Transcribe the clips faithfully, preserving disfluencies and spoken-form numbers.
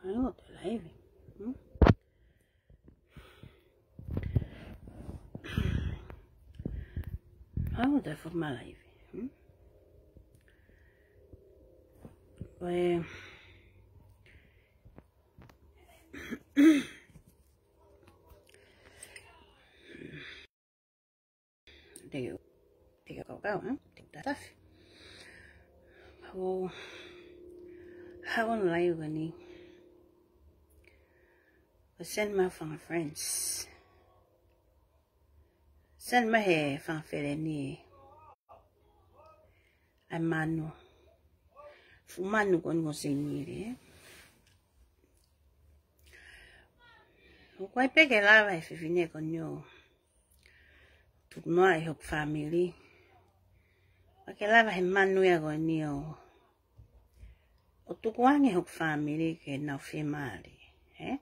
Ai, ʻo te laivi. Hmm? Ai, ʻo te fuʻu malaivi. Hmm? Ko e Te, te ka kau kau, eh? Te ka tafi. Ko, haʻu ʻo laivi ko eni. Ko e send mai fanga friends. Send mai he fanga feleni. ʻAi manu. Fuʻu manu ko eni ko Seini, eh? ʻOku ʻikai pē ke lava he fefine ko eni ʻo tuku noa ʻi hoku fāmili. ʻOku ʻikai ke lava he manu ia ko eni ʻo, ʻo tuku ange hoku fāmili ke nau fiemālie, eh?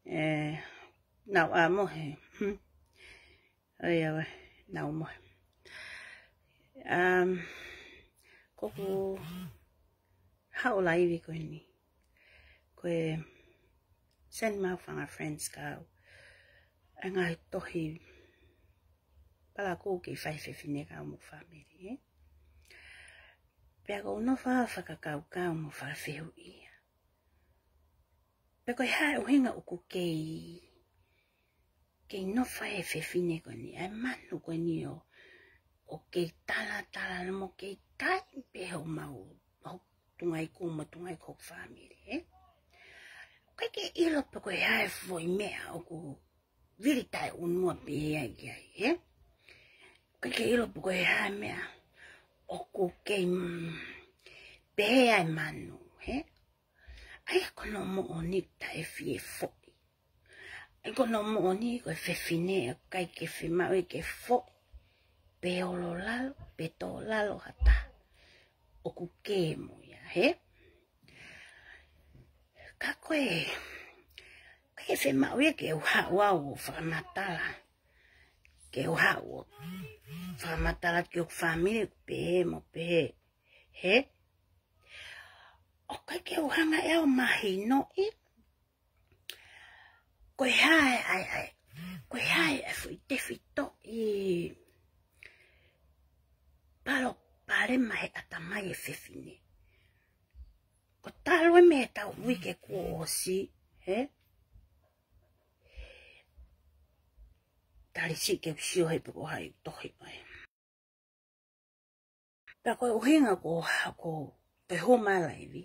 Eh, nau ʻā mohe. ʻOi, ʻoiauē, nau mohe. Um, ko ʻeku haʻu ʻo laivi ko eni. Ko e send mai fanga friends kau. ʻA e ngaahi tohi palakū ke fai fefine kau mo fāmili, eh? Pea ʻoku ou nofo ʻo fakakaukau mo fakafehuʻia pe ko e hā e ʻuhinga ʻoku kei, kei nofo ai e fefine ko eni, ʻa e manu ko eni ʻo, ʻo kei talatala mo kei kai pē homau, ho tungai kū mo tungai kū hoku fāmili, eh? ʻOku ʻikai ke ʻilo pe ko e hā e foʻi meʻa ʻoku vili taʻeʻunua pehē ai ki ai, eh? ʻOku ʻikai ke ʻilo pe ko e hā e meʻa ʻoku kei, mm, pehē ai e manu, eh? ʻA ia ko hono moʻoni taʻe fie foʻi. ʻA ia ko hono moʻoni ko e fefine ʻoku ʻikai ke fiemaʻu ia ke foʻi. Pe olo lalo, pe tō lalo ha taha. ʻOku kē mo ia, he? Ka ko e, ʻikai ke fiemaʻu ia ke u haʻu au ʻo fakamatala. Ke u haʻu ʻo fakamatala ki hoku fāmili pehē mo pehē, he? ʻOku ʻikai ke u hanga ʻe au ʻo mahinoʻi ko e hā e, ʻa e, ʻa e, ko e hā e foʻi tefitoʻi palopalema he ʻatamai e fefine. Ko e talu eni mei he taʻu uike kuo ʻosi, he? Tali siʻi ke u sio he pe ko hai tohi mai. Pea ko e ʻuhinga ko, ko, ko e homa laivi.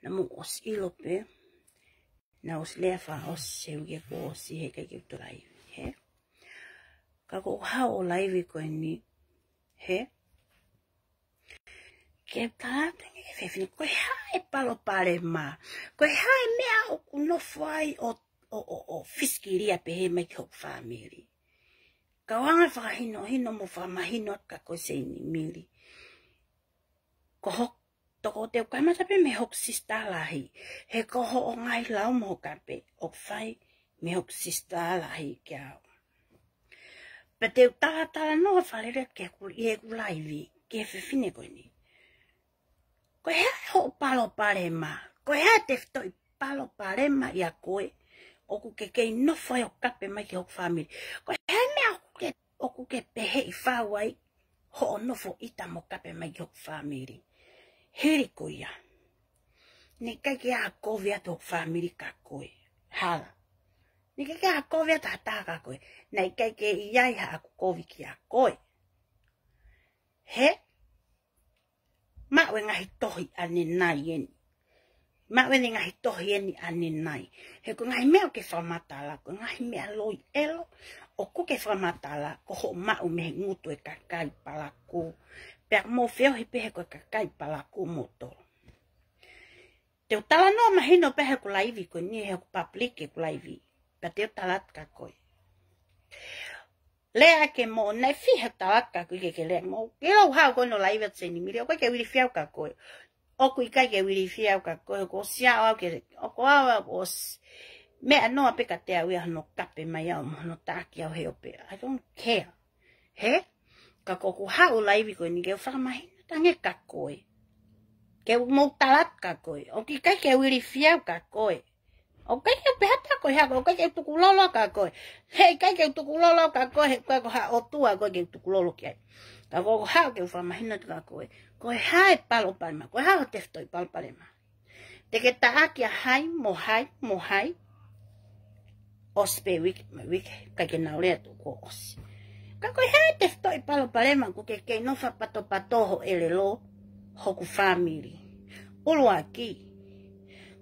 Naʻa mou ʻosi ʻilo pē, naʻa ʻosi lea fakaʻosi he uike kuo ʻosi he ʻikai ke u toe laivi, he? Ka ko e haʻu ʻo laivi ko eni, he? Ke u tala atu ange ki he fefine, ko e hā e palopalema, ko e hā e meʻa ʻoku nofo ai ʻo, ʻo, ʻo, ʻo fisikilia pehē mai ki hoku fāmili. Kau hanga ʻo fakahinohino mo fakamahino atu kia koe Seini Mili. Ko hoku toko te u kamata pē mei hoku sisitā lahi. He ko hoʻo ngaahi lau mo ho kape ʻoku fai mei hoku sisitā lahi kia au. Pea te u talatalanoa fakalelei atu ki heʻeku, ʻi heʻeku laivi, ki he fefine ko eni. Ko e hā hoʻo palopalema? Ko e hā e tefitoʻi palopalema ʻia koe ʻoku ke kei nofo ai ʻo kape mai ki hoku fāmili? Ko e hā e meʻa ʻoku ke, ʻoku ke pehē ʻi fau ai hoʻo nofo ʻita mo kape mai ki hoku fāmili? Hili ko ia, naʻe ʻikai ke ʻi ai ha kovi atu hoku fāmili kia koe. Hala. Naʻe ʻikai ke ʻi ai ha kovi atu ha taha kia koe. Naʻe ʻikai ke ʻi ai haʻaku kovi kia koe. He? Maʻu e ngaahi tohi ʻanenai eni. Maʻu e ngaahi tohi eni ʻanenai. He ko e ngaahi meʻa ʻoku ke fakamatala, ko e ngaahi meʻa loi ʻelo ʻoku ke fakamatala, ko hoʻo maʻu mei he ngutu e kakai palakū. Pea mou feohi pē he ko e kakai palakū moutolu. Te u talanoa mahino pē heʻeku laivi ko eni, heʻeku public ʻeku laivi. Pea te u tala atu kia koe. Lea ke mo, naʻe fiha talaka kui ke ke lea mo. Ke lau hau ko no live at Seinimili, ʻoku ʻikai ke u ilifia au kia koe. ʻOku ʻikai ke u ilifia au kia koe, ko sia au ke, ʻoku ʻaua ʻosi. Meʻa noa pē kiate au ia hono kape mai au, mo hono taki au he ope. I don't care. He? Ka ko ʻeku haʻu live ko eni ke u fakamahino ange kia koe. Ke u mou tala atu kia koe. ʻOku ʻikai ke u ilifia au kia koe. ʻOku ʻikai ke u pehē atu kia koe, he ʻoku ʻikai ke u tukulolo kia koe. He ʻikai ke u tukulolo kia koe, he ʻoku ʻikai ko ha ʻotua koe ke u tukulolo ki ai. Ka ko ʻeku haʻu ke u fakamahino atu kia koe. Ko e hā e palopalema, ko e hā hoʻo tefitoʻi palopalema. Te ke taʻaki ʻa hai, mo hai, mo hai. ʻOsi pē uike, mo uike, ʻikai ke nau lea atu kuo ʻosi. Ka ko e hā e tefitoʻi palopalema ʻoku ke kei nofo fakapatopatoʻi ho ʻelelo, hoku fāmili. ʻUluaki,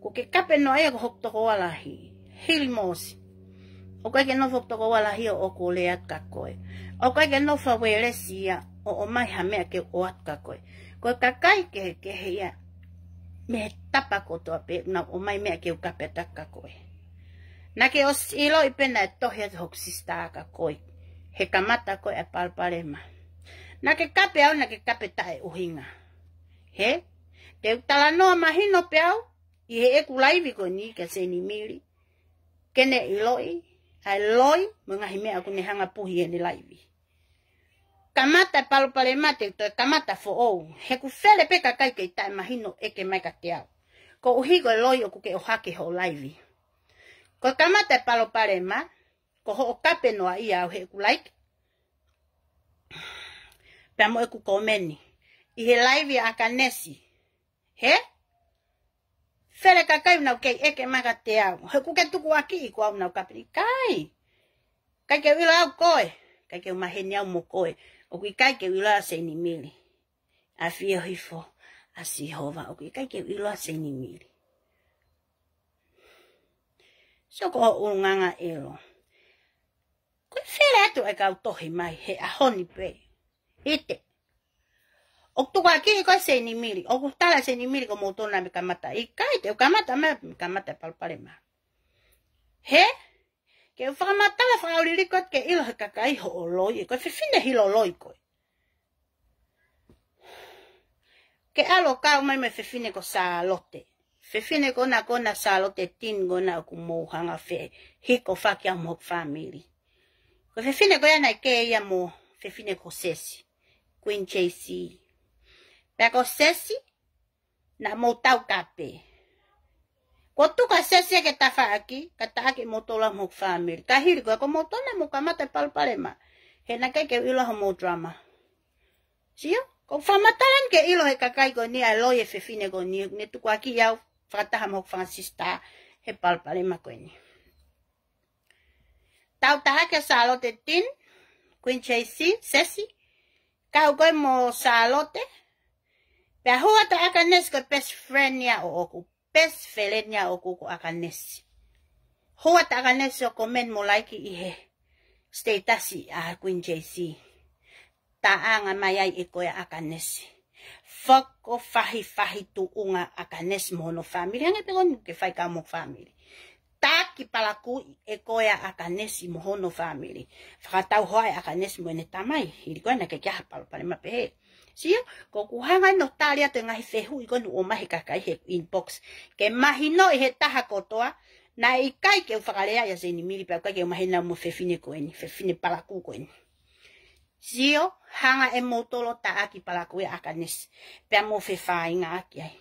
ʻoku ke kape noa ia ko hoku tokoua lahi, hili mo ʻosi. ʻOku ʻikai ke nofo tokoua lahi ʻo ʻoku lea atu kia koe. ʻOku ʻikai ke nofo uelesi ia ʻo ʻomai ha meʻa ke u ʻoatu kia koe. Ko e kakai kehekehe ia mei he tapa kotoa pē, nau ʻomai meʻa ke u kape atu kia koe. Naʻa ke ʻosi ʻiloʻi pē naʻe tohi atu hoku sisitā kia koe. He kamata ko e palopalema. Naʻa ke kape au, naʻa ke kape taʻeʻuhinga. He? Te u talanoa mahino pē au, ʻi heʻeku live ko eni kia Seinimili. Ke ne ʻiloʻi, ʻa e loi, mo e ngaahi meʻa ʻoku ne hanga puhi ʻi heʻene live. Kamata e palopalema te u toe kamata foʻou. He ʻoku fele pē kakai kei taʻemahino ʻeke mai kiate au. Koeʻuhi ko e loi ʻoku ke ʻohake hoʻo live. Ko e kamata e palopalema, ko hoʻo kape noa ia au heʻeku like. Pea mo ʻeku komeni. ʻI he live ʻa ʻAkanesi. He? Fele kakai ʻoku nau kei ʻeke mai kiate au. He ʻoku ke tukuakiʻi ko au ʻoku nau kape ni. ʻIkai. ʻIkai ke u ʻilo au koe. ʻIkai ke u maheni au mo koe. ʻOku ʻikai ke u ʻilo ʻa Seinimili. ʻAfio hifo ʻa Sihova. ʻOku ʻikai ke u ʻilo ʻa Seinimili. Sio ko hoʻo ʻulungaanga ʻelo. Ko e fele atu e kau tohi mai he ʻaho ni pē. ʻIte. ʻOku tukuakiʻi koe Seinimili. ʻOku tala Seinimili ko moutolu naʻa mou kamata. ʻIkai te u kamata mai, mou kamata e palopalema. He? Ke u fakamatala fakaʻauliliki atu ke ʻilo he kakai hoʻo loi. Ko e fefine hilo loi koe. Ke ʻalu ʻo kau mai mo e fefine ko Sālote. Fefine ko ena ko ena Sālote Tin ko ena ʻoku mou hanga ʻo fehikofaki au mo hoku fāmili. Ko e fefine ko ia naʻe kei ia mo e fefine ko Sesi. Queen J C. Pea ko Sesi, naʻa mou taukape. Ko e tuku ʻa Sesi ia ke tafaʻaki, ka taʻaki moutolu au mo hoku fāmili. Ka hili ko ia ko moutolu naʻa mou kamata e palopalema. He naʻe ʻikai ke u ʻilo hoʻomou drama. Sio, ko e fakamatala ni ke ʻilo he kakai ko eni ʻa e loi e fefine ko eni, ne tukuakiʻi au fakataha mo hoku fanga sisitā he palopalema ko eni. Tau taʻaki ʻa Sālote Tin, Queen J C, Sesi, kau koe mo Sālote, pea hū atu ʻa ʻAkanesi ko e best friend ia ʻoʻoku, best friend ia ʻoʻoku ko ʻAkanesi. Hū atu ʻa ʻAkanesi ʻo komeni mo laiki ʻi he status ʻa Queen J C. Taʻanga mai ai ʻe koe ʻa ʻAkanesi. Fakafahifahi tuʻunga ʻa ʻAkanesi mo hono fāmili. Hangē pē ko eni ke fai kia homo fāmili. Taki palakuʻi ʻe koe ʻa ʻAkanesi mo hono fāmili. Fakatau hoa ʻe ʻAkanesi mo ʻene tamai. Hili ko ena ke kiʻi palopalema pehē. Sio, ko ʻeku hanga ʻeni ʻo tali atu e ngaahi fehuʻi ko eni ʻoku ʻomai he kakai he inbox. Ke mahinoʻi he taha kotoa, naʻe ʻikai ke u fakaleaʻi ʻa Seinimili pea ʻikai ke u maheni au mo e fefine ko eni, fefine palakū ko eni. Sio, hanga ʻe moutolu ʻo taʻaki palakū ʻa ʻAkanesi. Pea mou fefāingaʻaki ai.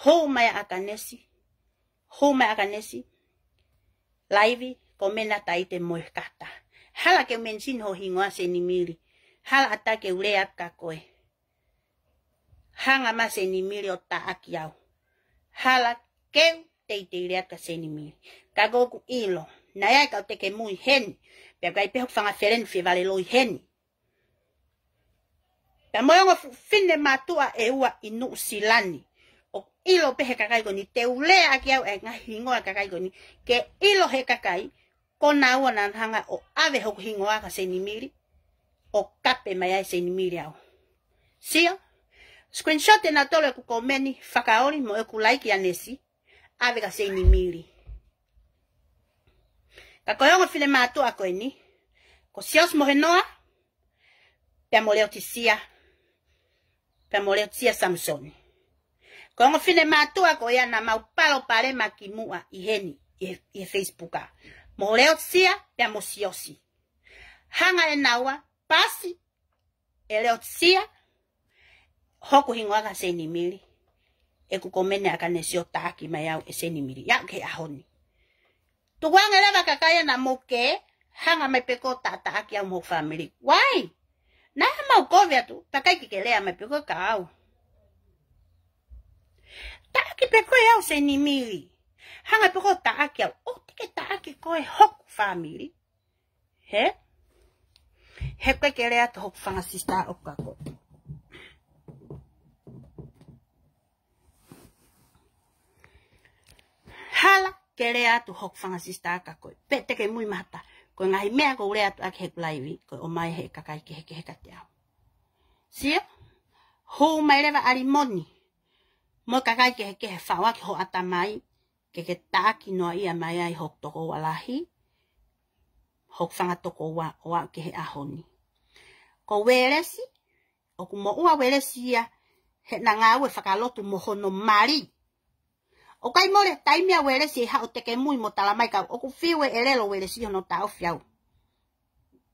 Hū mai ʻa ʻAkanesi. Hū mai ʻa ʻAkanesi. Live, komeni ʻa Taite mo e kata. Hala ke u mention ho hingoa Seinimili. Hala ʻatā ke u lea atu kia koe. Hanga mai ʻa Seinimili ʻo taʻaki au. Hala ke u teitei lea atu kia Seinimili. Ka ko ʻeku ʻilo. Naʻe ʻi ai e kau teke mui heni. Pea ʻikai pē hoku fanga feleni fie vale loi heni. Pea mo e ongo fu-, fefine mātuʻa ʻe ua ʻi Nuʻusila ni. ʻOku ʻilo pē he kakai ko eni te u lea ʻaki au e ngaahi hingoa kakai ko eni. Ke ʻilo he kakai, ko naua naʻa nau hanga ʻo ʻave hoku hingoa kia Seinimili. ʻO kape mai ai Seinimili au. Sio, screenshot ʻe nautolu ʻeku komeni, fakaoli mo ʻeku like ʻAkanesi. ʻAve kia Seinimili. Ka ko e ongo fefine mātuʻa ko eni, Ko Siosi mo Henoa, pea mo Leotisia, pea mo Leotisia Samisoni. Ko e ongo finemātuʻa ko ia naʻa mau palopalema kimuʻa ʻi heni, ʻi he, ʻi he Facebook ʻa. Mo Leotisia, pea mo Siosi. Hanga ʻe naua, pasi, ʻe Leotisia, hoku hingoa ko Seinimili. ʻEku komeni ʻa Kanesio taʻaki mai au ʻe Seinimili. ʻIa ke ʻaho ni. Tukuange leva kakai ʻa naʻa mou kē, hanga mai pē ko ē ʻo taʻataʻaki au mo hoku fāmili. Why? Naʻa mau kovi atu, takai ke ke lea mai pē ko ē kia au. Taʻaki pē ko ē au Seinimili. Hanga pē ko ē ʻo taʻaki au, ʻoua te ke taʻaki ko ē hoku fāmili. He? He ko e ke lea atu hoku fanga sisitā ʻoku ka ko. Hala ke lea atu hoku fanga sisitā ka ko. Pea te ke mui mahata. Ko e ngaahi meʻa ʻoku ou lea atu ʻaki heʻeku laivi, ko e ʻomai he kakai kehekehe kiate au. Sio? Hū mai leva ʻalimoni. Mo e kakai kehekehe fāʻaki ho ʻatamai. Ke ke taʻaki noa ia mai ai hoku tokoua lahi, hoku fanga tokoua ʻo aʻu ki he ʻaho ni. Ko Uelesi, ʻoku moʻua Uelesi ia, heʻena ngāue fakalotu mo hono mali. ʻOku ʻikai mole taimi ʻa Uelesi ʻe haʻu ʻo tekemui mo tala mai kau, ʻoku fiu ʻe ʻelelo Uelesi hono taʻofi au.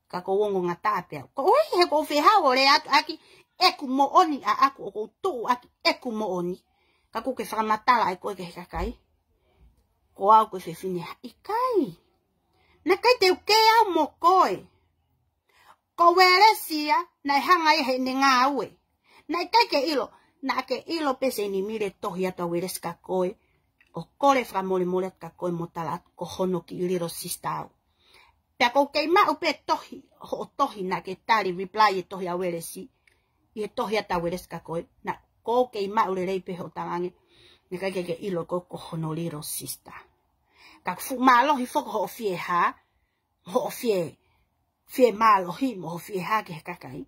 Ka ʻoku ou ongo ngata pē au. Ko e ʻuhi he ʻoku ou fie haʻu ʻo lea atu ʻaki ʻeku moʻoni ʻaʻaku ʻoku ou tuʻu ʻaki ʻeku moʻoni. Ka ʻoku ke fakamatala ai ko ē ki he kakai. Ko au ko e fefine ha ʻikai. Naʻe ʻikai te u kē au mo koe. Ko Uelesi ia, naʻe hanga ia heʻene ngāue. Naʻe ʻikai ke ʻilo, naʻa ke ʻilo pē Seinimili e tohi atu ʻa Uelesi kia koe. ʻO kole fakamolemole atu kia koe mo tala atu ko hono kiʻi little sister au. Pea ʻoku ou kei maʻu pē tohi, hoʻo tohi naʻa ke tali reply e tohi ʻa Uelesi. ʻI he tohi atu ʻa Uelesi kia koe, naʻa ʻoku ou kei maʻu lelei pē hoʻo talaange. Naʻe ʻikai ke ke ʻilo ko, ko hono little sister. Ka ʻoku fuʻu mālohi foki hoʻo fie hā, hoʻo fie, fie mālohi, mo hoʻo fie hā ki he kakai.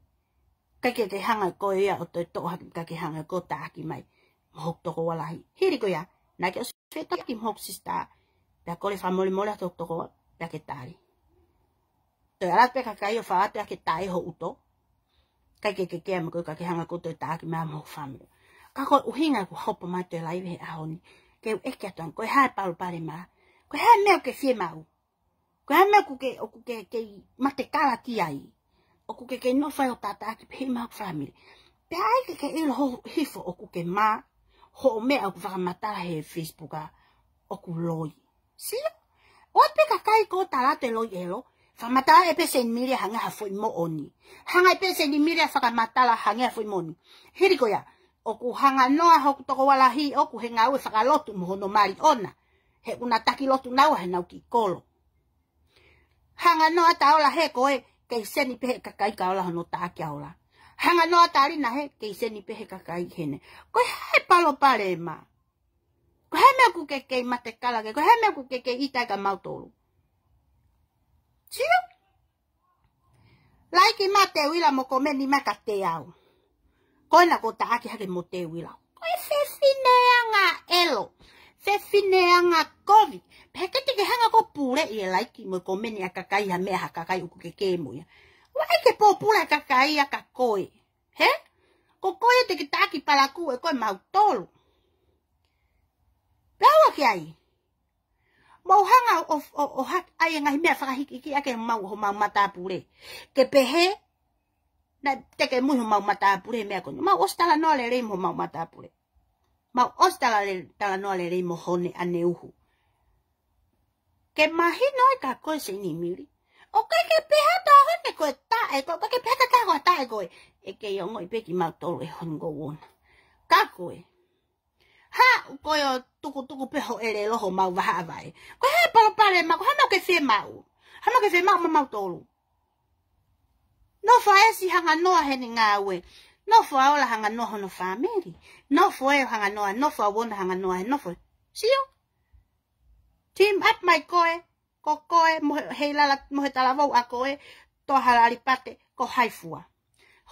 ʻIkai ke ke hanga ko ia ʻo toe toʻo hake ka ke hanga ko ē ʻo taʻaki mai. Mo hoku tokoua lahi. Hili ko ia, naʻa ke ʻosi fetaʻaki mo hoku sisitā. Pea kole fakamolemole atu hoku tokoua, pea ke tali. Toe ʻalu pē kakai ʻo fai atu ʻa e taʻe ho ʻuto. ʻIkai ke ke kē mo koe ka ke hanga ko ē ʻo toe taʻaki mai mo hoku fāmili. Ka ko e ʻuhinga ʻeku hopo mai atu he laivi he ʻaho ni. Ke u ʻeke atu ange, ko e hā e palopalema. Ko e hā e meʻa ʻoku ke fiemaʻu. Ko e hā e meʻa ʻoku ke, ʻoku ke, ke matekala ki ai. ʻOku ke, ke nofo ai ʻo taʻataʻaki pē ʻi maʻa hoku fāmili. Pea ʻai ke ke ʻilo ho hifo ʻoku ke mā, hoʻo meʻa ʻoku fakamatala he Facebook ʻa, ʻoku loi. Sio? ʻOi pē kakai ko ē tala atu e loi ʻelo, fakamatala ʻe pē Seinimili hangē ha foʻi moʻoni. Hanga ʻe pē Seinimili fakamatala hangē ha foʻi moʻoni. Hili ko ia, ʻoku hanga noa hoku tokoua lahi ʻoku he ngāue fakalotu mo hono mali ʻona. He ʻoku na taki lotu naua he nau kiʻi kolo. Hanga noa ʻata ola he ko ē, kei seni pē he kakai ka ola hono taʻaki ʻa ola. Hanga noa ʻata lina he, kei seni pē he kakai hene. Ko e hā e palopalema. Ko e hā e meʻa ʻoku ke kei matekala ki ai, ko e hā e meʻa ʻoku ke kei ʻita ai kia mautolu. Sio? Laiki mai Teuila mo komeni mai kia Teau. Ko ena ʻoku taʻaki hake mo Teuila. Ko e fefine anga ʻelo. Fefine anga kovi. Pea ʻikai te ke hanga ko ē ʻo puleʻi e laiki mo e komeni ʻa e kakai ha meʻa ha kakai ʻoku ke kē mo ia. ʻOua ʻe ke pōpula e kakai ʻa kia koe. He? Ko koe te ke taʻaki palakū ʻe koe mautolu. Pea ʻoua ke ʻai. Mou hanga ʻo, ʻo, ʻo hake ʻai e ngaahi meʻa fakahikihiki ʻaki homau, homau matāpule. Ke pehē, naʻe tekemui homau matāpule he meʻa ko eni. Mau ʻosi talanoa lelei mo homau matāpule. Mau ʻosi tala le-, talanoa lelei mo Hone ʻAneuhu. Ke mahino ai kia koe Seinimili. ʻOku ʻikai ke pehē atu ʻa Hone ko e taʻe koe, ʻoku ʻikai ke pehē atu ʻa Hone ko e taʻe koe. ʻE kei ongoʻi pē kimautolu ʻe Hone ko uona. Kia koe. Haʻu koe ʻo tukutuku pē ho ʻelelo homau vahaʻa vaʻe. Ko e hā e palopalema, ko e hā e meʻa ʻoku ke fiemaʻu. Hā e meʻa ʻoku ke fiemaʻu maʻamautolu. Nofo ʻa ʻEsi hanga noa heʻene ngāue. Nofo ʻa ola hanga noa hono fāmili. Nofo ʻa ʻEo hanga noa, nofo ʻa uona hanga noa he nofo. Sio? Team up mai koe. Ko koe, mo he, he lala, mo he talavou ʻa koe, Toa Hala ʻAlipate, ko hai fua.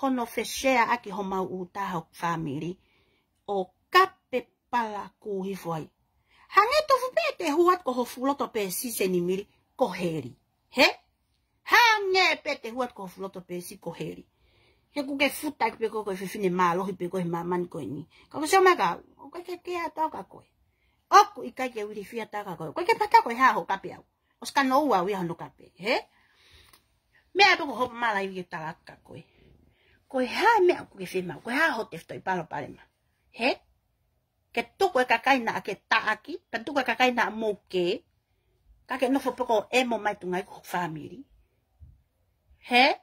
Hono feshare ʻaki homau ʻū taha ʻoku fāmili. ʻO kape palakū hifo ai. Hangē tofu pē te hua ko ho fuloto pē Seinimili, ko heli. He? Hā Hangē pē te hua ko fuloto pē si ko heli. He ʻoku ke futa ki pē ko e fefine mālohi pē ko e māmani ko eni. Ka ko Sio Maikau, ʻoku ʻikai ke ke ʻatā ka koe. ʻOku ʻikai ke u ilifia ʻatā ka koe. ʻOku ʻikai ke pata ko e hā ho kape au. ʻOsi ka noa au ia hono kape. He? Meʻa pē ko hopo mala i ke tala ka koe. Ko e hā meʻa ʻoku ke fiemaʻu. Ko e hā ho tefitoʻi palopalema. He? Ke tuku e kakai naʻa ke taʻaki, ka tuku e kakai naʻa mou kē, ka ke nofo pē ko e ʻemo mai tunga ʻi ko ho fāmili. He?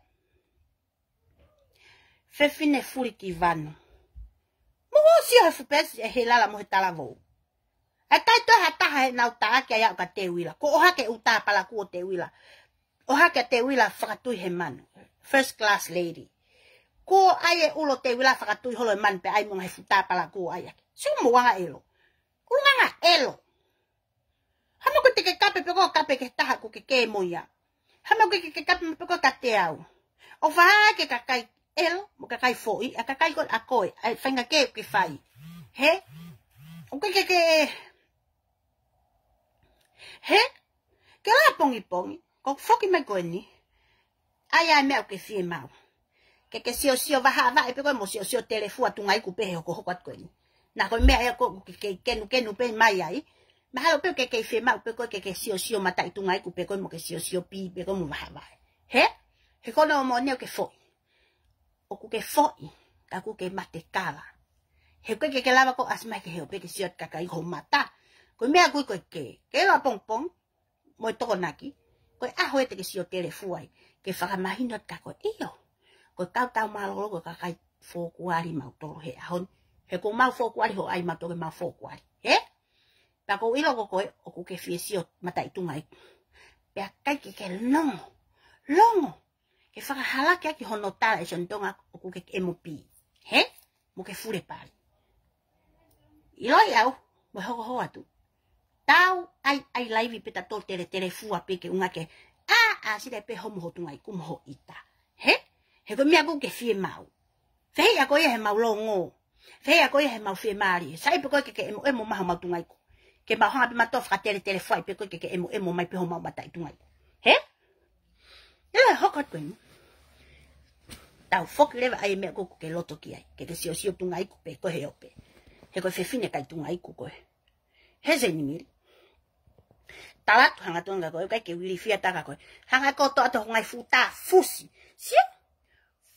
Fefine fuli ki vanu. Mou ʻosi ʻo he fuʻu peesi ʻe he lala mo he talavou. ʻE ʻikai toe ha taha he nau taʻaki ai au ka Teuila. Ko ʻohake ʻū tā palakū ʻo Teuila. ʻOhake ʻa Teuila fakatui he manu. First class lady. Ko ai e ulo Teuila fakatui holo e manu pea ʻai mo e ngaahi fuʻu tā palakū ʻo ʻai ʻaki. Sio mo anga ʻelo. Ko anga ʻelo. Hama ko te ke kape pē ko kape ke taha ko ke kē mo ia. Hama ko ke ke kape pē ko ka te au. ʻO fai ke kakai ʻelo, mo kakai foʻi, ʻa kakai ko a koe, ʻa e faʻahinga kē ke fai. He? ʻOku ke ke, he? Ke la pongipongi, ko foki mai ko eni. ʻAi ʻa e meʻa ʻoku ke fiemaʻu. Ke ke siosio vahaʻa vaʻe pē koe mo siosio telefua tunga iku pē he hokohoko atu ko eni. Na ko e meʻa ia ko ke, ke kenukenu pē mai ai. Mahalo pē ke ke fiemaʻu pē koe ke ke siosio mataʻi tunga iku pē koe mo ke siosio pī pē koe mo vahaʻa vaʻe. He? He ko hono moʻoni ʻoku ke foʻi. ʻOku ke foʻi. Ka ʻoku ke mate kala. He ko e ke ke lava ko ʻasi mai ke heo pē ke sio atu kakai ho mata. Ko e meʻa ʻoku ʻi ko e kē. Ke la pongipongi. Mo e tokonaki, ko e ʻaho ē te ke sio telefua ai, ke fakamahino atu kia koe ʻio. Ko e kau tau mālōlō, ko e kakai fōkuali mautolu he ʻaho ni. He ko mau fōkuali ho ʻai mautolu ke mau fōkuali. He? Pea ko ʻilo ko koe, ʻoku ke fie sio mataʻi tunga iku. Pea ʻikai ke ke longo, longo. Ke fakahalaki ʻaki hono tala ʻe Sione Tonga ʻoku ke ʻemo pī. He? Mo ke fule pali. ʻIloi au, mo e hokohoko atu. Tau ʻai, ʻai laivi pē ta tō tele telefua pē ke unga ke. ʻA, ʻa, sila pē homo ho tunga iku mo ho ʻita. He? He ko e meʻa ʻoku ke fiemaʻu. Fehiʻa ko ia he mau longo. Fehiʻa ko ia he mau fiemālie. Sai pē koe ke ke ʻemo, ʻemo maha mau tunga iku. Ke mau hanga pē mautolu fakatele telefua pē koe ke ke ʻemo, ʻemo mai pē ho mau mataʻi tunga iku. He? ʻIo, hoko atu eni. Tau foki leva ʻai e meʻa ʻoku ke loto ki ai. Ke ke siosio tunga iku pē, ko e heo pē. He ko e fefine kai tunga iku koe. He Senimili. Tala atu hanga tonga koe, ʻikai ke u ilifia ʻatā ka koe. Hanga ko to ato hongai futa fusi. Sio?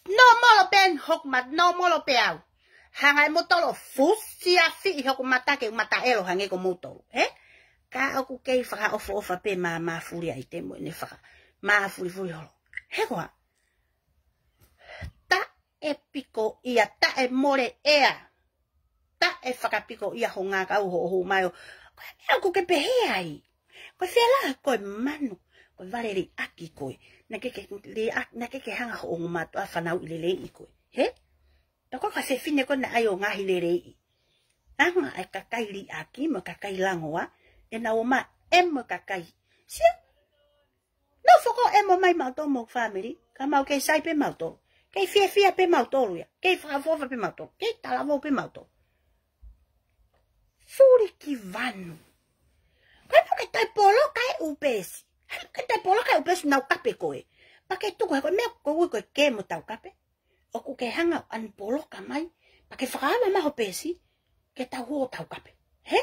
No molo pē hoku mata, no molo pē au. Hanga ʻe moutolu fusi afi ʻi hoku mata ke u mata ʻelo hangē ko moutolu. He? Ka ʻoku kei fakaʻofoʻofa pē mā, mā fuli ai te mo ne faka. Mā fuli fuli holo. He koa. Taʻe piko ia, taʻe mole ʻea. Taʻe fakapiko ia ho ngākau ho, ho mai ʻo. Ko e meʻa ʻoku ke pehē ai. Ko e fela ko e manu. Ko e vale liʻaki koe. Naʻa ke ke liʻaki, naʻa ke ke hanga ho ongo mātuʻa fanauʻi lelei ʻi koe. He? Toko ka fefine ko na ai o ngaahi lelei. Anga ai kakai liʻaki mo kakai langoa. ʻE na o ma ʻemo kakai. Sio? Nofo ko ʻemo mai mautolu mo family, ka mau kei sai pē mautolu. Kei fiefia pē mautolu ia. Kei fakaʻofoʻofa pē mautolu. Kei talavou pē mautolu. Fuli ki vanu. Ko e pō ke tai poloka e ʻū peesi. He pō ke tai poloka e ʻū peesi nau kape koe. Pea ke tuku he ko e meʻa ko ui ko e kē mo tau kape. ʻOku ke hanga ʻo ʻanu poloka mai. Pea ke fakaava mai ho peesi. Ke tau huo tau kape. He?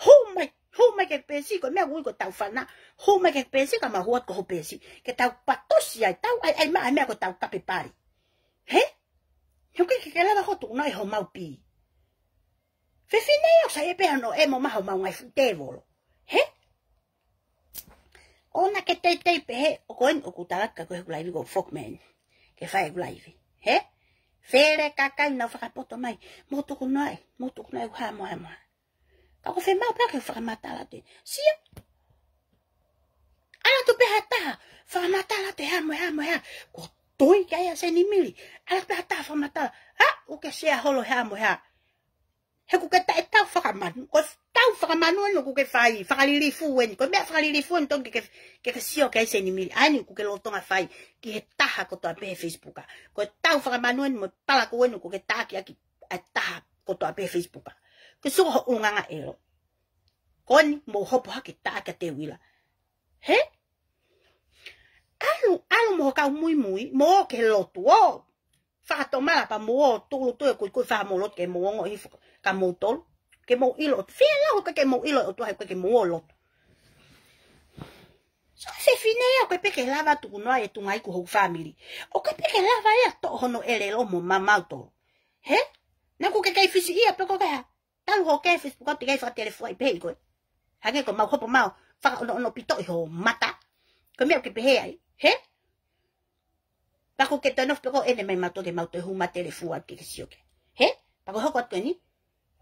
Hū mai, hū mai ke peesi, ko e meʻa ui ko tau fana. Hū mai ke peesi, ka mau huat ko ho peesi. Ke tau patosi ai, tau ʻai, ʻai maʻa meʻa ko tau kape pali. He? He ʻoku ke ke lava ho tuʻuna ʻi ho mau pī. Fefine ʻo sai pē hano ʻemo maha mau ngai fu tēvolo. He? ʻOna ke teitei pehē, ʻoku eni ʻoku talaka ko heku laivi ko Fogman. Ke fai heku laivi. He? Fele kakai nau fakapoto mai. Mo tuku noa e, mo tuku noa e hā mo hā mo hā. Ka ko femau pea ke fakamatala te. Sia. Ala tu pē ha taha. Fakamatala te hā mo hā mo hā. Ko toi kia ia Senimili. Ala pē ha taha fakamatala. Ha, ʻoku ke sea holo hā mo hā. He ʻoku ke taʻe tau fakamanu, ko tau fakamanu eni ʻoku ke fai, fakalilifu eni, ko e meʻa fakalilifu eni tonu ke, ke, ke, ke sio ki ai Senimili, ʻa eni ʻoku ke lolotonga fai, ki he taha kotoa pē he Facebook. Ko tau fakamanu eni mo palakū eni ʻoku ke taʻaki ʻaki ʻa e taha kotoa pē he Facebook. Ke sio ho ʻulungaanga ʻelo. Ko eni mo hopo hake taʻaki ʻa Teuila. He? ʻalu, ʻalu mo ho kau muimui, mo ō ki he lotu, ō. Fakatomala pea mo ō tūʻulutui ʻo kuikui fai haʻamou lotu ke mou ongoʻi hifo kia moutolu. Ke mou ʻilo, fie lau ka ke mou ʻilo ʻOtua he ʻoku ʻikai ke mou ō lotu. So, fefine ia, ʻoku ʻikai pē ke lava tuku noa e tuʻunga iku hoku fāmili. ʻOku ʻikai pē ke lava ia toʻo hono ʻelelo mo mautolu. Hē? Naʻa ku ke kei fisi ia pē ko ke hā. Talu hoʻo kei Facebook ʻoku teʻeki ai fakatelefuaʻi pē ʻe koe. Hangē ko ʻemau hopo mai ʻo fakaʻonoʻono pito ʻi ho mata. Ko e meʻa ʻoku ke pehē ai. Hē? Pea ko ke toe nofo pē ko eni mai mautolu ke mau toe hū mai telefua ke ke sio ki ai. Hē? Pea ko e hoko atu ko eni.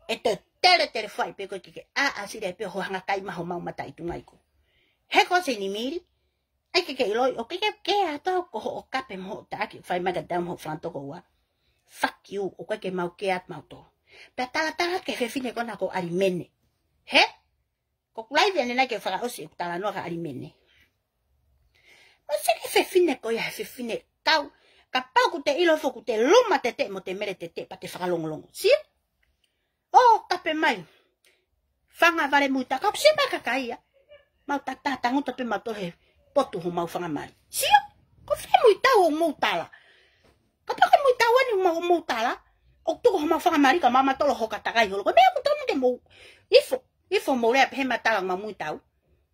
ʻE toe teletelefuaʻi pē koe ke ke ʻāsili pē ho hanga kai mai homau mata ʻi tuʻunga iku. Hē ko Seinimili. ʻAi ke ke ʻiloʻi, ʻoku ʻikai ke ke ʻatā ko hoʻo kape mo hoʻo taʻaki, fai mai ka tau mo hoʻo fanga tokoua. Fuck you, ʻoku ʻikai ke mau kea atu mautolu. Pea talatala ki he fefine ko ena ko ʻAlimene. Hē? Ko ʻeku laivi ʻanenai ke fakaʻosi ʻeku talanoa kia ʻAlimene. Mo se ke fefine ko ia he fefine kau. Kapau ʻoku te ʻilo foki ʻoku te luma tete mo te mele tete pea te fakalongolongo. Sio? ʻO kape mai. Fanga vale muitau, ka ʻoku sio mai kakai ia. Mau tata tangutu pē mautolu he potu homau fanga mali. Sio? Ko fē muitau ʻoku mou tala? Kapau ko e muitau eni homau, mou tala, ʻoku tuku homau fanga mali ka mautolu hoka takai holo. Ko e meʻa ʻoku totonu ke mou ifo, ifo mou lea pehē mautolu ʻoku mau muitau.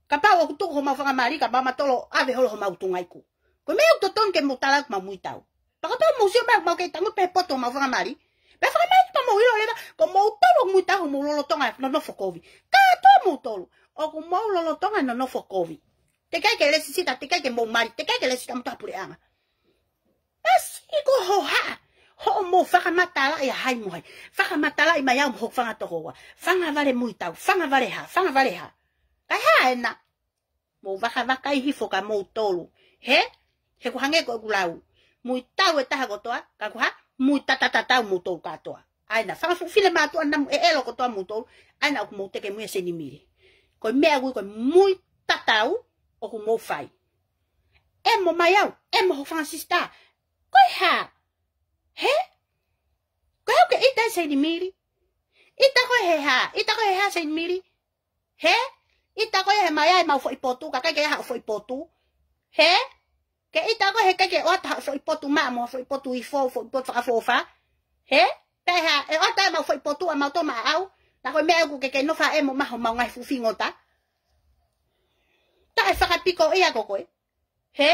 Kapau ʻoku tuku homau fanga mali ka mautolu ʻave holo homau tuʻunga iku. Ko e meʻa ʻoku totonu ke mou tala ʻoku mau muitau. Pea kapau mou sio mai ʻoku mau kei tangutu pē he potu homau fanga mali. Pea fanga mali pea mou ʻilo leva, ko moutolu ʻoku muitau homou lolotonga nonofo kovi. Kātoa moutolu, ʻoku mou lolotonga nonofo kovi. Teʻeki ai ke lēsisita, teʻeki ai ke mou mali, teʻeki ai ke lēsisita moutolu ʻe ha puleʻanga. Pasi ko hoʻo hā, hoʻomou fakamatalaʻi ʻa hai mo hai. Fakamatalaʻi mai au mo hoku fanga tokoua. Fanga vale muitau, fanga vale hā, fanga vale hā. Kae hā ena. Mou vakavakai hifo kia moutolu. Hē? He ʻoku hangē ko ʻeku lau. Muitau e taha kotoa, ka ʻoku hā, muitatatatau moutolu kātoa. ʻAi na, fanga fuʻu fefine mātuʻa namu ʻe ʻelo kotoa moutolu, ʻai na ʻoku mou teke muia Seinimili. Ko e meʻa ʻoku ui ko e muitatau ʻoku mou fai. ʻEmo mai au, ʻemo hoʻo fanga sisitā. Ko e hā? Hē? Ko e hā ʻoku ke ʻita ai Seinimili? ʻIta koe he hā? ʻIta koe he hā Seinimili? Hē? ʻIta koe he mai ai ʻemau foʻi potu, ka ʻikai ke ʻi ai haʻo foʻi potu. Hē? Ke ʻita koe he ʻikai ke ʻoatu haʻo foʻi potu maʻa mo ha foʻi potu ifo, foʻi potu fakaʻofoʻofa. Hē? Pea hā, ʻe ʻoatu ʻemau foʻi potu ʻamautolu maʻau. Naʻa ko e meʻa ʻoku ke kei nofo ʻa ʻemo mai homau ngaahi fuʻu fingota. Taʻe fakapiko ia ko koe. Hē?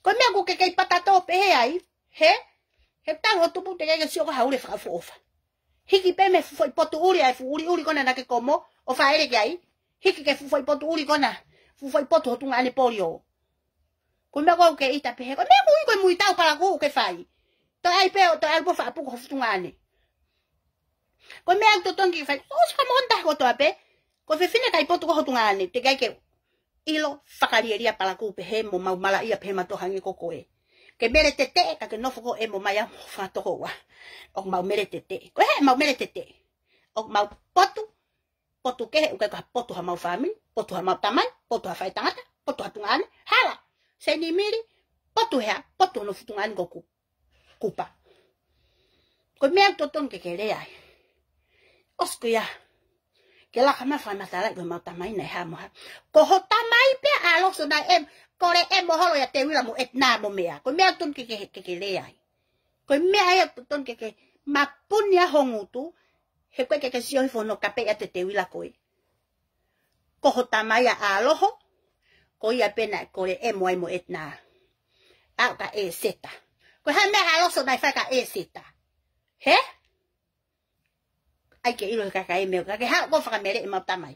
Ko e meʻa ʻoku ke kei patato pehē ai. Hē? He talu hoʻo tupu teʻeki ke sio ko haʻo ʻuli fakaʻofoʻofa. Hiki pē mei he fuʻu foʻi potu ʻuli ʻa e fuʻu ʻuliʻuli ko ena naʻa ke komo ʻo fāʻele ki ai. Hiki ki he fuʻu foʻi potu ʻuli ko ena. Fuʻu foʻi potu ho tuongaʻane polio. Ko e meʻa ʻoku ke ʻita pehē. Ko e meʻa ʻoku ui ko e muitau palakū ʻoku ke fai. Toe ʻai pē ʻo toe ʻalu pē ʻo fakapuku ho fuʻu tuongaʻane. Ko e meʻa ʻoku totonu ke fai. ʻOsi ka moʻoni taha kotoa pē. Ko e fefine kai potu ko ho tuongaʻane. Teʻeki ai ke ʻilo fakalielia palakū pehē mo maumalaʻia pehē mautolu hangē ko koe. Ke mele tete ka ke nofo ko ē mo mai au mo hoku fanga tokoua. ʻOku mau mele tete. Ko e hā ʻemau mele tete? ʻOku mau potu. Potu kehe ʻoku ʻikai ko ha potu hamau fāmili. Potu hamau tamai. Potu ha faʻētangata. Potu ha tuongaʻane. Hala. Seinimili. Potu he hā? Potu hono fuʻu tuongaʻane ko Ku- Kupa. Ko e meʻa ʻoku totonu ke ke lea ai. ʻOsi ko ia. Ke laka mai fakamatalaʻi ko ʻemau tamai naʻe hā mo hā. Ko ho tamai pē ʻa Loso naʻe ʻemo, kole ʻemo holo ʻia Teuila mo ʻEtena mo meʻa. Ko e meʻa ʻoku totonu ke ke, ke, ke lea ai. Ko e meʻa ia ʻoku totonu ke ke mapuni ʻa ho ngutu. He ʻoku ʻikai ke ke sio hifo hono kapeʻi ʻa Teuila koe. Ko ho tamai ʻa Loho, ko ia pē naʻe kole ʻemo ai mo ʻEtena. ʻAʻu kia ʻEseta. Ko e hā e meʻa ʻa Loso naʻe fai kia ʻEseta? Hē? ʻAi ke ʻilo he kakai meʻa, ka ke haʻu ʻo fakameleʻi ʻemau tamai.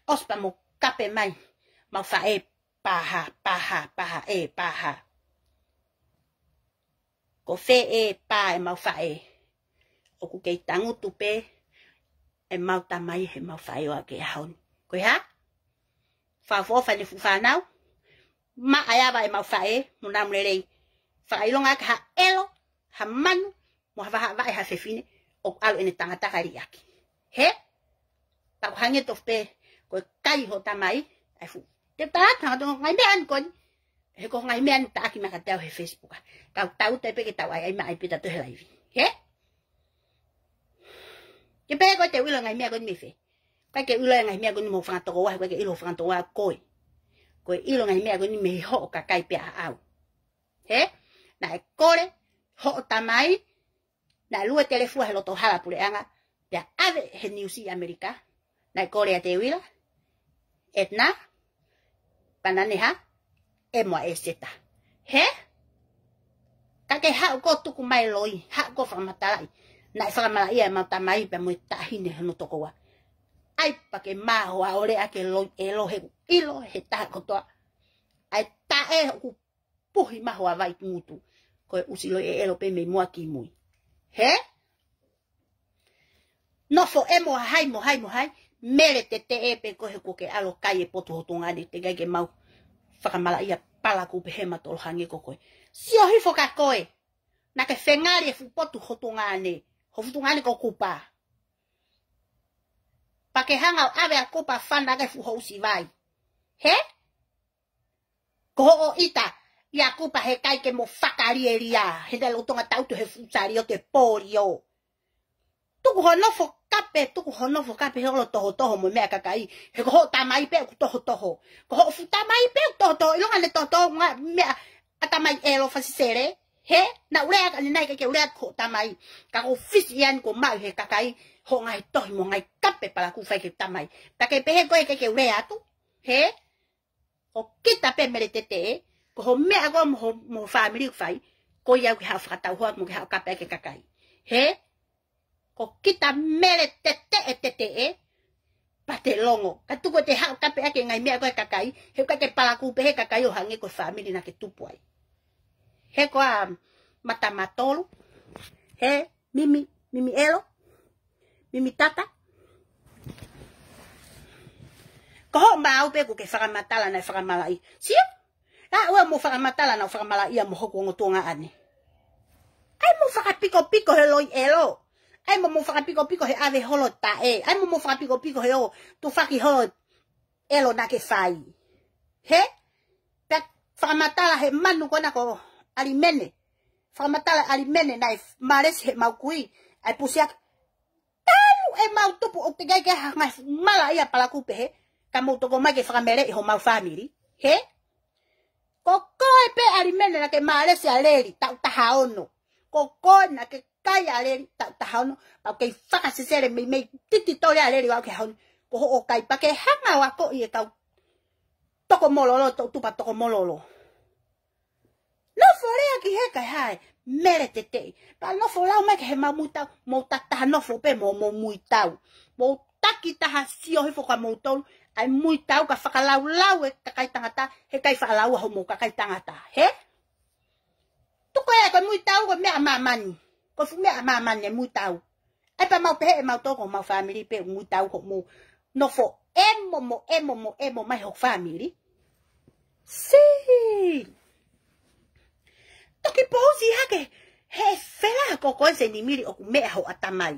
ʻOsi pea mou kape mai, mau faʻē paha, paha, paha, ē, paha. Ko fē ʻe pā ʻemau faʻē? ʻOku kei tangutu pē ʻemau tamai heʻemau faʻē ʻo aʻu ki he ʻaho ni. Ko e hā? Fakaʻofoʻofa ʻene fuʻu fānau. Maʻa e ava ʻemau faʻē, mo namu lelei. Fakaʻilonga ake ha ʻelo, ha manu, mo ha vahaʻa vaʻe ha fefine, ʻoku ʻalu ʻene tangata kae liʻaki. Hē? Pea ʻoku hangē tofu pē, ko e kai ho tamai, ʻa e fuʻu. Te u tala atu hangē ko e ngaahi meʻa ʻeni ko eni. He ko e ngaahi meʻa ʻeni taʻaki mai kiate au he Facebook. Ka tau tau pē ke tau ʻai, ʻai mai ʻai pē tautolu he laivi. Hē? Ke pehē ko e te u ʻilo e ngaahi meʻa ko eni mei fē? ʻIkai ke u ʻilo e ngaahi meʻa ko eni mo ho fanga tokoua, he ʻoku ʻikai ke ʻilo ho fanga tokoua koe. Ko e ʻilo ngaahi meʻa ko eni mei hoʻo kakai pea ʻaʻau. He? Naʻe kole hoʻo tamai, naʻe lue telefua he loto hala puleʻanga, pea ʻave he niusi ʻAmelika. Naʻe kole ʻa Teuila, ʻEtna, Pananeha, ʻEmo mo ʻEseta. He? Ka ke haʻu koe tuku mai loi, haʻu koe fakamatalaʻi. Naʻe fakamalaʻia ʻemau tamai pea mo e taʻahine hono tokoua. ʻAi pea ke maʻu ʻa e lea ʻa e loi ʻelo he ʻilo he taha kotoa. ʻAi taʻe ʻoku puhi maʻu ʻa e vai ki ngutu. Ko e ʻusi loi ʻelo pē mei muʻa ki mui. He? Nofo ʻemo hai mo hai mo hai. Mele teteʻe pē koe he kuo ke ʻalu ʻo kai e potu hotunga ni, teʻeki ai ke mau fakamalaʻia palakū pehē mautolu hangē ko koe. Sio hifo kia koe. Naʻa ke fengali e fuʻu potu hotunga ni. Ho fuʻu tunga ni ko Kupa. Pea ke hanga ʻo ʻave ʻa Kupa fana ke fuʻu housi vai. He? Ko hoʻo ʻita ʻia Kupa he ʻikai ke mo fakalielia. He naʻe lolotonga tautu he fuʻu saliote polio. Tuku hoʻo nofo kape, tuku hoʻo nofo kape he ʻolo tohotoho mo e meʻa kakai. He ko hoʻo tamai pē ʻoku tohotoho. Ko hoʻo fuʻu tamai pē ʻoku tohotoho. ʻIlonga ne tohotoho ngaahi meʻa ʻa e tamai ʻelo Fakasesele. He, naʻa ku lea ʻaki ʻanenai ke ke u lea atu ki hoʻo tamai. Ka ko e fisi ia ni kuo maʻu he kakai hoʻo ngaahi tohi mo e ngaahi kape palakū fai ki he tamai. Pea ke pehē koe ke ke u lea atu. He, ko kita pē mele teteʻe, ko hoʻo meʻa ko mo ho, mo ho fāmili ʻoku fai, ko ia ʻoku ke haʻu fakatauhoa mo ke haʻu kape ki he kakai. He, ko kita mele teteʻe teteʻe, pea te longo. Ka tuku ʻete haʻu kape ʻaki e ngaahi meʻa ko e kakai, he ʻoku ʻikai ke palakū pehē kakai ʻo hangē ko e fāmili naʻa ke tupu ai. He ko ā Mata Matolu, he Mimi, Mimi ʻElo, Mimi Tata. Ko hoʻo maau pē kuo ke fakamatala naʻe fakamalaʻia. Sio? Naʻa ʻoua mo fakamatala naʻa ku fakamalaʻia mo hoku ongo tuongaʻane. ʻAi mo fakapikopiko he loi ʻelo. ʻAi mo mo fakapikopiko he ʻave holo taʻe. ʻAi mo mo fakapikopiko he ʻo tufaki holo ʻelo naʻa ke fai. He? Pea fakamatala he manu ko ena ko ʻAlimene. Fakamatala ʻAlimene naʻe malesi heʻemau kui. ʻAi pusiaki. Talu ʻemau tupu ʻoku teʻeki ai ke hanga ʻe he fuʻu malaʻia palakū pehē, ka mou toko mai ke fakameleʻi homau fāmili. He? Ko koe pē ʻAlimene naʻa ke malesi ʻa Leli, taʻu taha ono. Ko koe naʻa ke kai ʻa Leli, taʻu taha ono. Pea kei Fakasesele meimei titi tole ʻa Leli ʻo aʻu ki he ʻaho ni. Ko hoʻo kai pea ke hanga ʻo akoʻi e kau toko mololo, toʻu tupa toko mololo. Nofo lea ki he kakai, mele teteʻe. Pea nofo lau mai ki he mau muitau, mou takitaha nofo pē mo mou muitau. Mou takitaha sio hifo kia moutolu, ʻai muitau ka fakalaulau e kakai tangata, he ʻikai fakalaua homou kakai tangata. He? Tuku ē ko e muitau ko e meʻa ʻa māmani. Ko e fuʻu meʻa ʻa māmani e muitau. ʻAi pea mau pehē ʻe mautolu ko homau fāmili pē ʻoku muitau ko mou nofo ʻemo mo ʻemo mo ʻemo mai hoku fāmili. Sī. Toki pousi hake he fela ko koe Senimili ʻoku meʻa ho ʻatamai.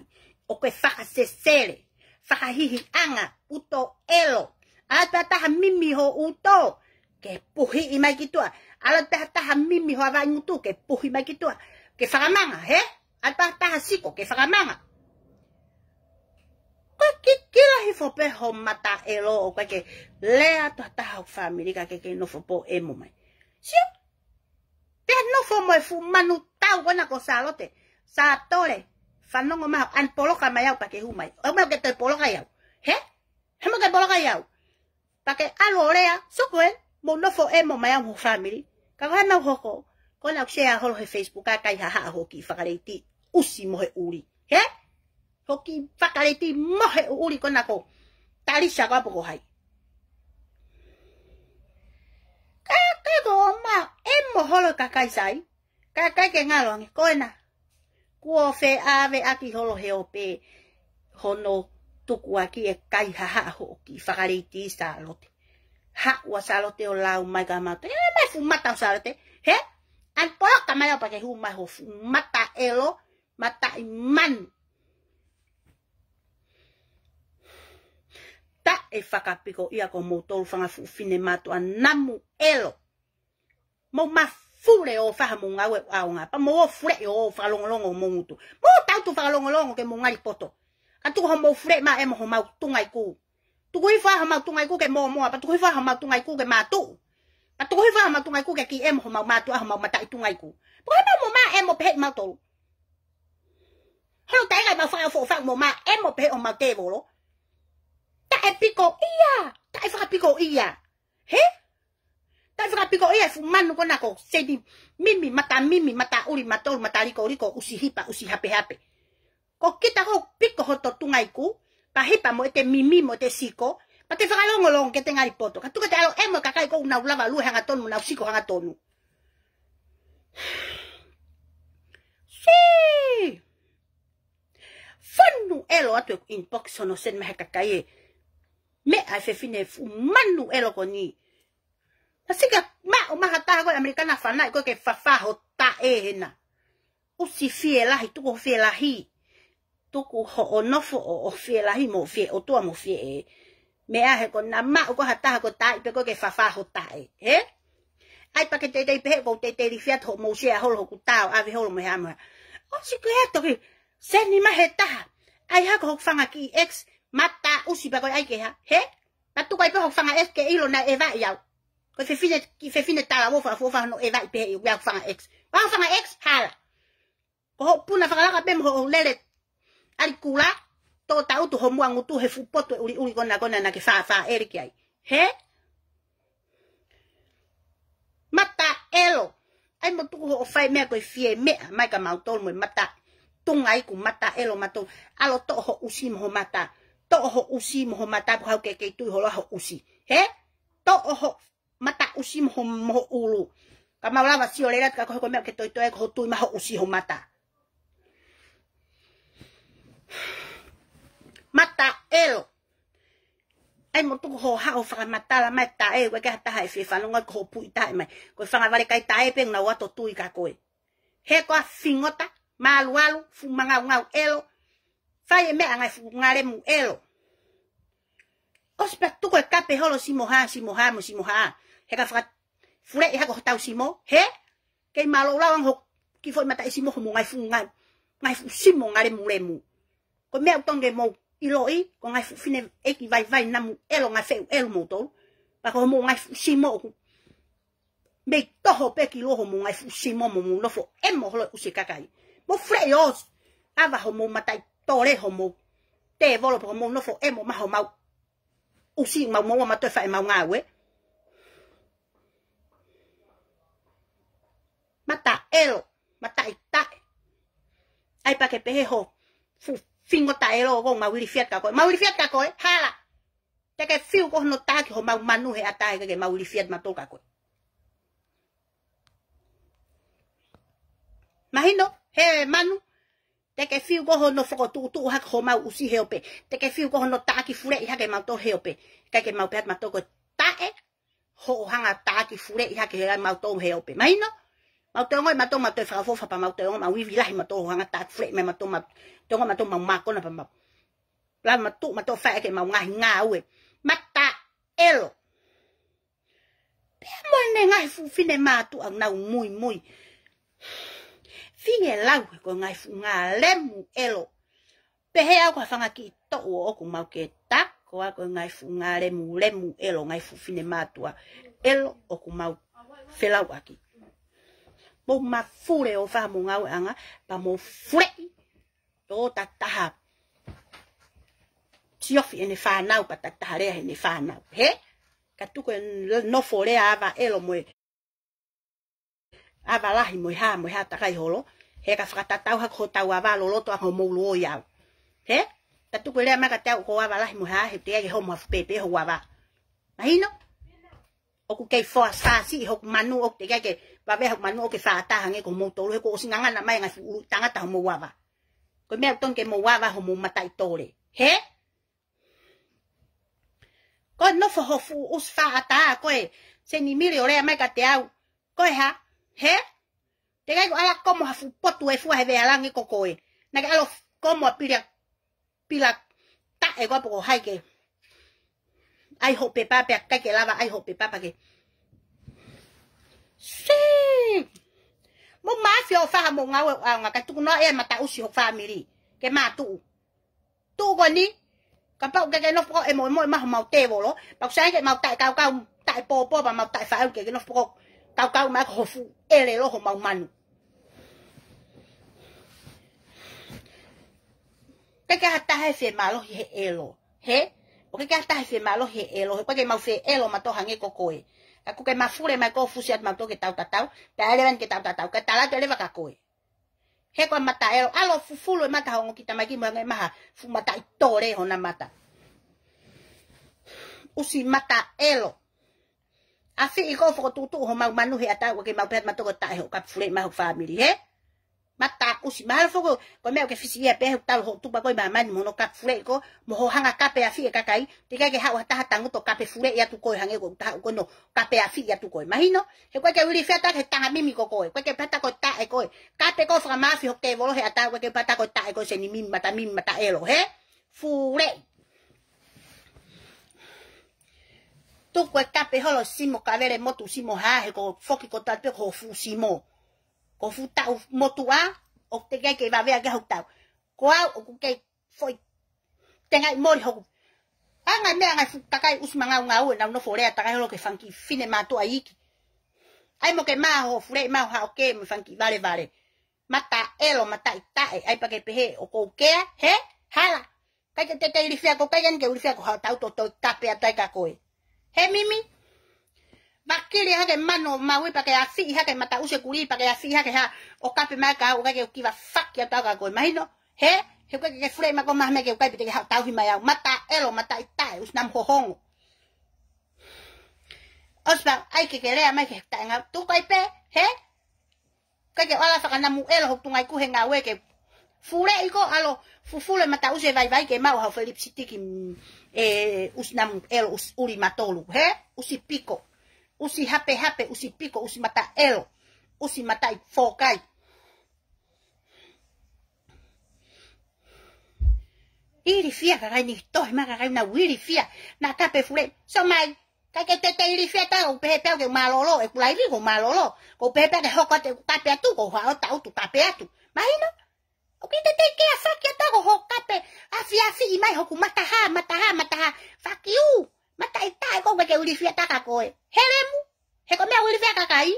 ʻOku ke Fakasesele. Fakahihiʻanga. ʻUto ʻelo. ʻAlu atu ha taha mimi ho ʻuto. Ke puhiʻi mai ki tuʻa. ʻAlu atu ha taha mimi ho avaʻi ngutu. Ke puhi mai ki tuʻa. Ke fakamanga, he? ʻAlu atu ha taha siko. Ke fakamanga. Ko e kikila hifo pē ho mata ʻelo ʻoku ʻikai ke lea atu ha taha ho fāmili ka ke kei nofo pē ʻo ʻemo mai. Sio? Pea nofo mo e fuʻu manu tau ko ena ko Sālote. Sātole. Fanongo mai, ʻai poloka mai au pea ke hū mai. ʻOua ke toe poloka ai au. He? He mo ke poloka ai au. Pea ke ʻalu ʻo lea, soko ē, mou nofo ʻemo mai au mo ho fāmili. Ka ko e hā ʻemau hoko, ko ena ʻoku share holo he Facebook ʻa e kaihahaʻa hoʻo kiʻi fakaleiti ʻusi mo he ʻuli. He? Hoʻo kiʻi fakaleiti mo he ʻuli ko ena ko Talisa ko ā pe ko hai. Ka, ka ko ʻomai, ʻemo holo kakai sai. Ka ʻikai ke ngalo ange, ko ena. Kuo feʻaveʻaki holo he ope hono tukuakiʻi e kaihahaʻa hoʻo kiʻi fakaleiti Sālote. Haʻu ʻa Sālote ʻo lau mai kia mautolu. ʻE mai fuʻu mata ʻo Sālote. He? ʻAi poloka mai au pea ke hū mai ho fuʻu mata ʻelo, mataʻi manu. Taʻefakapikoʻia ko moutolu fanga fuʻu finemātuʻa namu ʻelo. Mou mafule ʻo fai hamou ngāue ʻaonga. Pea mou ō fule ʻo fakalongolongo homou ngutu. Mou tautu fakalongolongo ke mou ngali poto. Ka tuku homou fule mai ʻemo homau tunga iku. Tuku hifo ʻa homau tungaʻiku ke mōmoa, pea tuku hifo ʻa homau tungaʻiku ke mātuʻu. Pea tuku hifo ʻa homau tungaʻiku ke kiʻi ʻemo homau mātuʻa, homau mataʻi tungaʻiku. Pea ko e mau mōmoa ʻemo pehē ʻi mautolu. Holo taʻe ʻikai mau fakaʻofoʻofa mōmoa ʻemo pehē ʻo mau tēvolo. Taʻe piko ia, taʻe fakapiko ia. He? Taʻe fakapiko ia e fuʻu manu ko ena ko Seni Mimi, mata mimi, mata ʻuli, mata ʻuli, mata likoliko, ʻusi hipa, ʻusi hapehape. Ko kita ko piko hoto tungaʻiku, pea hipa mo ʻete mimi mo ʻete siko, pea te fakalongolongo ke te ngali poto. Ka tuku ke te ʻalu ʻemo e kakai ko ʻenau lava lue hangatonu, mo ʻenau siko hangatonu. Sī! Fonu ʻelo atu e inbox hono send mai he kakai e meʻa e fefine fuʻu manu ʻelo ko eni. Ka sika maʻu maha taha ko e ʻAmelika na fanaʻi ko e ke fafā ho taʻe hena. ʻUsi fielahi, tuku ho fielahi. Tuku hoʻo nofo ʻo, ʻo fielahi mo fie ʻOtua mo fie ʻe. Meʻa he ko na maʻu ko ha taha ko e taʻi pē ko e ke fafā ho taʻe. He? ʻAi pea ke teitei pehē ko teitei lifiat hoʻomou sea holo hoku tao ʻave holo mo e hā mo e hā. ʻOsi ko e toki seni mai he taha. ʻAi hako hoku fanga kiʻi ex mata ʻusi pea ko e ʻai ke hā. He? Pea tuku ai pē hoku fanga ex ke ʻilo naʻe ʻevaʻi au. Ko e fefine, kiʻi fefine talavou fakafuofa hono ʻevaʻi pehē ʻi au fanga ex. Pea hoku fanga ex hala. Ko hoʻo puna fakalaka pē mo hoʻo lele ʻalikula, tō taʻutu ho muʻa ngutu he fuʻu potu e ʻuliʻuli ko ena ko ena naʻa ke fāfā ʻeli ki ai. He? Mata ʻelo. ʻAi mo tuku hoʻo fai meʻa ko e fie meʻa mai kia mautolu mo e mata tungaʻiku mata ʻelo mautolu. ʻAlu toʻo ho ʻusi mo ho mata. Toʻo ho ʻusi mo ho mata, pea haʻu ke kei tui holo ho ʻusi. He? Toʻo ho mata ʻusi mo ho, mo ho ʻulu. Ka mau lava sio lelei atu ka ko e ko e meʻa ke toitoi ai ko ho tui mo ho ʻusi ho mata. Mata ʻelo. ʻAi mo tuku hoʻo haʻu ʻo fakamatala mai taʻe, ʻoku ʻikai ha taha ʻe fie fanongo ko hoʻo puʻi taʻe mai. Ko e fanga vale kai taʻe pē naʻa nau ʻoatu ʻo tui kia koe. He ko e fingota, malualu, fuʻu mangaungau ʻelo. Fai e meʻa ngaahi fuʻu ngalemu ʻelo. ʻOsi pea tuku e kape holo simo hā, simo hā, mo simo hā. He ka fakafuleʻi hake hotau simo, he? Kei mālō lau ange ho kiʻi foʻi mataʻi simo homou ngaahi fuʻu ngai, ngaahi fuʻu simo ngalemulemu. Ko e meʻa ʻoku totonu ke mou ʻiloʻi, ko e ngaahi fuʻu fefine ʻeiki vaivai namu ʻelo ngaahi feʻu ʻelu moutolu. Pea ko homou ngaahi fuʻu simo ʻoku mei toho pē ki loho mo e ngaahi fuʻu simo mo mou nofo ʻemo holo e ʻusi e kakai. Mou fuleʻi ʻosi. ʻAva homou mataʻi tole homou tēvolo pea mou nofo ʻemo maʻa homau ʻusi mau mau ma toe fai mau ngāue. Mata ʻelo, mataʻi taʻe. ʻAi pea ke pehē ho fuʻu fingota ʻelo ko mau ilifiat kia koe. Mau ilifiat kia koe, hala. Te ke fiu ko hono taki homau manu he ʻata he ke mau ilifiat mautolu kia koe. Mahino, he manu, te ke fiu ko hono fokotuʻutuʻu hake homau ʻusi he ope. Te ke fiu ko hono taki fuleʻi hake mautolu he ope. Kae ke mau pehē atu mautolu ko e taʻe, hoʻo hanga taki fuleʻi hake he mautolu he ope. Mahino, mau toe ongoʻi mautolu mau toe fakafofa pea mau toe ongoʻi mau ivi lahi mautolu hoʻo hanga taki fuleʻi mai mautolu mau toe ongoʻi mautolu mau mākona pea mau. Lava mautolu mautolu fai ʻaki ʻemau ngaahi ngāue. Mata ʻelo. Pea mo ʻene ngaahi fuʻu fefine mātuʻa nau muimui. Fie lau he ko e ngaahi fuʻu ngalemu ʻelo. Pehē au ko ha fanga kiʻi toʻu ʻoku mau ke tako ʻa ko e ngaahi fuʻu ngalemulemu ʻelo, ngaahi fuʻu fefine mātuʻa ʻelo ʻoku mau felauʻaki. Mou mafule ʻo fai homou ngāueʻanga, pea mou fuleʻi. Tō takitaha siofi ʻene fānau pea takitaha lea heʻene fānau. He? Ka tuku e nofo lea ava ʻelo mo e ava lahi mo e hā, mo e hā takai holo. He ka fakatatau hake hotau ava loloto ʻa homou luo ʻi au. He? Ka tuku e lea mai kiate au ko e ava lahi mo e hā, he te ke homo hafu pēpē ho ava. Mahino? ʻOku kei foa sāsi ʻi hoku manu ʻoku te ke ke vave hoku manu ʻoku ke fātaha ange ko moutolu he kuo ʻosi ngangana mai ngaahi fuʻu tangata homou ava. Ko e meʻa ʻoku totonu ke mou ava homou mataʻi tole. He? Ko e nofo ho fuʻu ʻusi fāʻata ko e Seni Mili ʻo lea mai kiate au. Ko e hā? He? Te ke ʻalu ʻo ʻalu ʻo komo ha fuʻu potu e fua he vealangi ko koe. Naʻa ke ʻalu ʻo komo ʻa pila pila taʻe ko ʻapo ko hai ke ʻai hoʻo pepa pea ʻikai ke lava ʻai hoʻo pepa pea ke. Sī! Mou mafia ʻo fai homou ngāue ʻo ʻaonga kae tuku noa ʻe mataʻusi ho fāmili. Ke mātuʻu. Tuʻu ko eni. Kapau ʻoku ke nofo pē ʻo moʻi moʻi mai homau tēvolo, pea ʻoku sai ke mau taʻe kaukau, taʻe pōpō, pea mau taʻe faʻu, ke ke nofo pē ʻo kaukau mai ko ho fuʻu ʻelelo homau manu. ʻIkai ke ʻi ai ha taha ʻe fiemālohi he ʻelo. Hē? ʻOku ʻikai ke ʻi ai ha taha ʻe fiemālohi he ʻelo. He ʻoku ʻikai ke mau fie ʻelo mautolu hangē ko koe. Ka ʻoku ke mafule mai ko e fusi atu mautolu ke tau tatau. Pea ʻe leva eni ke tau tatau. Ka tala atu ʻe leva kia koe. He ko e mata ʻelo. ʻAlu ʻo fufulu e mata hongo ki tamaki mo hangē mai ha fuʻu mataʻitole hona mata. ʻUsi mata ʻelo. ʻAfiʻi ko e fokotuʻutuʻu homau manu he ʻatā, ʻoku ʻikai ke mau pehē atu mautolu ko e taʻe hoʻo kape fule mai ho fāmili, hē? Mata ʻusi, mahalo foki ko e meʻa ʻoku ke fisi ia pē he ʻoku talu hoʻo tupa ko ē ʻi māmani mo hono kape fule ko, mo hoʻo hanga ʻo kape ʻafiʻi e kakai, teʻeki ai ke haʻu ha taha tangutu ʻo kape fule atu ko ē hangē ko e taha ko ē ʻoku kape ʻafiʻi atu ko ē. Mahino, he ʻoku ʻikai ke u ilifia atu ki he tanga mimi ko koe, ʻoku ʻikai ke u pehē atu ko e taʻe ko ē. Kape ko e fakamāfi hoʻo tēvolo he ʻatā, ʻoku ʻikai ke u pehē atu ko e taʻe ko ē, seni mimi mata mimi mata ʻelo, hē? Fuleʻi. Tuku e kape holo simo kavele motu simo hā, he ko e foki ko e talu pē ko ho fuʻu simo. Ko ho fuʻu taʻu motuʻa, ʻoku teʻeki ai ke vave ʻaki hoku tau. Ko au ʻoku kei foʻi tengaʻi moli hoku. Anga meʻa ngai fuʻu kakai ʻusi mangaungau ʻenau nofo lea takai holo ki he fanga kiʻi finemātuʻa iiki. ʻAi mo ke mā ho fuleʻi mā ho haʻo kē mo e fanga kiʻi valevale. Mata ʻelo, mataʻitaʻe, ʻai pē ke pehē ʻoku ou kea, hē? Hala. ʻIkai ke te te ilifia ko, ʻikai ke ilifia ko haʻo tau to toe kape atu ai kia koe. Hē mimi? Vakili hake manu maui pea ke ʻafiʻi hake mata ʻusi e kulī pea ke ʻafiʻi hake hā ʻo kape mai kia au, ʻikai ke u kiva faki atu au kia koe. Mahino? Hē? He ʻoku ʻikai ke ke fule mai ko e maha meʻa ke u kai pē te ke haʻu ʻo tauhi mai au. Mata ʻelo, mataʻitaʻe, ʻusi namu hohongo. ʻOsi pea ʻai ke ke lea mai ki he taʻenga tuku ai pē, hē? ʻIkai ke ʻalu ʻo fakanamu ʻelo hoku tungaʻi kuhe ngāue ke fuleʻi ko ʻalu ʻo fufulu e mata ʻusi e vaivai ke maʻu haʻo fai lipisitiki, mm, ē, ʻusi namu ʻelo, ʻusi ʻuli matolu, hē? ʻUsi piko. ʻUsi hapehape, ʻusi piko, ʻusi mata ʻelo, ʻusi mataʻi fōkai. Ilifia kakai ni tohi mai kakai naʻa nau ilifia. Naʻa kape fule. So mai, ʻikai ke te te ilifia atu au, pehē pē au ke mālōlō, ʻeku laivi ko mālōlō. Ko pehē pē ke hoko atu ʻeku kape atu, ko haʻo tau tu kape atu. Mahino? ʻOku ʻikai te te kea faki atu au ko hoʻo kape ʻafiʻafiʻi mai hoku mata hā, mata hā, mata hā. Faki u, mataʻitaʻe ko ʻikai ke u ilifia atu kia koe. Helemu, he ko e meʻa u ilifia kakai.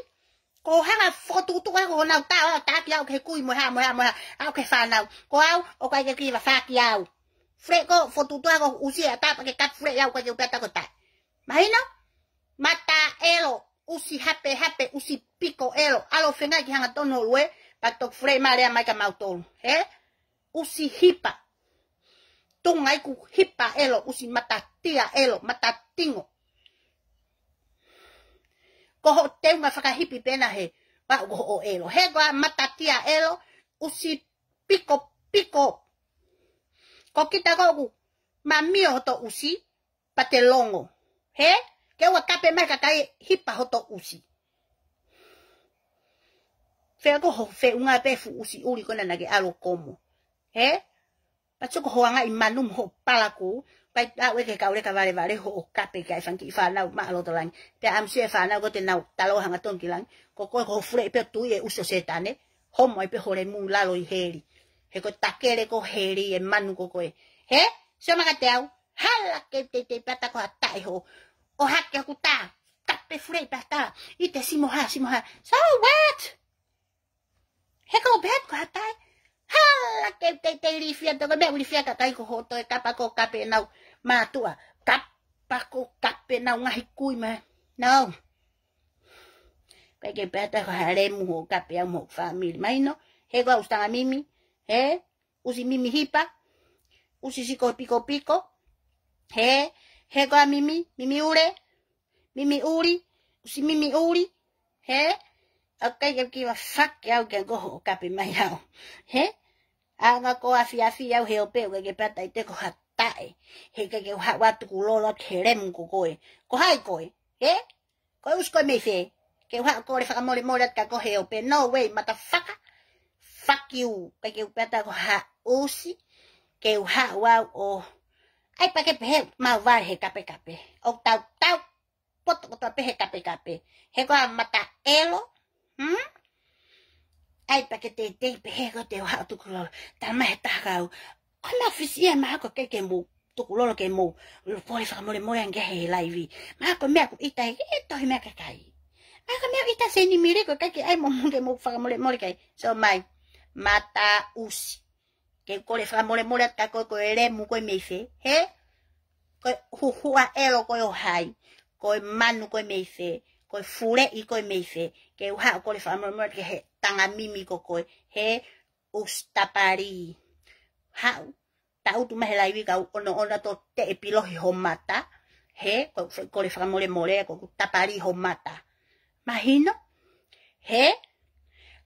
Ko e hanga ʻo fokotuʻutuʻu ʻaki honau taʻo, taʻaki au ki he kui mo e hā, mo e hā, mo e hā, au ki he fānau. Ko au, ʻoku ʻikai ke kiva faki au. Fule ko, fokotuʻutuʻu ʻaki hoku ʻusi e ʻatā pea ke kape fule au, ʻikai ke u pehē atu ko e taʻe. Mahino? Mata ʻelo, ʻusi hapehape, ʻusi piko ʻelo, ʻalu ʻo fengaʻi ki hangatonu ho lue, pea toki fule mai lea mai kia mautolu. Hē? ʻUsi hipa. Tungaʻi kuku hipa ʻelo, ʻusi matatia ʻelo, matatingo. Ko hoʻo teunga fakahipi pē ena he, pea ko hoʻo ʻelo. He ko e matatia ʻelo, ʻusi piko piko. Ko kita ko ʻoku mamio hoto ʻusi, pea te longo. Hē? Ke ʻoua kape mai kakai hipa hoto ʻusi. Fea ko ho feʻunga pē fuʻu ʻusi ʻuli ko ena naʻa ke ʻalu ʻo komo. Hē? Pea tuku hoʻo angaʻi manu mo hoʻo palakū, pea ʻai ʻe ke kauleka valevale hoʻo kape ki ai fanga kiʻi fānau maʻa loto langi. Pea ʻamusia e fānau ko ē te nau talo hangatonu ki langi. Ko koe ko ho fuleʻi pē ʻo tui e ʻusi ʻo Sētane. Homo ai pē ho lemu lalo ʻi heli. He ko e takele ko heli e manu ko koe. Hē? Sio mai kiate au. Hala ke te te pehē atu ko ha taʻe hoʻo. ʻO hake hoku tā. Kape fuleʻi pē ha tā. ʻIte simo hā, simo hā. So what? He ko pehē ko ha taʻe. Hala ke te te ilifia atu ko e meʻa u ilifia kakai ko hoʻo toe kape ko kape ʻenau mātuʻa. Kape ko kape ʻenau ngaahi kui mai. No. ʻIkai ke pehē atu ko ha lemu hoʻo kape au mo hoku fāmili. Mahino, he ko au ʻusi tanga mimi, hē, ʻusi mimi hipa, ʻusi siko pikopiko, hē, he ko au mimi, mimi ʻule, mimi ʻuli, ʻusi mimi ʻuli, hē, ʻoku ʻikai ke kiva faki au ke ko hoʻo kape mai au, hē, ʻa nga ko afiafi au he ope, ʻoku ʻikai ke pehē atu ʻiate ko ha taʻe, he ʻikai ke u haʻu atu ʻo lolo atu he lemu ko koe, ko hai koe, hē, ko e ʻusi ko e mei fē, ke u haʻu ʻo kole fakamolemole atu kia koe he ope, no way, motherfucker, fuck you, ʻikai ke u pehē atu ko ha ʻusi, ke u haʻu au ʻo, ʻai pē ke pehē, mau vale he kapekape, ʻo tau tau, poto kotoa pē he kapekape. He ko e mata ʻelo, hmm? ʻAi pē ke te te pehē ko te u haʻu atu ʻo lolo. Tala mai he taha kau. Ko e meʻa fisi ia mahalo ko e kei ke mou tukulolo ke mou kole fakamolemole ange he laivi. Mahalo ko e meʻa ʻoku ʻita he tohi meʻa kakai. Mahalo ko e meʻa ʻita Seinimili ko e kakai ke ʻai mo mou ke mou fakamolemole ki ai. So mai, mataʻusi. Ke kole fakamolemole atu kia koe, ko e lemu ko ē mei fē, hē? Ko e huhuʻa ʻelo ko ē ʻo hai? Ko e manu ko ē mei fē? Ko e fuleʻi ko ē mei fē? Ke u haʻu ʻo kole fakamolemole ki he tanga mimi ko koe, hē? ʻUsi tapali. Haʻu, tangutu mai he laivi kau ʻonoʻono atu ʻo teʻe pilohi ho mata, hē? Ko e kole fakamolemole, ko ʻeku tapali ho mata. Mahino? Hē?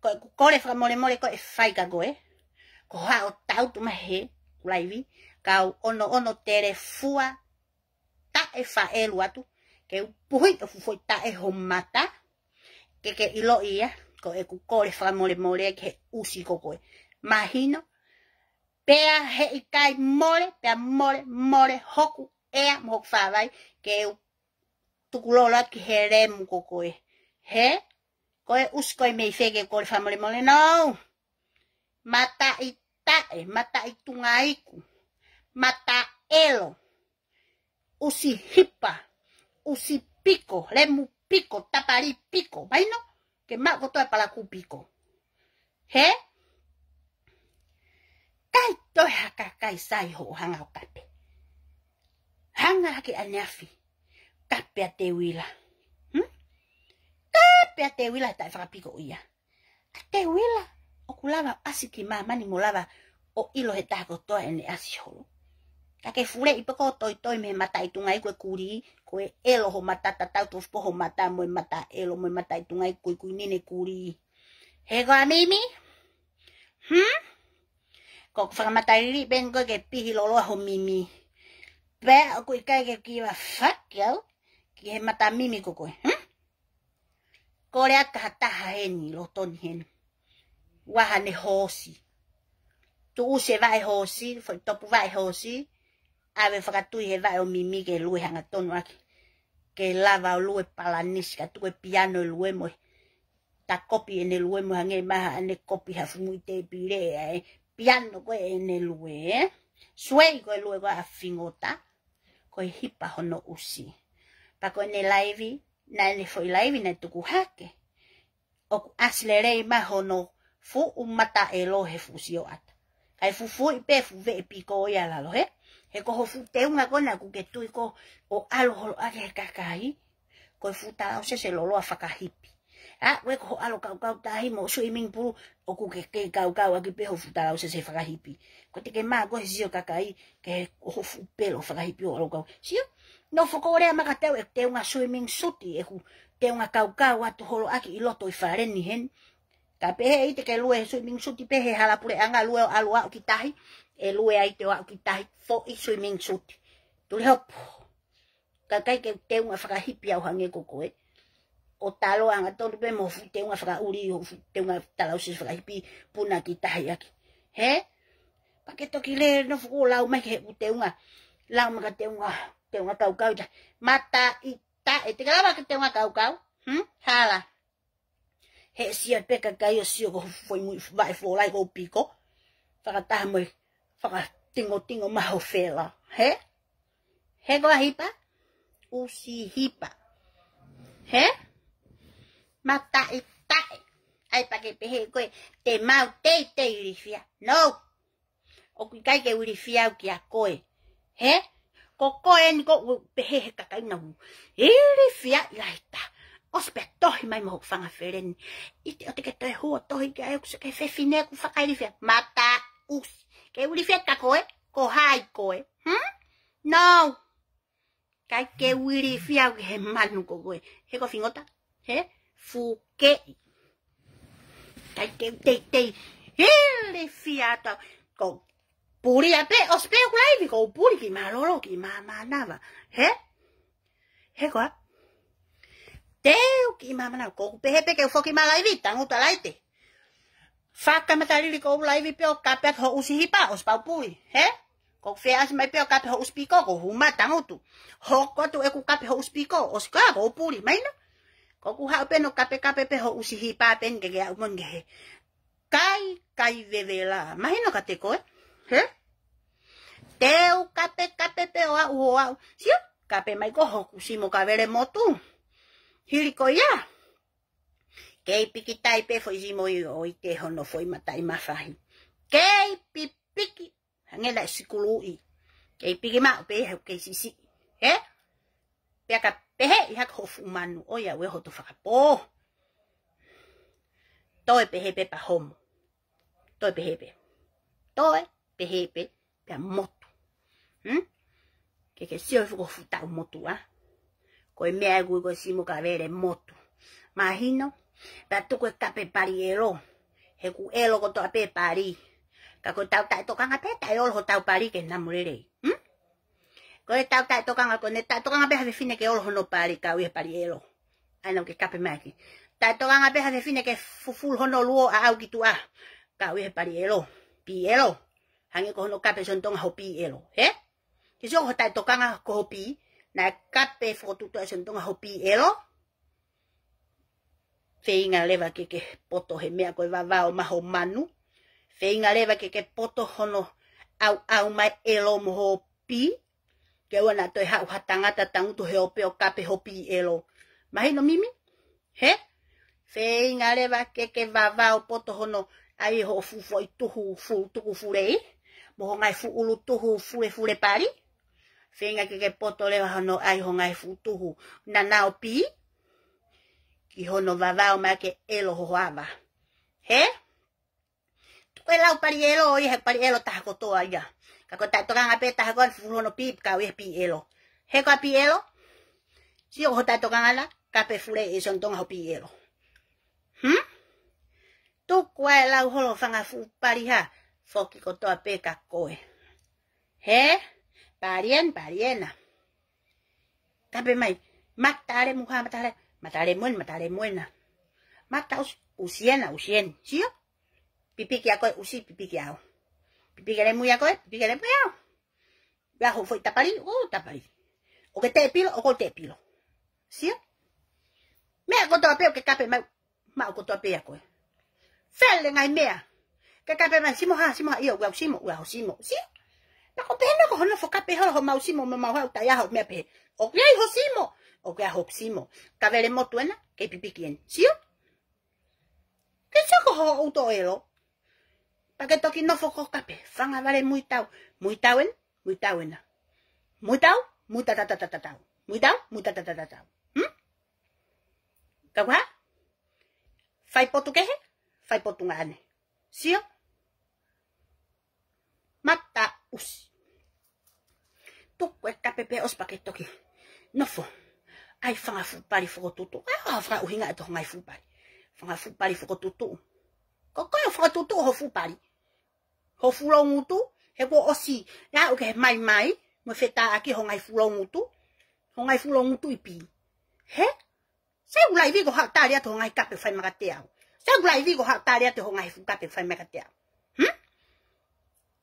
Ko ʻeku kole fakamolemole ko ē ʻe fai kia koe, ko hoʻo haʻu ʻo tangutu mai he laivi, kau ʻonoʻono telefua taʻe faʻelu atu, ke u puhi ʻo fufuʻi taʻe ho mata, ke ke ʻiloʻi ia, ko ʻeku kole fakamolemole ki he ʻusi ko koe. Mahino? Pea heʻikai mole, pea mole, mole hoku ʻea mo hoku fāvai, ke u tukulolo atu ki he lemu ko koe. Hē? Ko e ʻusi ko ē mei fē ke kole fakamolemole? No. Mataʻitaʻe, mataʻitungaiku, mataʻelo, ʻusi hipa, ʻusi piko, lemu piko, tapali piko. Mahino? Ke maʻu kotoa e palakū piko. Hē? ʻIkai toe ha kakai sai hoʻo hanga ʻo kape. Hanga hake ʻaneafi. Kape ʻa Teuila. Hmm? Kape ʻa Teuila he taʻefakapiko ia. ʻA Teuila, ʻoku lava ʻasi ki māmani mo lava ʻo ʻilo he taha kotoa ʻene ʻasi holo. Ka ke fuleʻi pē ʻo toitoi mei he mataʻitungaiku e kulī, ko e ʻelo ho mata, tatau tofu pē ho mata mo e mataʻelo mo e mataʻitungaiku kuikui nine kulī. Hē koā mimi? Hmm? Ko ʻeku fakamatalili pē eni ko ē ke pihi loloa ho mimi. Pea ʻoku ʻikai ke kiva faki au ki he mata mimi ko koe. Hmm? Kole atu ki ha taha heni, lotoni heni. Vaha ne hoosi. Tuʻusi e vaʻe hoosi, foʻi topu vaʻe hoosi. ʻAve fakatui he vaʻe ʻo mimi ke lue hangatonu ʻaki. Ke lava ʻo lue palanisi, ka tuku e piano e lue mo e takopi ʻene lue mo hangē mahalo ʻene kopi ha fumu ʻi tēpile ʻa e piano ko ē ʻene lue, ē? Suei ko e lue ko ē ʻa Fingota, ko e hipa hono ʻusi. Pea ko ʻene laivi, naʻa ne foʻi laivi naʻe tuku hake. ʻOku ʻasi lelei mai hono fuʻu mataʻelo he fuʻu sioʻata. Kae fufuʻi pē fuʻu veʻe piko ia ʻa lalo, hē? He ko ho fuʻu teunga ko ena ʻoku ke tui ko ē ʻo ʻalu holo ʻaki he kakai, ko e fuʻu talausese loloa fakahipi. ʻA, ʻoua ko hoʻo ʻalu ʻo kaukau tahi mo swimming pool, ʻoku ke kei kaukau ʻaki pē ho fuʻu talausese fakahipi. Ko e teʻeki ke maʻu ko ē he sio kakai, ke ho fuʻu pelo fakahipi ʻo ʻalu ʻo kau. Sio? Nofo ʻo lea mai kiate au ʻeku teunga swimming suit, ʻeku teunga kaukau atu holo ʻaki ʻi loto ʻi fale ni heni. Ka pehē ʻe ʻikai te ke lue he swimming suit pē he hala puleʻanga, lue ʻo ʻalu ʻo aʻu ki tahi, ʻe lue ai te u aʻu ki tahi, foʻi swimming suit. Tulihopu. Ka ʻikai ke teunga fakahipi au hangē ko koe. ʻO talo hangatonu pē mo ho fuʻu teunga fakaʻuli, ho fuʻu teunga talausese fakahipi, puna ki tahi ʻaki. Hē? Pea ke toki lele nofo ʻo lau mai ki he fuʻu teunga. Lau mai ki he teunga, teunga kaukau ia. Mataʻitaʻe, te ke lava ki he teunga kaukau. Hmm? Hala. He sio pē kakai ʻo sio ko ho foʻi muʻi vaʻe folai ko e piko. Fakataha mo e fakatingotingo mai ho fela. Hē? Hē koā hipa? ʻUsi hipa. Hē? Mataʻitaʻe. ʻAi pea ke pehē ko ē te mau teitei ilifia. No. ʻOku ʻikai ke u ilifia au kia koe. Hē? Ko koe eni ʻoku pehē he kakai naʻa ku ilifia ʻi lahi taha. ʻOsi pē tohi mai mo hoku fanga feleni. ʻIte ʻoua te ke toe hū ʻo tohi ki ai ʻoku se ke fefine ʻoku fakailifia. Mataʻusi. Ke u ilifia kia koe, ko hai koe? Hmm? No. ʻIkai ke u ilifia au ki he manu ko koe. Hē ko Fingota? Hē? Fukeʻi. ʻIkai ke u teitei ilifia atu au. Ko e puli ʻa pē, ʻosi pē ʻeku laivi, ko e puli ki mālōlō ki māmānava. Hē? Hē koā? Teu ki māmānava, ko ʻeku pehē pē ke u foki mai laivi, tangutu ʻa Laite. Fakamatalili ko u laivi pē ʻo kape atu ho ʻusi hipa, ʻosi pau puli, hē? Ko u fie ʻasi mai pē ʻo kape ho ʻusi piko, ko u hū mai tangutu. Hoko atu ʻeku kape ho ʻusi piko, ʻosi ko ia ko u puli, mahino? Ko ʻeku haʻu pē ʻo kapekape pē ho ʻusi hipa pē eni ke ke aʻu mo eni ki he kai, kai vevela. Mahino kiate koe, hē? Teu kape, kape pē ʻo aʻu, ʻo aʻu. Sio, kape mai ko hoku simo kavele motu. Hili ko ia. Kei pikitai pē foʻi simo ʻi ʻo ʻite hono foʻi mataʻi mafahi. Kei pipiki, hangē naʻe sikuluʻi. Kei piki maʻu pē he kei sisi. He? Pea ka pehē ʻi hake hoʻo fuʻu manu, ʻoiauē hoto fakapō. Toe pehē pē pea homo. Toe pehē pē. Toe pehē pē pea motu. Hmm? Ke ke sio he fuko fuʻu taʻu motu, ā. Ko e meʻa ʻoku ui ko e simo kavele motu. Mahino, pea tuku e kape pali ʻelo. He ʻoku ʻelo kotoa pē pali. Ka ko e tau taʻetokanga pē, taʻeolo hotau pali ke namu lelei. Hmm? Ko e tau taʻetokanga, ko ʻene taʻetokanga pē ha fefine ke olo hono pali, kau ʻi he pali ʻelo. ʻA ena ʻoku ke kape mai ʻaki. Taʻetokanga pē ha fefine ke fufulu hono luo ʻo aʻu ki tuʻa, kau ʻi he pali ʻelo. Pī ʻelo. Hangē ko hono kape Sione Tonga hoʻo pī ʻelo. He? Ke sio ho taʻetokanga ko hoʻo pī, naʻe kape fokotuʻutuʻu ʻe Sione Tonga hoʻo pī ʻelo. Feinga leva ke ke poto he meʻa ko e vavao maʻa ho manu. Feinga leva ke ke poto hono ʻauʻau mai ʻelo mo hoʻo pī. Ke ʻoua naʻa toe haʻu ha tangata tangutu he ope ʻo kape hoʻo pī ʻelo. Mahino, Mimi? He? Feinga leva ke ke vavao poto hono ʻai hoʻo fuʻu foʻi tuhu fuʻu tuku fulei. Mo ho ngaahi fuʻu ʻulu tuhu fulefule pali. Feinga ke ke poto leva hono ʻai ho ngaahi fuʻu tuhu nanao pī. Ki hono vavao mai ke ʻelo ho ava. He? Tuku e lau pali ʻelo ʻo ʻi he pali ʻelo taha kotoa ia. Ka ko e taʻetokanga pē taha ko ē fufulu hono pī, kau ʻi he pī ʻelo. He ko e pī ʻelo? Sio ho taʻetokanga na, kape fule ʻe Sione Tonga hoʻo pī ʻelo. Hmm? Tuku ʻa e lau holo fanga fuʻu pali hā, foki kotoa pē kia koe. He? Pali ena, pali ena. Kape mai, mata lemu hā, mata le-, mata lemu ena, mata lemu ena. Mata ʻusi, ʻusi ena, ʻusi ena. Sio? Pipiki ʻa koe ʻusi, pipiki au. Pipiki lemu ia koe, pipiki lemu ia au. Ia ho foʻi tapali, ʻo tapali. ʻOku ke teʻepilo, ʻoku ou teʻepilo. Sio? Meʻa kotoa pē ʻoku ke kape mai, maʻu kotoa pē ia koe. Fele ngaahi meʻa. Ke kape mai, simo hā, simo hā, ʻio, ʻoku ou simo, ʻoku ou simo. Sio? Pea ko e pehē meʻa ko hono fokape holo homau simo, mo mau haʻu taʻe ʻi ai ha meʻa pehē. ʻOku ʻi ai ho simo, ʻoku ʻi ai ho simo. Kavele motu ena, kei pipiki ena. Sio? Ke sio ko hoʻo ʻuto ʻelo. Pea ke toki nofo ko kape, fanga vale muitau, muitau ena, muitau ena. Muitau, muitau, tatau, tatau. Muitau, muitau, tatau, tatau. Hmm? Ka kuo hā? Fai potu kehe, fai potu ngā ane. Sio? Mata ʻusi. Tuku e kape pē ʻosi pea ke toki nofo. ʻAi fanga fuʻu pali fokotuʻutuʻu. ʻAi, ʻa fanga ʻuhinga ʻe toki ngaahi fuʻu pali. Fanga fuʻu pali fokotuʻutuʻu. Ko koe ʻo fokotuʻutuʻu ho fuʻu pali. Ho fuʻu loungutu, he kuo ʻosi. Ia ʻoku ke maimai, mo fetāʻaki ho ngaahi fuʻu loungutu. Ho ngaahi fuʻu loungutu ʻi pī. He? Sai ʻoku laivi ko haʻu tali atu ho ngaahi kape fai mai kiate au. Sai ʻoku laivi ko haʻu tali atu ho ngaahi fuʻu kape fai mai kiate au. Hmm?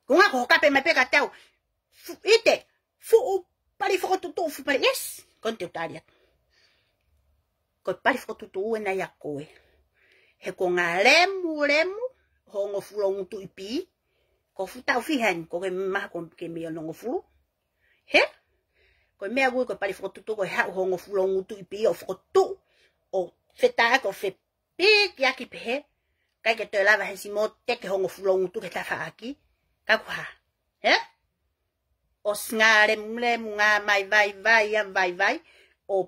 Ko ngā ko ho kape mai pē kiate au. Fu-, ʻite, fuʻu pali fokotuʻutuʻu fuʻu pali, yes. Ko eni te u tali atu. Ko e pali fokotuʻutuʻu ena ia koe. He ko ngā lemu, lemu, ho ongo fuʻu loungutu ʻi pī. Ko e fuʻu taʻu fiha eni, ko ke maha ko ke mei onongofulu. He? Ko e meʻa ʻoku ui ko e pali fokotuʻutuʻu ko e haʻu ho ongo fuʻu loungutu ʻi pī ʻo fokotuʻu. ʻO fetāʻaki ʻo fepiki ʻaki pehē. ʻIkai ke toe lava he simo teke ho ongo fuʻu loungutu ke tafaʻaki. Ka kuo hā? He? ʻOsi ngā lemulemu ngā mai vaivai ʻa vaivai. ʻO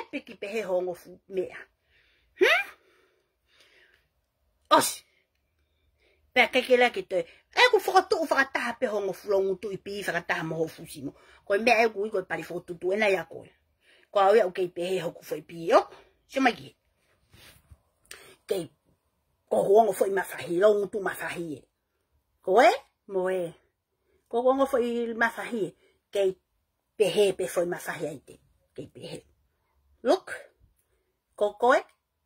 fepiki pehē ho ongo fuʻu meʻa. Hmm? ʻOsi. Pea ʻikai ke lava ke toe. ʻE ʻoku fokotuʻu fakataha pē ho ongo fuʻu loungutu ʻi pī fakataha mo ho fuʻu simo. Ko e meʻa ʻoku ui ko e pali fokotuʻutuʻu ena ia koe. Ko au ia ʻoku kei pehē hoku foʻi pī ʻoku. Sio mai ki hē. Kei. Ko hoku ongo foʻi mafahi, loungutu mafahi ē. Ko ē, mo ē. Ko hoku ongo foʻi mafahi ē. Kei pehē pē foʻi mafahi ai te. Kei pehē. Look. Ko koe,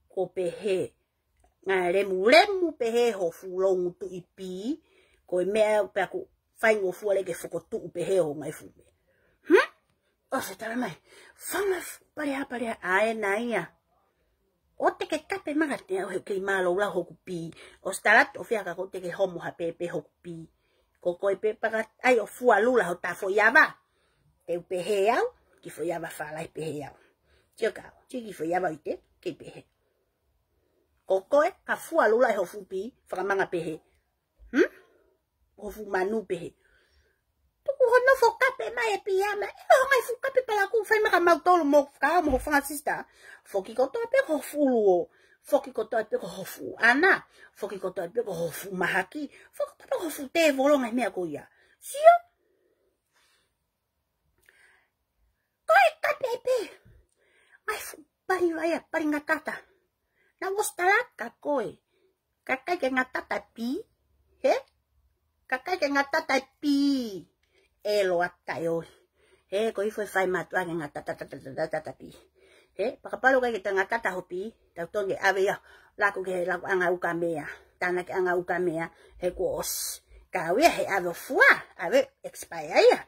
ko pehē. Ngā lemulemu pehē ho fuʻu loungutu ʻi pī, ko e meʻa pea ʻoku faingofua leva ke fokotuʻu pehē ho ngaahi fuʻu meʻa. Hmm? ʻOsi tala mai. Fanga fuʻu pali hā pali hā ʻa ena ia. ʻOua te ke kape mai kiate au he ʻoku kei mālōlō hoku pī. ʻOsi tala atu ʻo fēfē ka ko ʻoua te ke homo ha pēpē hoku pī. Ko koe pē paka ai ʻo fua lula ho tā foʻi ava. Te u pehē au, kiʻi foʻi ava fālahi pehē au. Sio kau, sio kiʻi foʻi ava ʻikai te, kei pehē. Ko koe, ka fua lula ʻi ho fuʻu pī, fakamanga pehē. Hmm? Ho fuʻu manu pehē. Tuku hono fo kape mai e pī ama, ʻe ho ngaahi fuʻu kape palaku, fai maka mautolu mo ka mo ho fanga sista. Foki kotoa pē ko ho fuʻu luo. Foki kotoa pē ko ho fuʻu ʻana. Foki kotoa pē ko ho fuʻu mahaki. Foki kotoa pē ko ho fuʻu tēvolo ngaahi meʻa ko ia. Sio? Ko e kape pē. Ngaahi fuʻu pali vaia, pali ngatata. Naʻá ku ʻosi tala kia koe. Kakai ke ngatata pī. He? Kakai ke ngatata pī. ʻE loa taʻeʻohi. He, ko ifo e fai mātuʻa ke ngatata, tata, tata, tata pī. He, pakapalu kai ke ta ngatata ho pī. Tau tonu ke ʻave ia. Laku ke laku anga ukamea. Tānaki anga ukamea. He kuo ʻosi. Ka ʻave ia he ʻave ʻo fua. ʻAve expire ia.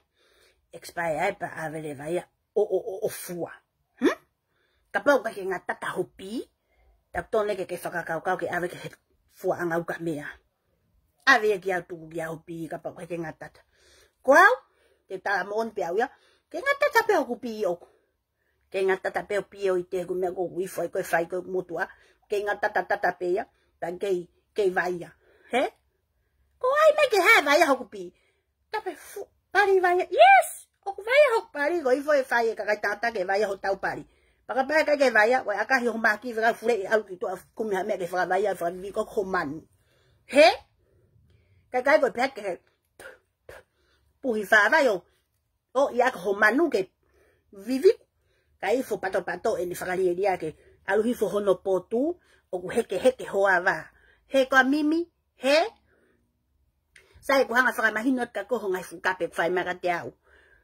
Expire ia pea ʻave leva ia ʻo, ʻo, ʻo, ʻo fua. Hmm? Kapau ʻoku ʻikai ke ngatata ho pī, tau tonu ke ke fakakaukau ke ʻave ke he fua anga ukamea. ʻAve ia kia tuku kia ho pī, kapau ʻoku ʻikai ke ngatata. Ko au, te u tala moʻoni pē au ia, ke ngatata pē hoku pī ʻoku. Ke ngatata pē ho pī ʻo ʻite ʻoku meʻa ko ʻeku ifo ai ko e fai ko ʻeku motuʻa. Ke ngatata tata pē ia, pea kei, kei vaia. He? Ko ai mai ke hae vaia hoku pī. Tape fu, pali vaia. Yes! ʻOku vaia hoku pali, ko ifo e fai e kakai tangata ke vaia hotau pali. Paka pē ʻikai ke vaia, ko e ʻakahi ho maki, fekau fule ʻi ʻalu ki tuʻa kumi ha meʻa ke fakavaia, fakaviviko ho manu. He? Kakai ko e pehē ke he. Puhi fāvai ʻo. ʻO ia ko ho manu ke viviko. Ka ifo patopato ʻene fakalielia ke. ʻAlu hifo hono potu, ʻoku hekeheke ho ava. He ko a mimi, he? Sai ʻoku hanga fakamahino atu kia koe ho ngaahi fuʻu kape ʻoku fai mai kiate au.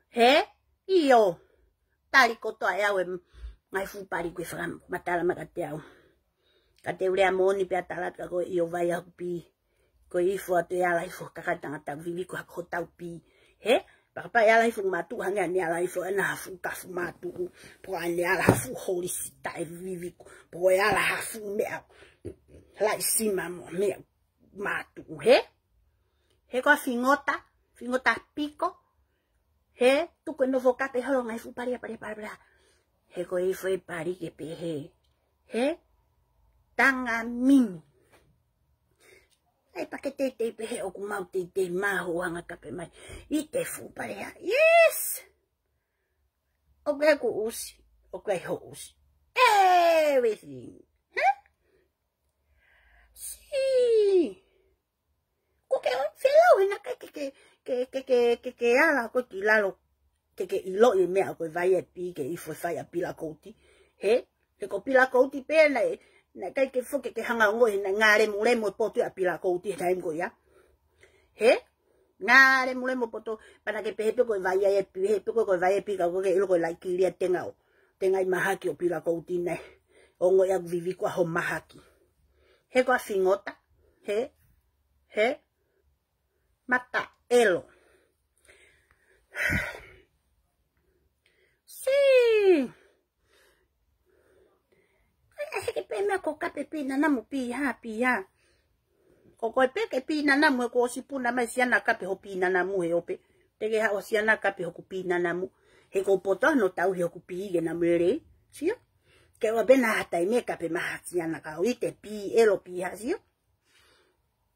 He? ʻIo. Tali kotoa ʻe au e ngaahi fuʻu pali ʻoku ke fakamatala mai kiate au. Ka te u lea moʻoni pea tala atu kia koe ʻio vaia hoku pī. Ko ifo atu e ala ifo kakai tangata viviko hotau pī. He? Paka pē ʻe ala ifo mātuʻa hangē ʻene ala ifo ʻena ha fuʻu kafu mātuʻa. Pea ʻene ala ha fuʻu holisita ʻe viviko. Pea ʻe ala ha fuʻu meʻa. Laisima mo meʻa. Mātuʻa, he? He ko a fingota, fingota piko. He, tuku e nofo kape holo ngaahi fuʻu pali, pali, pali, pali. He ko e ifo e pali ke pehē. He? Tanga mimi. ʻAi pea ke teitei pehē ʻoku mau teitei maho anga kape mai. ʻI te fuʻu pali ha. Yes! ʻOku ʻikai ko ʻusi. ʻOku ʻikai ho ʻusi. Everything. He? Si. Ko ke o, felau he naʻe ʻikai ke, ke, ke, ke, ke, ke ala ko ki lalo. Ke, ke ʻiloʻi e meʻa ko e vaia e pī ke ifo e fai ʻa Pilakouti. He, he ko Pilakouti pē naʻe, naʻe ʻikai ke foki ke hanga ongo he naʻe ngalemulemu e potu ʻa Pilakouti he taimi ko ia. He, ngalemulemu e potu, pea naʻa ke pehē pē ko e vaia e pī, he pē ko e, ko e vaia e pī ka ko ke ʻilo ko e laikili ʻa tenga ʻo. Tenga ʻi mahaki ʻo Pilakouti naʻe. Ongo ia viviko ho mahaki. He ko a fingota. He. He. Mata ʻelo. Si. ʻAi, ʻai, he ke pē meʻa ko kape pī nanamu pī ha, pī ha. Ko koe pē ke pī nanamu he ko ʻosi puna mai siana kape ho pī nanamu he ope. Te ke haʻu siana kape hoku pī nanamu. He ko poto no tau he hoku pī ke namu lelei. Sio? Ke ua pē na ha taimi kape maha siana ka ʻo ʻi te pī ʻelo pī ha sio.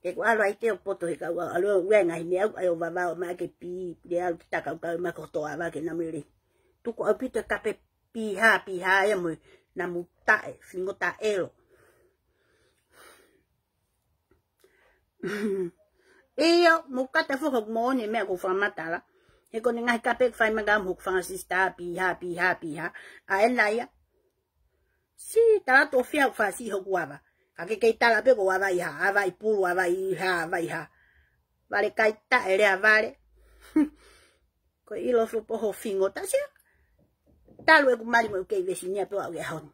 Ke ko alo ai te o poto he kau alo ua ngaahi meʻa au ai ʻo vavao ma ke pī, le au ki takau kau ma ko toa va ke namu lelei. Tuku ʻaupito kape pī ha, pī ha ia mo e namu taʻe, fingota ʻelo. ʻIo, mo kata foka moʻoni meʻa ko fakamatala. He ko e ngaahi kape fai mai ka mo hoku fanga sista pī ha, pī ha, pī ha. ʻA ena ia. Si, tala tō fia ʻoku fasi hoku ava. Ka ke kei tala pē ko ava ʻi ha, ava ʻi pulu, ava ʻi ha, ava ʻi ha. Vale kai taʻe lea vale. Ko e ʻilo fupo ho fingota sia. Talu ʻeku mali mo ʻeku kei vesinia pē au ke honi.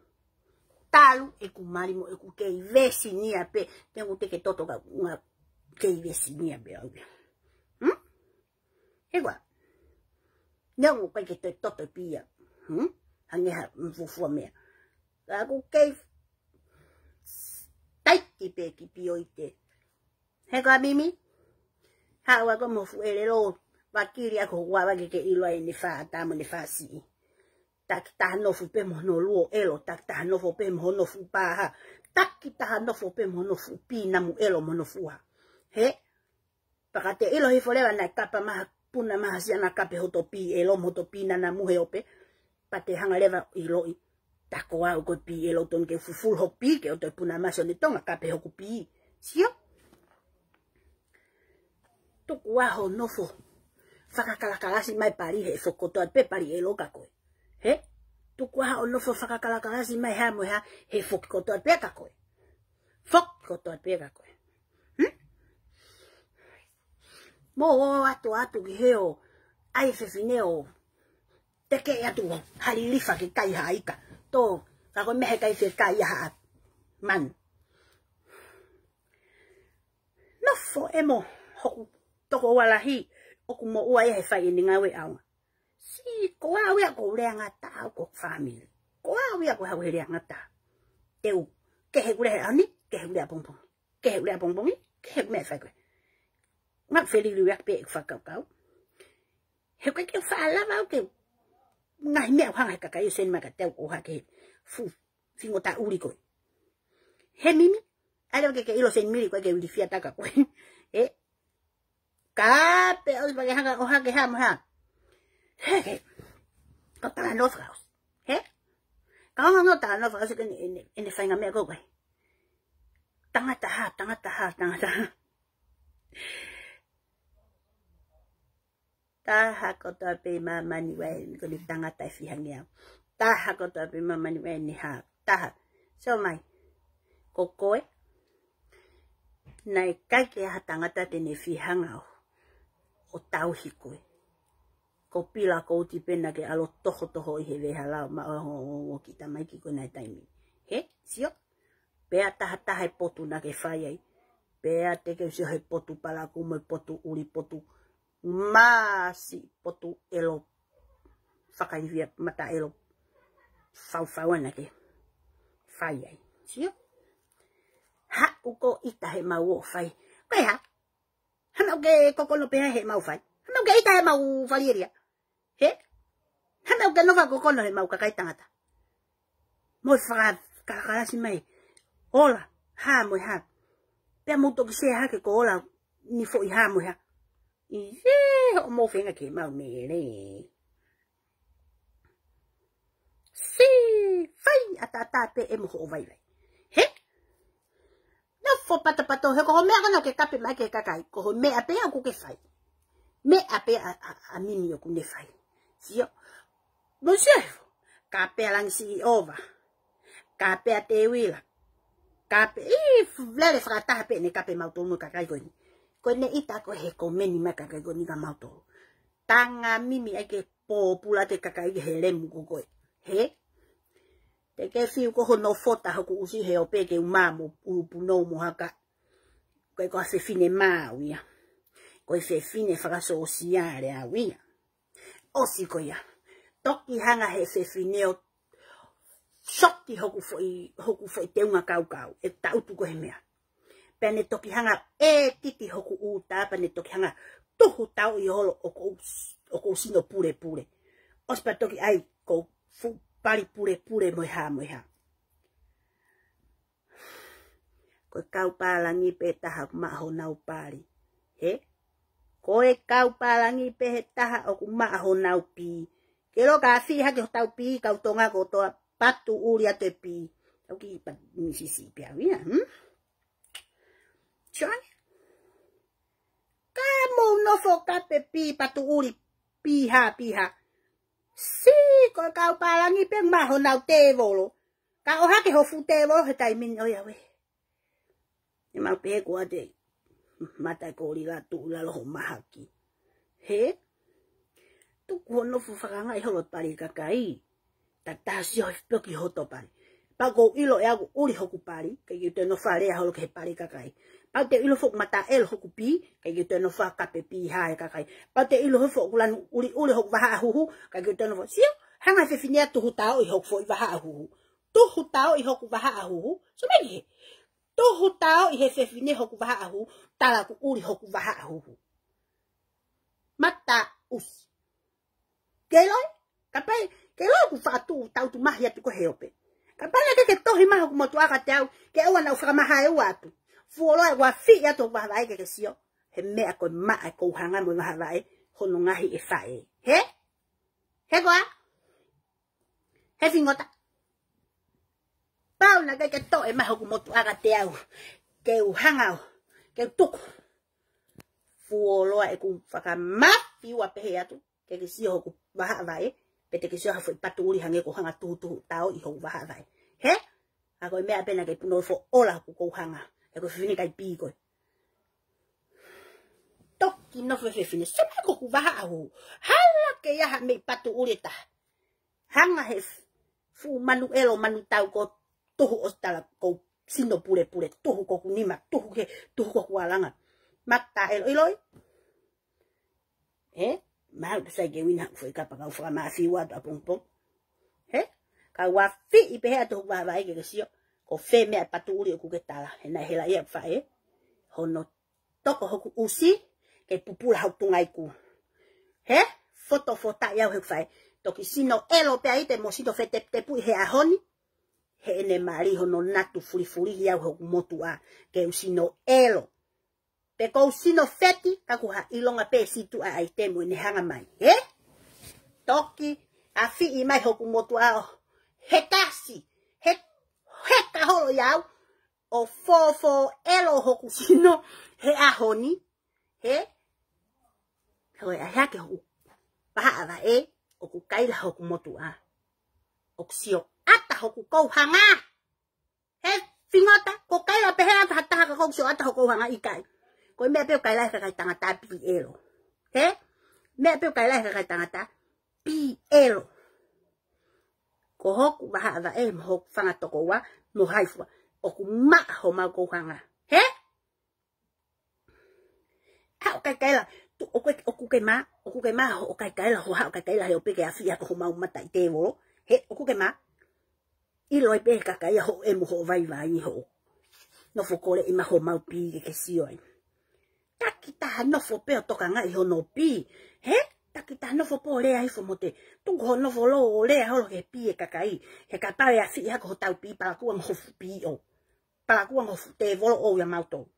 Talu ʻeku mali mo ʻeku kei vesinia pē. Te ngu te ke toto ka ngā kei vesinia pē au ke. Hmm? He ua. Neu mo kai ke te toto pia. Hmm? Hange ha mfufua meʻa. Ka ʻoku kei taiki pē ki pio i te. He ko a mimi. Haʻu ʻa koe mo fuʻu ʻelelo, vakili ʻa koe ʻoku ʻave ke ke ʻilo ai ʻene fā ʻatā mo ʻene fā siʻi. Takitaha nofo pē mo hono luo ʻelo, takitaha nofo pē mo hono fuʻu pāha, takitaha nofo pē mo hono fuʻu pī namu ʻelo mo hono fuʻu hā. Hē? Pea ka te ʻilo hifo leva naʻe kapa maha puna maha siana kape hoto pī ʻelo mo hoto pī nanamu he ope. Pea te hanga leva ʻiloʻi, tā ko au ko e pī ʻelo tonu ke fufulu hoku pī ke ʻoto e puna maha siana Tonga kape hoku pī. Sio? Tuku ā hoʻo nofo fakakalakalasi mai pali he foki kotoa pē pali ʻelo kia koe. Hē? Tuku ā hoʻo nofo fakakalakalasi mai hā mo hā he foki kotoa pē kia koe. Foki kotoa pē kia koe. Hmm? Mo ō atu atu ki hē ʻo ʻai fefine ʻo teke atu ʻo halilifa ke kai ha ika. Tō, ka ko e meʻa he ʻikai ke kai ha manu. Nofo ē mo hoku tokoua lahi ʻoku moʻua ia he fai ʻene ngāue ʻaonga. Sī, ko au ia ʻoku ou lea ngata au ko family. Ko au ia ʻoku ou lea ngata. Te u kehe ʻeku lea he ʻaho ni, kehe ʻeku lea pongipongi. Kehe ʻeku lea pongipongi, kehe ʻeku meʻa fai ko ē. Ngā feliliuaki pē ʻeku fakakaukau. He ʻoku ʻikai ke u faʻa lava au ke ngaahi meʻa ʻoku hanga he kakai ʻo send mai kiate au ʻo hake he fuʻu fingota ʻuli ko ē. Hē Mimi, ʻai leva ke ke ʻilo Saint Mary ko ē ke ilifia tā kia koe. Ē, kape ʻosi pea ke hanga ʻo hake hā mo hā. Hē, ke. Ka talanoa fakaʻosi. Hē? Ka hanga ʻo talanoa fakaʻosi ke ʻene, ʻene, ʻene faʻahinga meʻa ko ē. Tangata hā, tangata hā, tangata hā. Taha kotoa pē ʻi māmani ʻoku ʻi ai ko eni tangata ʻe fiha ngeau. Taha kotoa pē ʻi māmani ʻoku ʻi ai ʻene hā. Taha. Sio mai. Ko koe. Naʻe ʻikai ke ʻi ai ha tangata te ne fihanga ʻo, ʻo tauhi koe. Ko Pila ko uti pē naʻa ke ʻalu ʻo tohotohoʻi he veʻehala ʻo maʻu ho, ho, ho kiʻi tamaiki ko ē he taimi. Hē? Sio? Pea tahataha e potu naʻa ke fai ai. Pea te ke sio he potu palaku mo e potu ʻuli potu. Māsi potu ʻelo. Fakaivia mata ʻelo. Faufau naʻa ke fai ai. Sio? Haʻu ko ʻita he mau ʻo fai. Ko e hā? Hā mau ke kokono pē he mau fai. Hā mau ke ʻita he mau fai ʻelia. Hē? Hā mau ke nofo kokono he mau kakai tangata. Mo fakakalakalasi mai. Ola, hā mo hā. Pea mou toki sea hake ko ola ni foʻi hā mo hā. ʻI he hoʻomou feinga ke mau mele. Sī, fai ʻataʻatā pē ē mo hoʻo vaivai. Hē? Nofo patapato, he ko ho meʻa ko ena ke kape mai ki he kakai, ko ho meʻa pē ʻoku ke fai. Meʻa pē ʻa, ʻa, ʻa Mimi ʻoku ne fai. Sio. Mo sio hifo. Kape ʻa Langisiʻiova. Kape ʻa Teuila. Kape, ʻi, lele fakataha pē ʻene kape mautolu mo e kakai ko eni. Ko ʻene ʻita ko ē he komeni mai kakai ko eni kia mautolu. Tanga Mimi ʻai ke pōpula ʻa e kakai ki he lemu ko koe. Hē? Te ke fiu ko hono fota hoku ʻusi he ope ke u mā mo ʻulupunou mo haka. Ko e ko ha fefine mā au ia. Ko e fefine fakasōsiale au ia. ʻOsi ko ia. Toki hanga he fefine ʻo soti hoku foʻi, hoku foʻi teunga kaukau. ʻE taʻutu ko ē he meʻa. Pea ne toki hanga ʻe titi hoku ʻū tā, pea ne toki hanga tuhu tauʻi holo ʻoku ou, ʻoku ou sino pulepule. ʻOsi pea toki ʻai ko e fuʻu pali pulepule mo e hā mo e hā. Ko e kau pālangi pē taha ʻoku maʻa honau pali. Hē? Ko e kau pālangi pē he taha ʻoku maʻa honau pī. Ke loka afi hake hotau pī, kau Tonga kotoa patu ʻuli atu e pī. Tau ki pa-, misisi pia ia, hmm? John? Ka mou nofo kape pī patu ʻuli pīhā, pīhā. Sī, ko e kau pālangi pē maʻa honau tēvolo. Ka ʻohake ho fuʻu tēvolo he taimi ni ʻo ia we. ʻE mau pehē ko ʻete mata e kōlila tuʻu ʻi lalo ho mahaki. Hē? Tuku hono fuʻu fakangaʻi holo pali kakai. Takitaha sio hifo pē ki hoto pali. Pau ʻoku ou ʻilo ʻe au ʻoku ʻuli hoku pali, ʻikai ke u toe nofo ʻo lea holo ki he pali kakai. Pau te u ʻilo foki ʻoku mataʻelo hoku pī, ʻikai ke u toe nofo ʻo kape pīhā he kakai. Pau te u ʻilo foki ʻoku lanu ʻuliʻuli hoku vahaʻa huhu, ʻikai ke u toe nofo. Sio, hanga he fefine ʻo tuhu tauʻi hoku foʻi vahaʻa huhu. Tuhu tauʻi hoku vahaʻa huhu. Sio mai ki hē. Tuhu tauʻi he fefine hoku vahaʻa huhu, tala ʻoku ʻuli hoku vahaʻa huhu. Mataʻusi. Ke ʻiloʻi, kapau, ke ʻiloʻi ʻoku faʻa tuʻu tautumahi atu ko ē he ope. Kapau naʻe ʻikai ke tohi mai hoku motuʻa kiate au, ke ʻoua naʻa fakamahā ʻe au atu. Fuoloa ʻeku afiʻi atu hoku vahaʻa vaʻe ke ke sio he meʻa ko e maʻa e kouhanga mo e vahaʻa vaʻe hono ngaohi ʻe faʻē. Hē? Hē koā? Hē Fingota? Kapau naʻe ʻikai ke tohi mai hoku motuʻa kiate au, ke u hanga ʻo, ke u tuku. Fuoloa ʻeku fakamafiu ʻa pehē atu, ke ke sio hoku vahaʻa vaʻe, pe te ke sio ha foʻi patuʻuli hangē ko e hanga tuhutuhu tao ʻi hoku vahaʻa vaʻe. Hē? Ka ko e meʻa pē naʻa ke punou fo ola hoku kouhanga, he ko e fefine ʻikai pī koe. Toki nofo e fefine, sema ko hoku vahaʻa hū. Hala ke ʻi ai ha meʻi patuʻuli ʻe taha. Hanga he f-, fuʻu manu ʻelo, manu tau ko tuhu ʻo tala ko sino pulepule, tuhu ko hoku nima, tuhu ke, tuhu ko hoku alanga. Mataʻelo, ʻiloʻi? Hē? Mahalo pē sai ke u ʻi ai ha foʻi kapa kau fakamafiu atu ʻapongipongi. Hē? Kau afiʻi pehē atu hoku vahaʻa vaʻe ke ke sio, ko fē meʻa patuʻuli ʻoku ke tala, he naʻe hela ia ʻeku faʻē hono toko hoku ʻusi, ke pupula hoku tungaʻiku. Hē? Fotofotaʻi au he ʻeku faʻē. Toki sino ʻelo pē ʻa ʻite mo sino feteputepuʻi he ʻaho ni. Heʻene mali hono natu fulifulihi au hoku motuʻa, ke u sino ʻelo. Pe ko u sino feti, ka ʻoku ha ʻilonga pē situʻa ʻa ʻite mo ʻene hanga mai. Hē? Toki afiʻi mai hoku motuʻa ʻo he kasi, he, he kaholo ia au, ʻo fōfō ʻelo hoku sino he ʻaho ni. Hē? Ko e ʻai hake hoku vahaʻa vaʻe, ʻoku kaila hoku motuʻa. ʻOku sio ʻata hoku kouhanga. Hē Fingota, ko e kaila pehē ʻe ha taha ka ʻoku sio ʻata hoku kouhanga? ʻIkai. Ko e meʻa pē ʻoku kaila ʻe he kakai tangata pī ʻelo. Hē? Meʻa pē ʻoku kaila ʻe he kakai tangata pī ʻelo. Ko hoku vahaʻa vaʻe mo hoku fanga tokoua mo hai fua, ʻoku maʻa homau kouhanga. Hē? Haʻu ʻo kaikaila, tu, ʻoku ke, ʻoku ke mā, ʻoku ke mā hoʻo kaikaila, hoʻo haʻu ʻo kaikaila he ope ke afiʻi hake homau mataʻi tēvolo. Hē, ʻoku ke mā? ʻIloʻi pē ʻe he kakai ia hoʻo ʻemo, hoʻo vaivai, hoʻo nofo koleʻi mai homau pī ke ke sio ai. Takitaha nofo pē ʻo tokangaʻi hono pī. Hē? Takitaha nofo pē ʻo lea hifo mo te tuku hoʻo nofo lō ʻo lea holo ki he pī ʻa e kakai. He kapau ʻe afiʻi hake hotau pī, palakū ange ho fuʻu pī ʻo, palakū ange ho fuʻu tēvolo ʻo ia mautolu.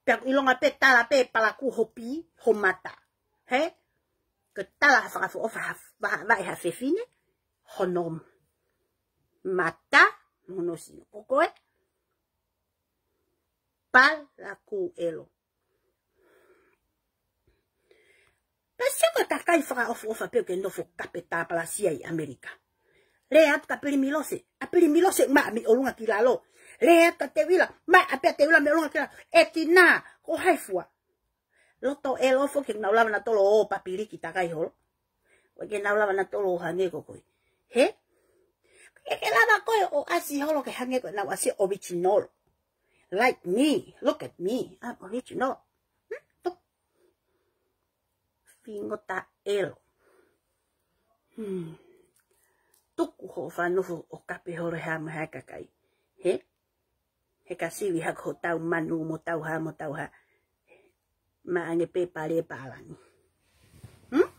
Pea ʻoku ʻilonga pē tala pē palakū ho pī, ho mata. Hē? Ko e tala fakaʻofoʻofa ha, ha, ha, ha fefine, hono mata, hono sino. Ko koe, palakū ʻelo. Pea sio ko e kakai fakaʻofoʻofa pē ʻoku ke nofo kape tāpalasia ʻi ʻAmelika. Lea atu kia Pilimilose, ʻa Pilimilose maʻa mei ʻolunga ki lalo. Lea atu kia Teuila, maʻa pē ʻa Teuila mei ʻolunga ki lalo. ʻE Tina, ko hai fua? Loto ʻelo foki ke nau lava nautolu ʻo papiliki takai holo. ʻOku ʻikai ke nau lava nautolu ʻo hangē ko koe. Hē? ʻIkai ke lava koe ʻo ʻasi holo ke hangē ko ʻenau ʻasi original. Like me, look at me, I'm original. Hmm? Tuk. Fingota ʻelo. Hmm. Tuku hoʻo faʻa nofo ʻo kape holo he hā mo e hā e kakai. Hē? He ka sivi hake hotau manu mo tau hā mo tau hā. Maʻange pē pale pālangi. Hmm?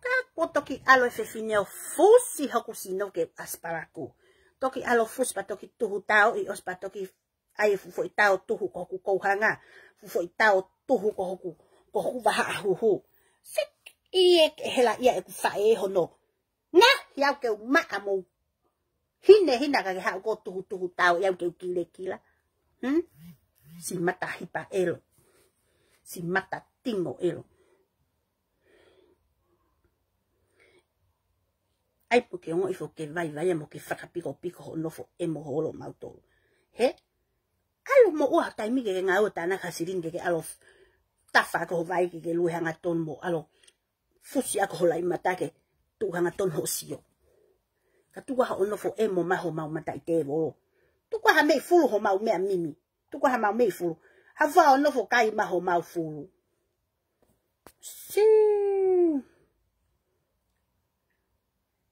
Ka kuo toki ʻalu e fefine ʻo fusi hoku sino ke ʻasi palakū. Toki ʻalu ʻo fusi pea toki tuhu tao ʻi ʻosi pea toki ʻai e fuʻu foʻi tao tuhu ko hoku kouhanga. Fuʻu foʻi tao tuhu ko hoku, ko hoku vahaʻa huhu. Sik, ʻi he hela ia ʻeku faʻē hono. Nā, ʻi au ke u maʻa mo u hinehina ka ke haʻu ko e tuhutuhu tao ʻi au ke u kilekila. Hmm? Siʻi mata hipa ʻelo. Siʻi mata tingo ʻelo. ʻAi pē ke ongoʻi foki ke vaivai mo ke fakapikopiko hoʻo nofo ʻemo holo mautolu. Hē? ʻAlu mo ua taimi ke ke ngāue ʻo tānaki ha silini ke ke ʻalu ʻo tafa ʻaki ho vai ke ke lue hangatonu mo ʻalu ʻo fusi ʻaki ho laʻi mata ke tuʻu hangatonu hoʻo sio. Ka tuku ā hoʻo nofo ʻemo mai homau mataʻi tēvolo. Tuku ā ha meʻi fulu homau meʻa mimi. Tuku ā hamau meʻi fulu. Hā fua hoʻo nofo kai mai homau fulu. Sī.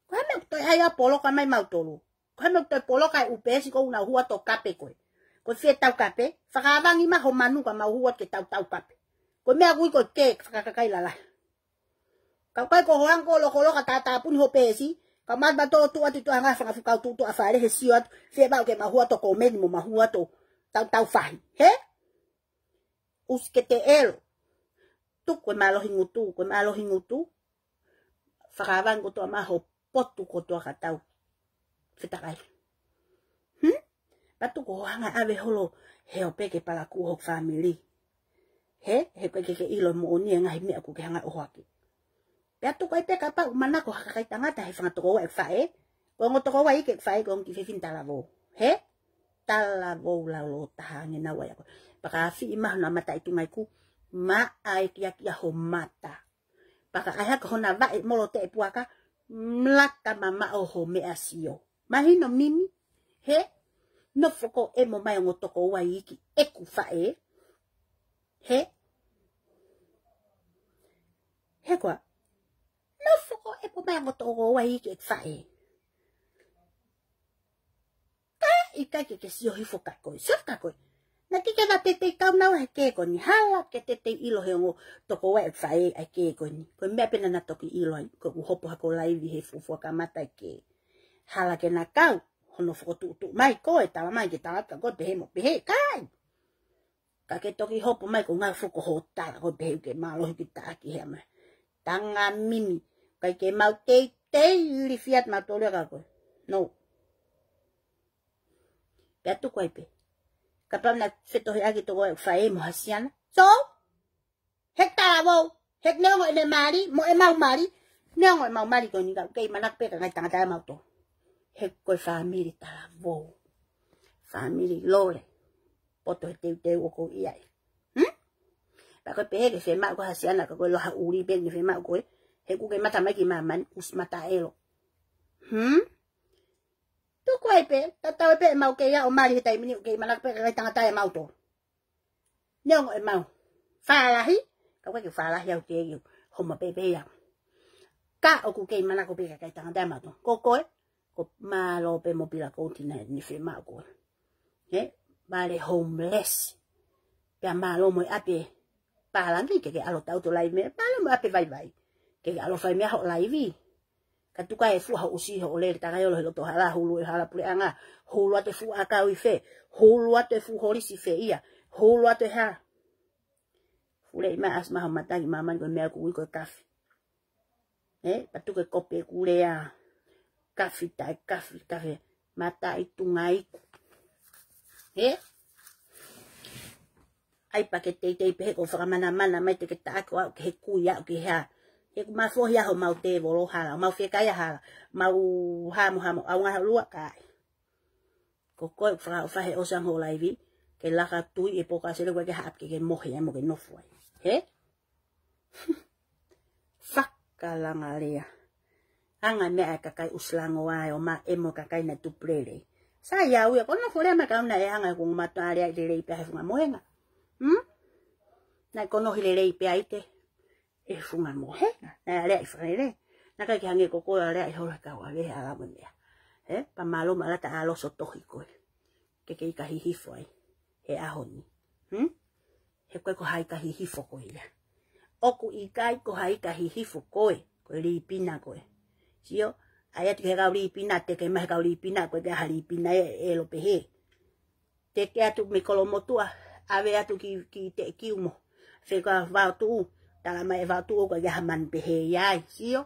Ko e hā e meʻa ʻoku toe ʻai ʻo poloka mai mautolu? Ko e hā e meʻa ʻoku toe poloka e ʻū peesi ʻoku nau hū atu ʻo kape koe? Ko e fie tau kape, fakaavangi mai ho manu ka mau hū atu ke tau tau kape. Ko e meʻa ʻoku ui ko e kē, fakakakai lalahi. Ka ʻoku ʻikai ko hoʻo hanga ʻo lokoloka tātāpuni ho peesi, ka ma ma tō tuʻu atu ʻi tuʻa hanga fanga fukau tuʻu tuʻa fale he sio atu, fiemaʻu ke ma hū atu ʻo komeni mo ma hū atu ʻo tautau fahi. Hē? ʻUsi ke te ʻelo. Tuku e mālohi ngutu, ko e mālohi ngutu. Fakavangu kotoa mai ho potu kotoa ka tau fetakai. Hmm? Pea tuku hoʻo hanga ʻave holo he ʻo pē ke palakū ho fāmili. Hē? He ʻoku ʻikai ke ke ʻilo moʻoni e ngaahi meʻa ʻoku ke hanga ʻo ʻohoake. Pea tuku ai pē kapau ʻoku manako ha kakai tangata he fanga tokoua ʻeku faʻē. Ko e ongo tokoua iiki ʻeku faʻē, ko e ongo kiʻi fefine talavou. Hē? Talavou laulōtaha ange naua ia ko ē. Pea ka afiʻi mai hona mata ʻi tunga iku, maʻa e kiakia ho mata. Pea ka ʻai hake hona vaʻe molo teʻe puaka, mlaka mamaʻo ho meʻa sio. Mahino Mimi, hē? Nofo ko ē mo mai ongo tokoua iiki ʻeku faʻē. Hē? Hē koā? Nofo ko ē mo mai ongo tokoua iiki ʻeku faʻē. Ka ʻikai ke ke sio hifo ka koe, sio ka koe. Naʻa ke ke na teitei kau naua he kē ko eni, hala ke teitei ʻilo he ongo tokoua ʻeku faʻē ʻa e kē ko eni. Ko e meʻa pē naʻa na toki ʻilo ai, ko ʻeku hopo hake ʻo laivi he fuofua kamata e kē. Hala ke na kau, hono fokotuʻutuʻu mai ko e tala mai ke tala ka ko e pehē mo pehē, kai. Ka ke toki hopo mai ko ngā fuko ho tala ko e pehē ke mālohi ki taʻaki hea mai. Tanga Mimi, ʻikai ke mau teitei ilifia atu mautolu ia ka koe. No. Pea tuku ai pē. Kapau naʻa fetohiʻaki tokoua ʻeku faʻē mo ha siana. So, he talavou, he neongo ʻene mali, mo ʻemau mali, neongo ʻemau mali ko eni ka ʻoku kei manako pē ka ngaahi tangata ia mautolu. He ko e fāmili talavou. Fāmili lole. Poto he teuteu ʻoku ʻi ai. Hmm? Pea ko e pehē ke fiemaʻu ko ha siana ka ko e loha ʻuli pē ke fiemaʻu ko ē. He ʻoku ke mata mai ki māmani, ʻusi mata ʻelo. Hmm? Tuku ai pē, tatau ai pē ʻemau kei ʻaʻo mali he taimi ni ʻoku kei manako pē ka ngaahi tangata ia mautolu. Neongo ʻemau fālahi, ka ʻoku ʻikai ke fālahi au ke iu, homa pē pē ia. Ka ʻoku kei manako pē ka ngaahi tangata ia mautolu. Ko koe, ko mālō pē mo pila kouti naʻa ne fiemaʻu koe. Hē, vale homeless. Pea mālō mo e ʻapi pālangi ke ke ʻalu atu ʻo laivi meʻa, mālō mo e ʻapi vaivai. Ke ke ʻalu ʻo fai meʻa hoʻo laivi. Ka tuku ai e fuʻu haʻu ʻusi hoʻo lele takai ʻolo he loto hala, hulu e hala puleʻanga, hulu atu e fuʻu ʻakau ʻi fē, hulu atu e fuʻu holisi fē ia, hulu atu e hā. Fuleʻi mai ʻasi mai ho mata ki māmani ko e meʻa ʻoku ui ko e kafi. Ē, pea tuku e kope ʻeku lea. Kafi taʻe kafi, kafi. Mata ʻi tunga iku. Ē? ʻAi pea ke teitei pehē ko e fakamanamana mai te ke taʻaki ʻo aʻu ki he kui aʻu ki he hā. He ʻoku mau fohi ʻa homau tēvolo hala, mau fekaia hala, mau hamo hamo, ʻaonga ha lua kai. Ko koe ʻoku fakaʻofa he ʻosi ange hoʻo laivi, ke laka tui e pō ka sele koe ke haʻapi ke ke mohe ai mo ke nofo ai. Hē? Fakalangalea. Anga meʻa e kakai ʻusi langoa ʻo ma e mo kakai naʻe tupu lelei. Sai au ia, ko nofo lea mai kau naʻe anga ko matu alea lelei pea he funga mohenga. Hmm? Naʻe konohi lelei pea ʻi te. E funga mohenga. Naʻe alea ʻi fakalelei. Naʻa ʻikai ke hangē ko koe alea ʻi holo he kau ave he ala mo e meʻa. Ē? Pea mālō mo ala ta alo so tohi koe. Ke ke ʻikai hihifo ai. He ʻaho ni. Hmm? He koe ko hai ka hihifo koe ia. ʻOku ʻikai ko hai ka hihifo koe, ko e lipina koe. Sio, ʻai atu ki he kau lipina, te ke mahe kau lipina, koe ke aha lipina e, e lo pehē. Te ke atu mei Kolomotuʻa, ʻave atu ki, ki Teʻekiu mo. Fekau Vao Tuʻu, tala mai e Vao Tuʻu, koe ke aha manu pehē ia ai, sio.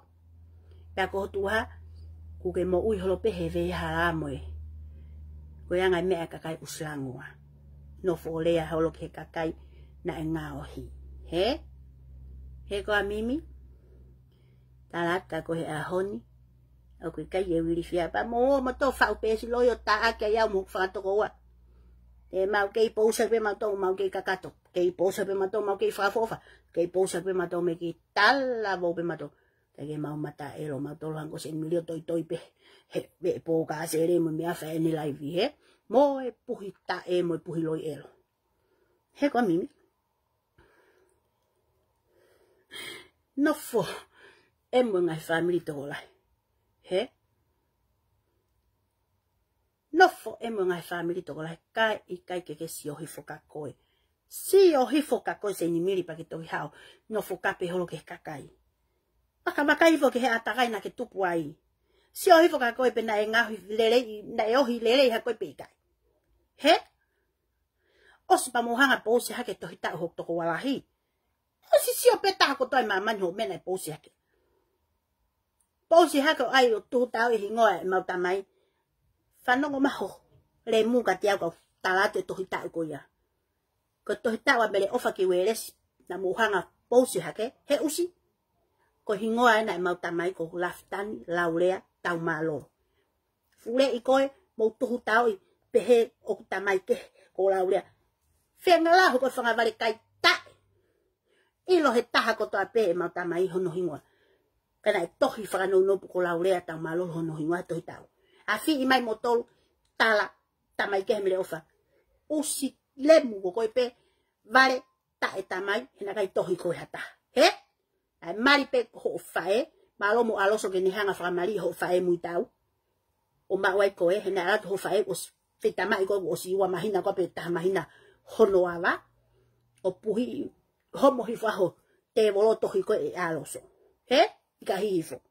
Pea ko ho tuha, ʻoku ke moʻui holo pē he vei hala mo e. Ko e anga e meʻa kakai ʻusi langoa. Nofo lea holo ki he kakai naʻe ngaohi. Hē? Hē koā Mimi? Tala atu ka ko e ʻaho ni. ʻOku ʻikai ke u ilifia pea mo, mo tō faʻu pē si loi ʻo taʻaki ai au mo hoku fanga tokoua. Te mau kei pousa pē mau tō, mau kei kakato. Kei pousa pē mau tō, mau kei fakaʻofoʻofa. Kei pousa pē mau tō, mei kei talavou pē mau tō. Kae ke mau mata ʻelo mau tō lo hangē ko Seni Milio toitoi pē. He, pē pō ka sele mo meʻa fai ʻene laivi hē. Mo e puhi taʻe, mo e puhi loi ʻelo. Hē koā Mimi? Nofo ʻe mo e ngaahi fāmili tokolahi. Hē? Nofo ʻe mo e ngaahi fāmili tokolahi. Kae ʻikai ke ke sio hifo ka koe. Sio hifo ka ko e Seinimili pea ke toki haʻo nofo kape holo ki he kakai. Pea ka vakai hifo ki he ʻātakai naʻa ke tupu ai. Sio hifo ka ko e pē naʻe ngaohi lelei, naʻe ohi lelei ha ko e pē ʻikai. Hē? ʻOsi pea mou hanga ʻo pousi hake e tohi taʻu hoʻo tokoua lahi. ʻOsi sio pē taha kotoa ʻi māmani hoʻo meʻa naʻe pousi hake. Pousi hake ʻo ʻai ʻo tuhu taʻu e hingoa ʻemau tamai. Fanongo mai ho lemu kiate au kau tala atu e tohi taʻu ko ia. Ko e tohi taʻu ʻa Mele ʻOfa ki Uelesi naʻa mou hanga ʻo pousi hake, he ʻusi. Ko e hingoa ena ʻemau tamai ko Lafitani Laulea Taumālolo. Fuleʻi koe, mou tuhu taʻu ʻi pehē ʻoku tamai kehe ko Laulea. Fenga lau ko e fanga vale kai taʻe. ʻIlo he taha kotoa pē ʻemau tamai hono hingoa. Ka naʻe tohi fakanounou pē ko Laulea Taumālolo hono hingoa he tohi taʻu. ʻAfii mai moutolu, tala, tamai kehe Mele ʻOfa. ʻUsi lemu ko koe pē, vale taʻe tamai, he naʻe ʻikai tohi koe ha taha. Hē? ʻAi mali pē hoʻo faʻē, mālō mo ʻAloso ke ne hanga ʻo fakamali hoʻo faʻē muitau. ʻO maʻu ai koe, he naʻe ʻalu atu hoʻo faʻē, ʻosi fetamaʻi koe, ʻosi ua māhina koe pē taha māhina hono ava. ʻO puhi, homo hifo ʻa ho tēvolo tohi koe ʻe ʻAloso. Hē? ʻIkai hifo.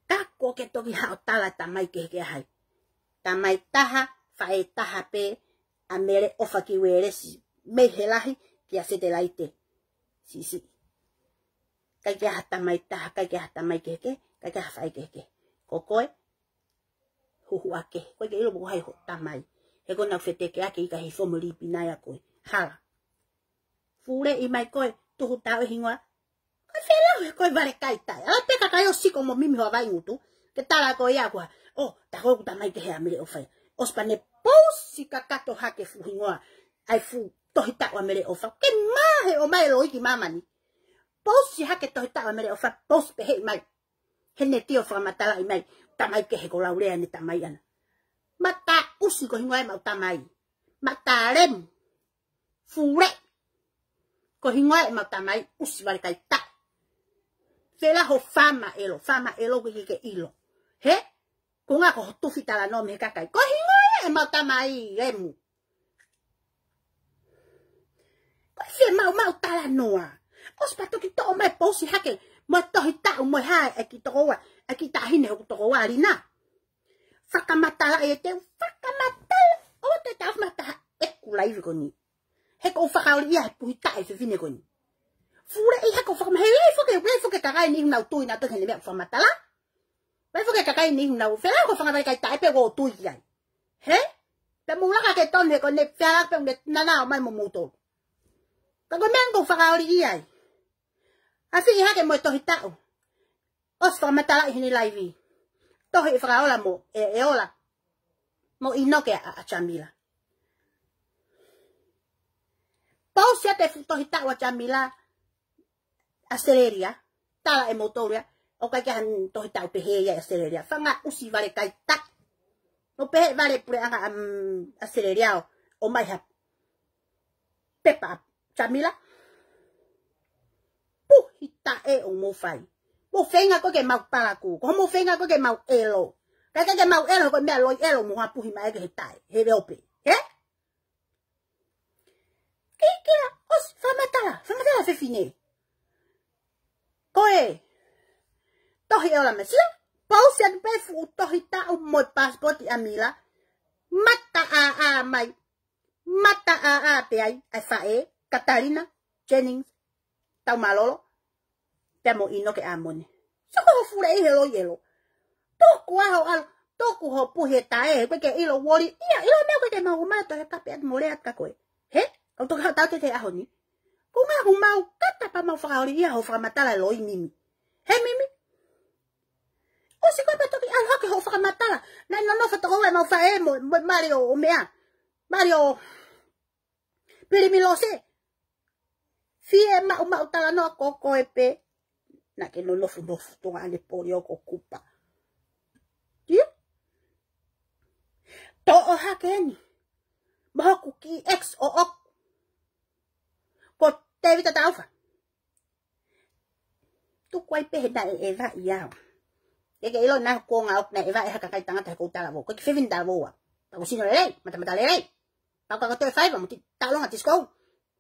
Ka ko ke toki haʻo tala tamai kehe ke ʻa hai. Tamai taha, faʻē taha pē, ʻa Mele ʻOfa ki Uelesi, mei he lahi kia Setelaite. Sisi. ʻIkai ke ʻi ai ha tamai taha, ʻikai ke ʻi ai ha tamai kehekehe, ʻikai ke ʻi ai ha faʻē kehekehe. Ko koe, huhuʻa kehe. ʻOku ʻikai ke ʻilo mo hai hoʻo tamai. He ko ʻena fetekeʻaki ʻikai hifo mo lipinai ʻa koe. Hala. Fuleʻi mai koe, tuhu taʻu e hingoa, ko e felau he ko e vale kai taʻe. ʻAi pē kakai ʻo siko mo mimi ho vaingutu. Ke tala ko ia kuo, ʻo, tā ko ē ʻoku tamai kehe ʻa Mele ʻOfa ia. ʻOsi pea ne pousi kakato hake fuʻu hingoa. ʻAi fuʻu tohi taʻu ʻa Mele ʻOfa. Ke mahe ʻo mai loi ki māmani. Pousi hake tohi taʻu ʻa Mele ʻOfa. Pousi pehē mai. He ne tio fakamatalaʻi mai. Tamai kehe ko Laulea ʻene tamai ʻana. Mataʻusi ko e hingoa ʻemau tamai. Matalemu. Fule. Ko e hingoa ʻemau tamai, ʻusi vale kai taʻe. Fela ho fama elo, fama elo ke ke ʻilo. Hē? Ko e ʻuhinga ko ho tufi talanoa mei he kakai. Ko e hingoa ʻemau tamai, lemu. Ko e fiemaʻu maʻu talanoa. ʻOsi pea toki toʻo mai pousi hake, mo e tohi taʻu, mo e hā e kiʻi tokoua, e kiʻi taʻahine hoku tokoua, Lina. Fakamatala e te u fakamatala. ʻO te tau mata ʻeku laivi ko eni. He ʻoku ou fakaoli ia he puhi taʻe fefine ko eni. Fuleʻi he ʻoku ou fakama-, he lei foke, lei foke kakai ni ʻoku nau tui nautolu ki heʻene meʻa ʻoku fakamatala. Lei foke kakai ni ʻoku nau fela ko e fanga vale kai taʻe pē ʻoku ou tui ki ai. Hē? Pea mou laka ke tonu he ko ʻene fela pē ʻoku ne nana ʻo mai mo moutolu. Ka ko e meʻa ʻoku ou fakaoli ia ai. ʻAsi ʻi hake mo e tohi taʻu. ʻOsi fakamatalaʻi heʻene laivi. Tohi ʻe Fakaola mo, ʻe, ʻe Ola. Mo ʻInoke ʻa, ʻa Jamila. Pousi atu e fuʻu tohi taʻu ʻa Jamila. ʻAositelēlia. Tala ʻe moutolu ia. ʻOku ʻikai ke ʻi ai ha tohi taʻu pehē ia ʻi ʻAositelēlia. Fanga ʻusi vale kai taʻe. ʻO pehē vale puleʻanga ʻa, ʻAositelēlia ʻo, ʻomai ha pepa ʻa Jamila. Puhi taʻe ʻoku mou fai. Mou feinga ko ē ke mau palakū. Ko mou feinga ko ē ke mau ʻelo. Ka ʻikai ke mau ʻelo, ko e meʻa loi ʻelo mo ha puhi mai ke he taʻe. He leo pē. Hē? Kikila, ʻosi, fakamatala, fakamatala fefine. Ko e tohi ʻe Ola Mesila, pousi atu pē fuʻu tohi taʻu mo e pasipoti ʻa Mila, mata ʻā ʻā mai, mata ʻā ʻā pē ai, ʻa e faʻē, Katalina Jennings Taumālolo, pea mo ʻInoke ʻAmone. Soko ho fuleʻi he loi ʻelo. Tuku ā ho ʻalu, tuku ho puhi e taʻe, he ʻoku ʻikai ke ʻilo uoli ia, ʻilo meʻa ʻoku ʻikai ke mau ʻomai ʻo tohi kape atu mo lea atu kia koe. Hē? Kau toki haʻu tautete he ʻaho ni. Ko e ʻuhinga ʻoku mau kata pea mau fakaoli ia ho fakamatala e loi Mimi. Hē Mimi? ʻOsi ko ē pea toki ʻalu hake hoʻo fakamatala. Naʻe nonofo tokoua ʻemau faʻē mo, mo mali ʻo, ʻo meʻa. Mali ʻo Pilimilose. Fiemaʻu maʻu talanoa ko koe pē. Naʻa ke nonofo nofo tonga ane poli ʻo ko kupa. Tiu? Toʻo hake eni. Mo hoku kiʻi ex ʻoʻoku. Ko Tēvita Taufa. Tuku ai pē he naʻe ʻevaʻi au. Ke ke ʻilo naʻe kuonga ʻoku naʻe ʻevaʻi ha kakai tangata he ʻoku ou talavou. Ko e kiʻi fefine talavou au. Pea ʻoku ou sino lelei, matamata lelei. Pea ka ko e toe fai, pea mo ti-, taʻolonga ti sikou.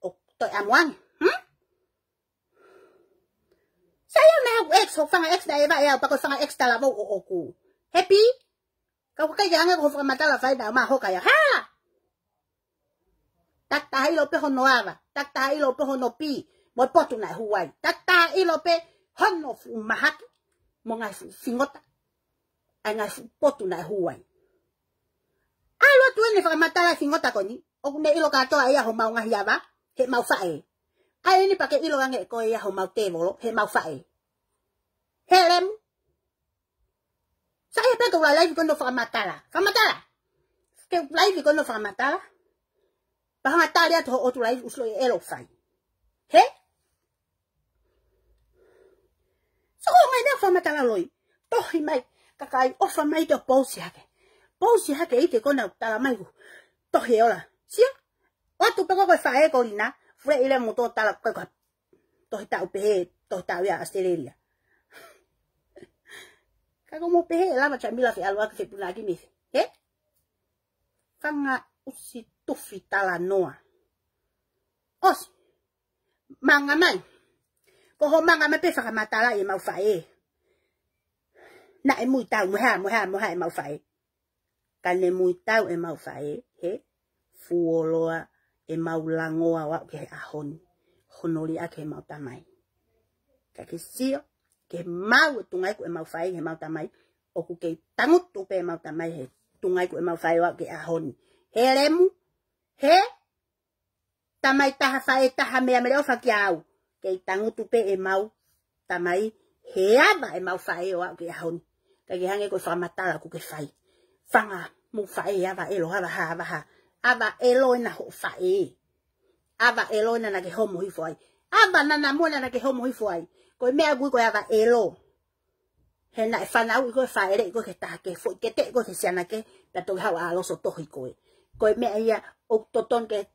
ʻO toe ʻamu ange. Hmm? Sai au naʻe haʻaku ex, hoku fanga ex naʻe ʻeva ʻe au, pea ko e fanga ex talavou ʻoʻoku. Happy? Ka ʻoku ʻikai ke hangē ko hoʻo fakamatala fai naʻa ma hoka ia. Ha! Takitaha ʻilo pē hono ava, takitaha ʻilo pē hono pī, mo e potu naʻe hū ai. Takitaha ʻilo pē hono fuʻu mahaki, mo e ngaahi fuʻu fingota, ʻa e ngaahi fuʻu potu naʻe hū ai. ʻAlu atu ʻene fakamatala e fingota ko eni, ʻoku ne ʻilo kātoa ia homau ngaahi ava, heʻemau faʻē. ʻA eni pea ke ʻilo ange ko ia homau tēvolo, heʻemau faʻē. Helemu. Sai pē ke u laivi ko eni ʻo fakamatala. Fakamatala. Ke u laivi ko eni ʻo fakamatala. Pea hanga tali atu hoʻo ʻotu laivi ʻusi loi ʻelo fai. He? Soko mai nea fakamatala loi. Tohi mai. Kakai ʻofa mai ke u pousi hake. Pousi hake ʻi he ko ena ʻoku tala mai ku. Tohi e ola. Sio? ʻOtu pē ko e faʻē ko Lina. Fue ile mo tō tala ko e ko tohi taʻu pehē, tohi taʻu ia ʻAositelēlia. Ka ko mo pehē ʻe lava Jamila fe ʻalu ake fepunaki mei fē. He? Fanga ʻusi tufi talanoa. ʻOsi. Manga mai. Ko hoʻo manga mai pē fakamatala ʻemau faʻē. Naʻe muitau, mo e hā, mo e hā, mo e hā ʻemau faʻē. Ka ne muitau ʻemau faʻē, he fuoloa ʻemau langoa ʻo aʻu ki he ʻaho ni. Hono liʻaki heʻemau tamai. Ka ke sio, ke mau e tungaʻiku ʻemau faʻē heʻemau tamai, ʻoku kei tangutu pē ʻemau tamai he tungaʻiku ʻemau faʻē ʻo aʻu ki he ʻaho ni. Helemu, he tamai taha faʻē taha meʻa mele ʻofa kia au. Kei tangutu pē ʻemau tamai he ava ʻemau faʻē ʻo aʻu ki he ʻaho ni. Ka ke hangē ko e fakamatala ʻoku ke fai. Fanga mou faʻē ava ʻelo, ava hā, ava hā. Ava ʻelo ena hoʻo faʻē. Ava ʻelo ena naʻa ke homo hifo ai. Ava nana mo ena naʻa ke homo hifo ai. Ko e meʻa ʻoku ui ko e ava ʻelo. He naʻe fanauʻi koe, fāʻeleʻi koe ki he taha kehe, foʻi keteʻi koe ki he siana kehe, pea toki haʻu ʻa ʻAlosi ʻo tohi koe. Ko e meʻa ia ʻoku totonu ke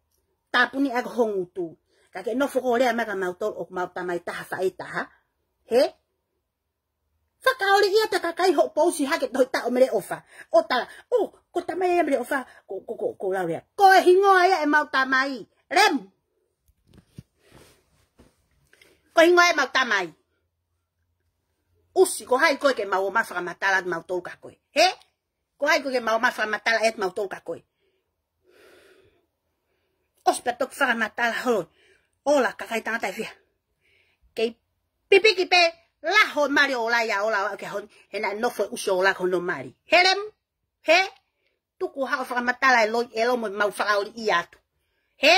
tāpuni ʻaki ho ngutu. Ka ke nofo ko e lea mai kia mautolu ʻoku mau tamai taha faʻē taha. He? Fakaoli ia ta kakai hoʻo pousi hake tohi taʻu mele ʻofa. ʻO tala, ʻo, ko e tamai ia mele ʻofa, ko, ko, ko, ko Laulea. Ko e hingoa ia ʻemau tamai. Lem. Ko e hingoa ia ʻemau tamai. ʻUsi, ko hai koe ke mau ō mai fakamatala atu mautolu kia koe. He? Ko hai koe ke mau ō mai fakamatala atu mautolu kia koe. ʻOsi pea toki fakamatala holo. Ola, kakai tangata ʻe fiha. Kei pipiki pē, laho mali ʻo Ola ia Ola ʻo aʻu ki he ʻaho ni, he naʻe nofo e ʻusi ʻo Ola ko hono mali. Helemu, he, tuku haʻo fakamatala e loi ʻelo mo ʻemau fakaoli ia atu. He?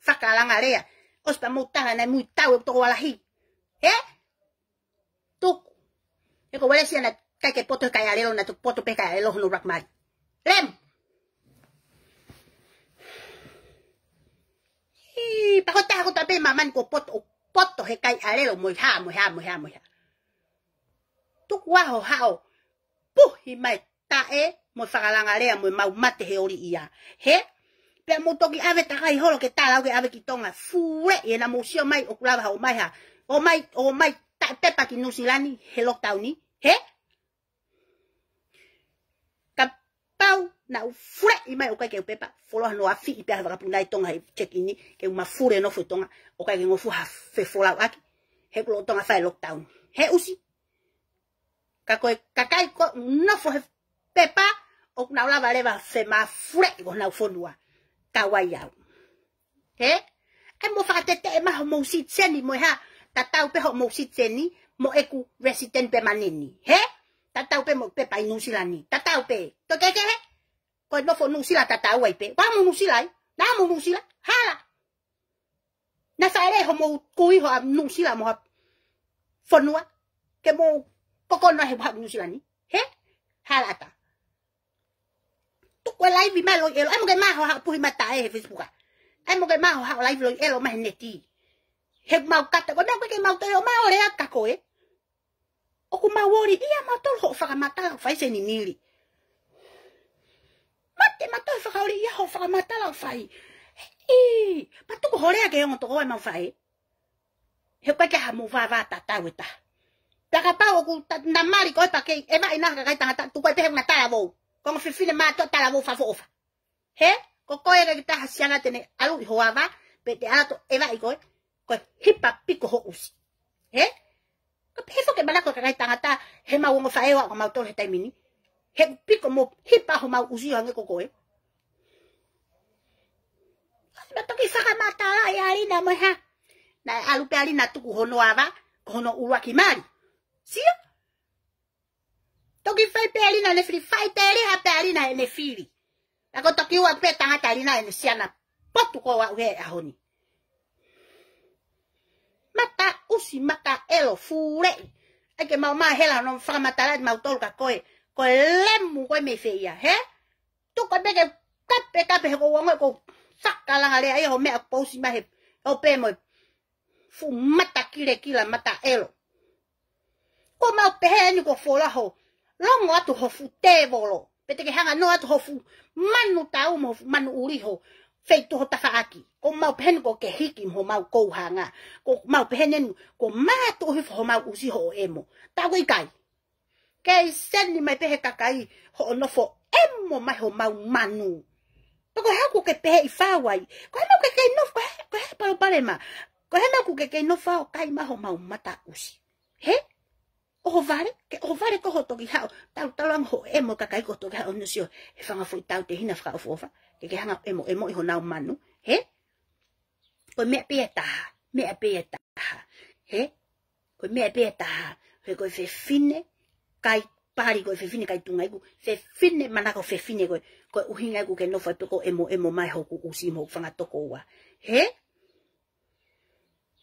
Fakalanga lea. ʻOsi pea mou tala naʻe muitau e toko ua lahi. He? Tuku. He ko Uelesia naʻe ʻikai ke poto he kai ʻalelo, naʻe toki poto pē kai ʻalelo hono rak mali. Lem. Hii, pea ko e taha ko e taha pē ʻi māmani kuo poto, ʻo poto he kai ʻalelo mo e hā, mo e hā, mo e hā, mo e hā. Tuku ā ho haʻo puhi mai taʻe mo fakalanga lea mo ʻemau mate he oli ia. He? Pea mou toki ʻave takai holo ke tala au ke ʻave ki Tonga. Fule ʻi he naʻa mou sio mai ʻoku lava haʻo mai ha. ʻO mai, ʻo mai taʻe pepa ki Nuʻusila ni he lockdown ni. He? Kapau naʻa u fule ʻi mai ʻoku ʻikai ke u pepa. Foloa no afi ʻi pea he vakapuna ʻi Tonga he check in ni. Ke u mafule nofo ʻi Tonga. ʻOku ʻikai ke ngofua ha fefolauʻaki. He kuo Tonga fai lockdown. He ʻusi. Ka ko e kakai ko ē nofo he pepa, ʻoku nau lava leva femafuleʻi ko honau fonua. Ka ʻoku ʻi ai au. He? ʻAi mou fakateteʻe mai hoʻomou sitiseni mo e hā, tatau pē hoʻomou sitiseni mo ʻeku resident permanent. He? Tatau pē mo e pepa ʻi Nuʻusila ni. Tatau pē. Toe kehekehe? Ko e nofo Nuʻusila tatau ai pē. Ko e hā mo Nuʻusila ai? Naʻa mo Nuʻusila? Hala. Naʻa faʻele hoʻomou kui ho ʻa Nuʻusila mo ha fonua. Ke mou kokono he ʻaho Nuʻusila ni. He? Hala ʻatā. Tuku e laivi mai loi ʻelo. ʻAi mo ke maʻu ho haʻo puhi mai taʻe he Facebook ā. ʻAi mo ke maʻu ho haʻo laivi loi ʻelo mai he neti. He mau kata. Ko e meʻa ko ē ke mau toe ō mai ʻo lea kia koe. ʻOku mau oli ia mautolu hoʻo fakamatala ʻoku fai Seinimili. Mate mautolu fakaoli ia hoʻo fakamatala ʻoku fai. ʻI, pea tuku ho lea ke ongo toko ua ʻemau faʻē. He ʻoku ʻikai ke ʻi ai haʻamou vāvā tatau e taha. Pea kapau ʻoku ta-, na mali ko e pea kei, ʻe vaʻi na kakai tangata, tuku ai pē he na talavou. Ko e ongo fefine mātuʻa talavou fafo ʻofa. He? Ko koe ʻikai ke taha siana te ne ʻalu ʻi ho ava, pe te ʻalu ʻo ʻevaʻi koe, ko e hipa piko ho ʻusi. He? Ko e pehē foki e manako ʻa e kakai tangata, he mau ongo faʻē ʻo aʻu kia mautolu he taimi ni. He piko mo hipa homau ʻusi ʻo hangē ko koe. Naʻe toki fakamatalaʻi ʻe ʻAlina mo e hā. Naʻe ʻalu pē ʻAlina tuku hono ava, ko hono ʻuluaki mali. Sio? Toki fai pē ʻAlina ʻene fili, fai pē ʻAlina, pē ʻAlina ʻene fili. Ka ko e toki ua pē tangata ʻAlina ʻene siana potu ko ē ʻo aʻu he ʻaho ni. Mata ʻusi, mata ʻelo, fuleʻi. ʻAi ke mau mahela hono fakamatala ʻe mautolu kia koe. Ko e lemu koe mei fē ia, he? Tuku pē ke kape, kape he ko uango ko fakalanga lea ia ho meʻa pousi mai he, ʻo pē mo e fuʻu mata kilekila mata ʻelo. Ko mau pehē ni ko folaho. Longo atu ho fuʻu tēvolo. Pe te ke hanga noa atu ho fuʻu manu tau mo ho fuʻu manu ʻuli ho feituʻu ho tafaʻaki. Ko mau pehē ni ko ke hiki mo homau kouhanga. Ko mau pehē ni ko mātuʻu hifo homau ʻusi hoʻo ʻemo. Tau ʻikai. Kei seni mai pē he kakai hoʻo nofo ʻemo mai homau manu. Pe ko e hā ʻoku ke pehē ʻi fau ai. Ko e hā ʻoku ke kei nofo, ko e hā, ko e hā palopalema. Ko e hā ʻoku ke kei nofo ʻo kai mai homau mata ʻusi. He? ʻOhovale, ke ʻohovale ko hoʻo toki haʻu, talu, talu ange hoʻo ʻemo kakai ko hoʻo toki haʻu ʻo sio he fanga foʻi tautehina fakaʻofoʻofa. Ke ke hanga ʻemo, ʻemo ʻi honau manu. He? Ko e meʻa pē ia ʻe taha, meʻa pē ia ʻe taha. He? Ko e meʻa pē ia ʻe taha. He ko e fefine, kai pali ko e fefine, kai tunga iku. Fefine, manako fefine ko e, ko e ʻuhinga ʻoku ke nofo ai pē ko e ʻemo, ʻemo mai hoku ʻusi mo hoku fanga tokoua. He?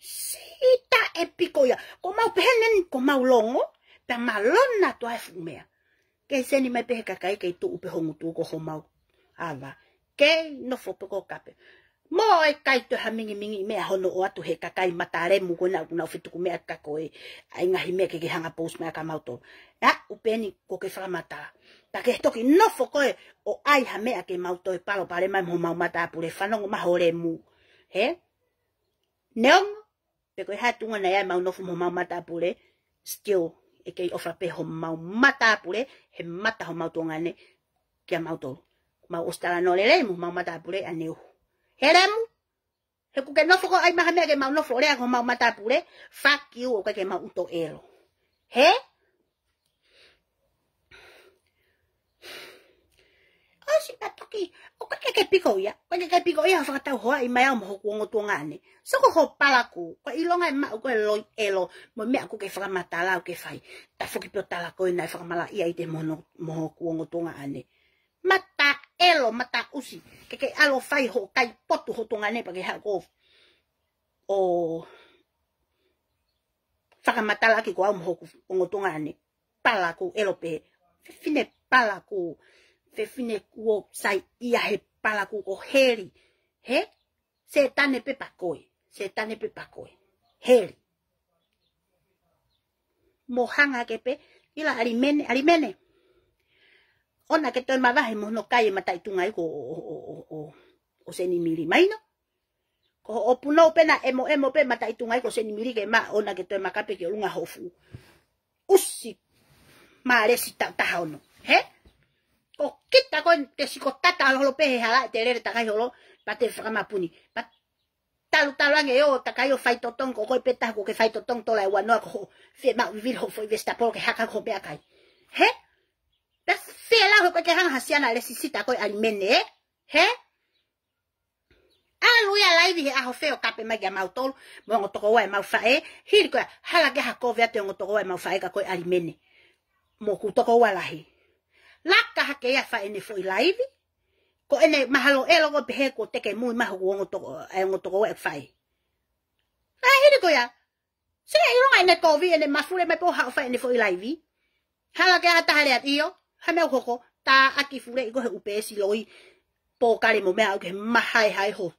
Sita e piko ia. Ko mau pehē ni ko mau longo, pea mau lona atu ʻa e fuʻu meʻa. Kei seni mai pē he kakai kei tuʻu pē ho ngutu ko homau ava. Kei nofo pē ko kape. Mo e kai toe ha mingimingi meʻa hono ʻoatu he kakai mata lemu ko ena ʻoku nau fetuku meʻa kia koe. ʻAi ngaahi meʻa ke ke hanga pousi mai kia mautolu. ʻA, ʻupeni ko ke fakamatala. Ta ke toki nofo koe ʻo ʻai ha meʻa ke mau toe palopalema mo homau mata pule fanongo mai ho lemu. He? Neongo, pe ko e hā e tuʻunga naʻe ʻai mau nofo mo homau mata pule, still, ʻe kei ʻofa pē homau mata pule, he mata homau tuongaʻane kia mautolu. Mau ʻosi talanoa lelei mo homau mata pule ʻaneuhu. He lemu, he ʻoku ke nofo koe ʻai mai ha meʻa ke mau nofo lea ko homau mata pule, fuck you, ʻoku ʻikai ke mau ʻuto ʻelo. He? ʻOsi pē toki, ʻoku ʻikai ke piko ia, ʻoku ʻikai ke piko ia, fakatau hoa ʻi mai au mo hoku ongo tuongaʻane. So ko ho palakū, ko e ʻilonga ʻe maʻu ko e loi ʻelo, mo e meʻa ʻoku ke fakamatala ʻoku ke fai. Ta foki pē ʻo tala ko ē naʻe fakamalaʻia ʻi te mo hono, mo hoku ongo tuongaʻane. Mata ʻelo, mata ʻusi, ke ke ʻalu ʻo fai hoʻo kai potu ho tuongaʻane pea ke haʻu ʻo, ʻo fakamatala ʻaki ko au mo hoku ongo tuongaʻane. Palakū ʻelo pē. Fefine palakū. Fefine kuo saiʻia he palakū ko heli. He? Sētane pē pea koe. Sētane pē pea koe. Heli. Mo hanga ke pē. ʻIla ʻAlimene, ʻAlimene. ʻOua ke toe mavahe mo hono kai e mataʻi tunga iku ʻo, ʻo, ʻo, ʻo, ʻo, ʻo Senimili mai no. Ko hoʻo punou pē naʻe ʻemo, ʻemo pē mataʻi tunga iku ʻo Senimili ke ma ʻoua ke toe makape ki ʻolunga hoʻo fuʻu ʻusi mālesi taʻu taha ono. He? Ko kita ko e te siko tata holo pē he hala ʻe te lele takai holo, pea te fakamapuni. Pea talutalu ange ʻo takai ʻo faitotongi, ko koe pē taha ʻoku ke faitotongi tola e uanoa ko hoʻo fiemaʻu vivili hoʻo foʻi vesitapolo ke haka ko hoʻo meʻakai. He? Pea fēlau he ʻoku ʻikai ke hanga ha siana lesisita ko e ʻAlimene, ē? He? ʻAlu ia laivi he ʻaho fē ʻo kape mai kia mautolu, mo e ongo tokoua ʻemau faʻē, hili ko ia, hala ke ha kovi atu e ongo tokoua ʻemau faʻē ka ko e ʻAlimene. Mo hoku tokoua lahi. Laka hake ia fai ʻene foʻi laivi, ko ʻene mahalo ʻelo ko e pehē kuo teke mui mai hoku ongo toko, e ongo tokoua ʻeku faʻē. Ka hili ko ia, sio ʻilonga ʻene kovi, ʻene mafule mai pē ʻo haʻu ʻo fai ʻene foʻi laivi. Hala ke ʻai ha taha lea ʻio, ha meʻa ʻoku hoko, tā ʻaki fuleʻi ko e he ʻū peesi loi, pōkale mo meʻa ʻoku ke mahaehae ho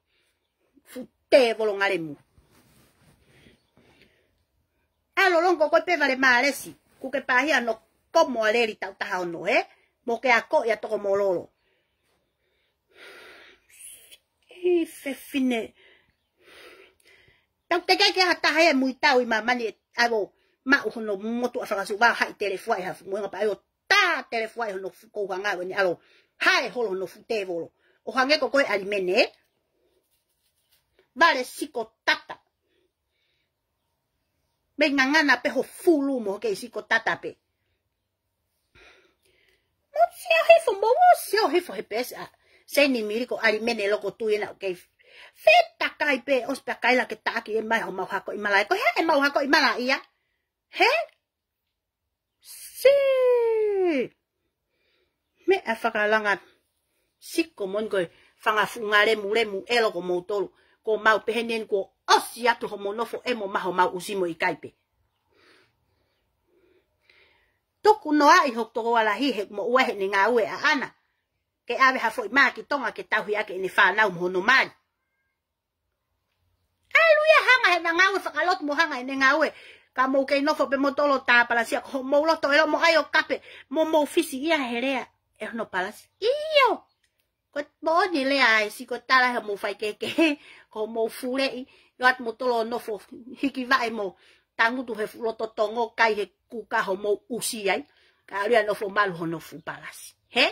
fuʻu tēvolo ngalemu. ʻAlu longo ko koe pē vale mālesi, ʻoku ke pāhia hono komo ʻa leli taʻu taha ono, he? Mo ke ako ia toko mololo. ʻI fefine. Tau teke ke ha taha ia mui tau ʻi māmani ʻe ʻalu maʻu hono motuʻa fakasuva haʻi telefua ʻi ha fuʻu moenga pea ʻalu tā telefua ʻi hono fuʻu kouhanga ʻo ne ʻalu hae holo hono fuʻu tēvolo. ʻO hangē ko koe ʻAlimene, ē? Vale siko tata. Mei ngangana pē ho fulu mo kei siko tata pē. Mou sio hifo, mou sio hifo he peesi ʻa Seinimili ko ʻAlimene loko tui ena ʻoku kei fetakai pē, ʻosi pē kaila ke taʻaki ē mai homau hako ʻi malaʻia. Ko e hā ʻemau hako ʻi malaʻia? Hē? Sī! Meʻa fakalanga siko mo eni ko e fanga fuʻu ngā lemulemu ʻelo ko moutolu. Ko mau pehē ni eni kuo ʻosi atu homou nofo ʻemo maʻa homau ʻusi mo ʻikai pē. Tuku noaʻi hoku tokoua lahi he mo ua he ʻene ngāue ʻaʻana. Ke ʻave ha foʻi mā ki Tonga ke tauhi ʻaki ʻene fānau mo hono mali. ʻAlu ia hanga he ngāue fakalotu mo hanga ʻene ngāue. Ka mou kei nofo pē moutolu ʻo tā palasi ia ko homou loto ʻelo mo ʻai ʻo kape mo mou fisi ia he lea ʻe hono palasi. ʻIo. Ko e moʻoni lea ʻa e siko tala he mou faikehekehe, ko mou fuleʻi, ʻio atu moutolu ʻo nofo hiki vaʻe mo tangutu he fuʻu loto tongo kai he kuka homou ʻusi ai. Ka ʻalu ia nofo malu hono fuʻu palasi. Hē?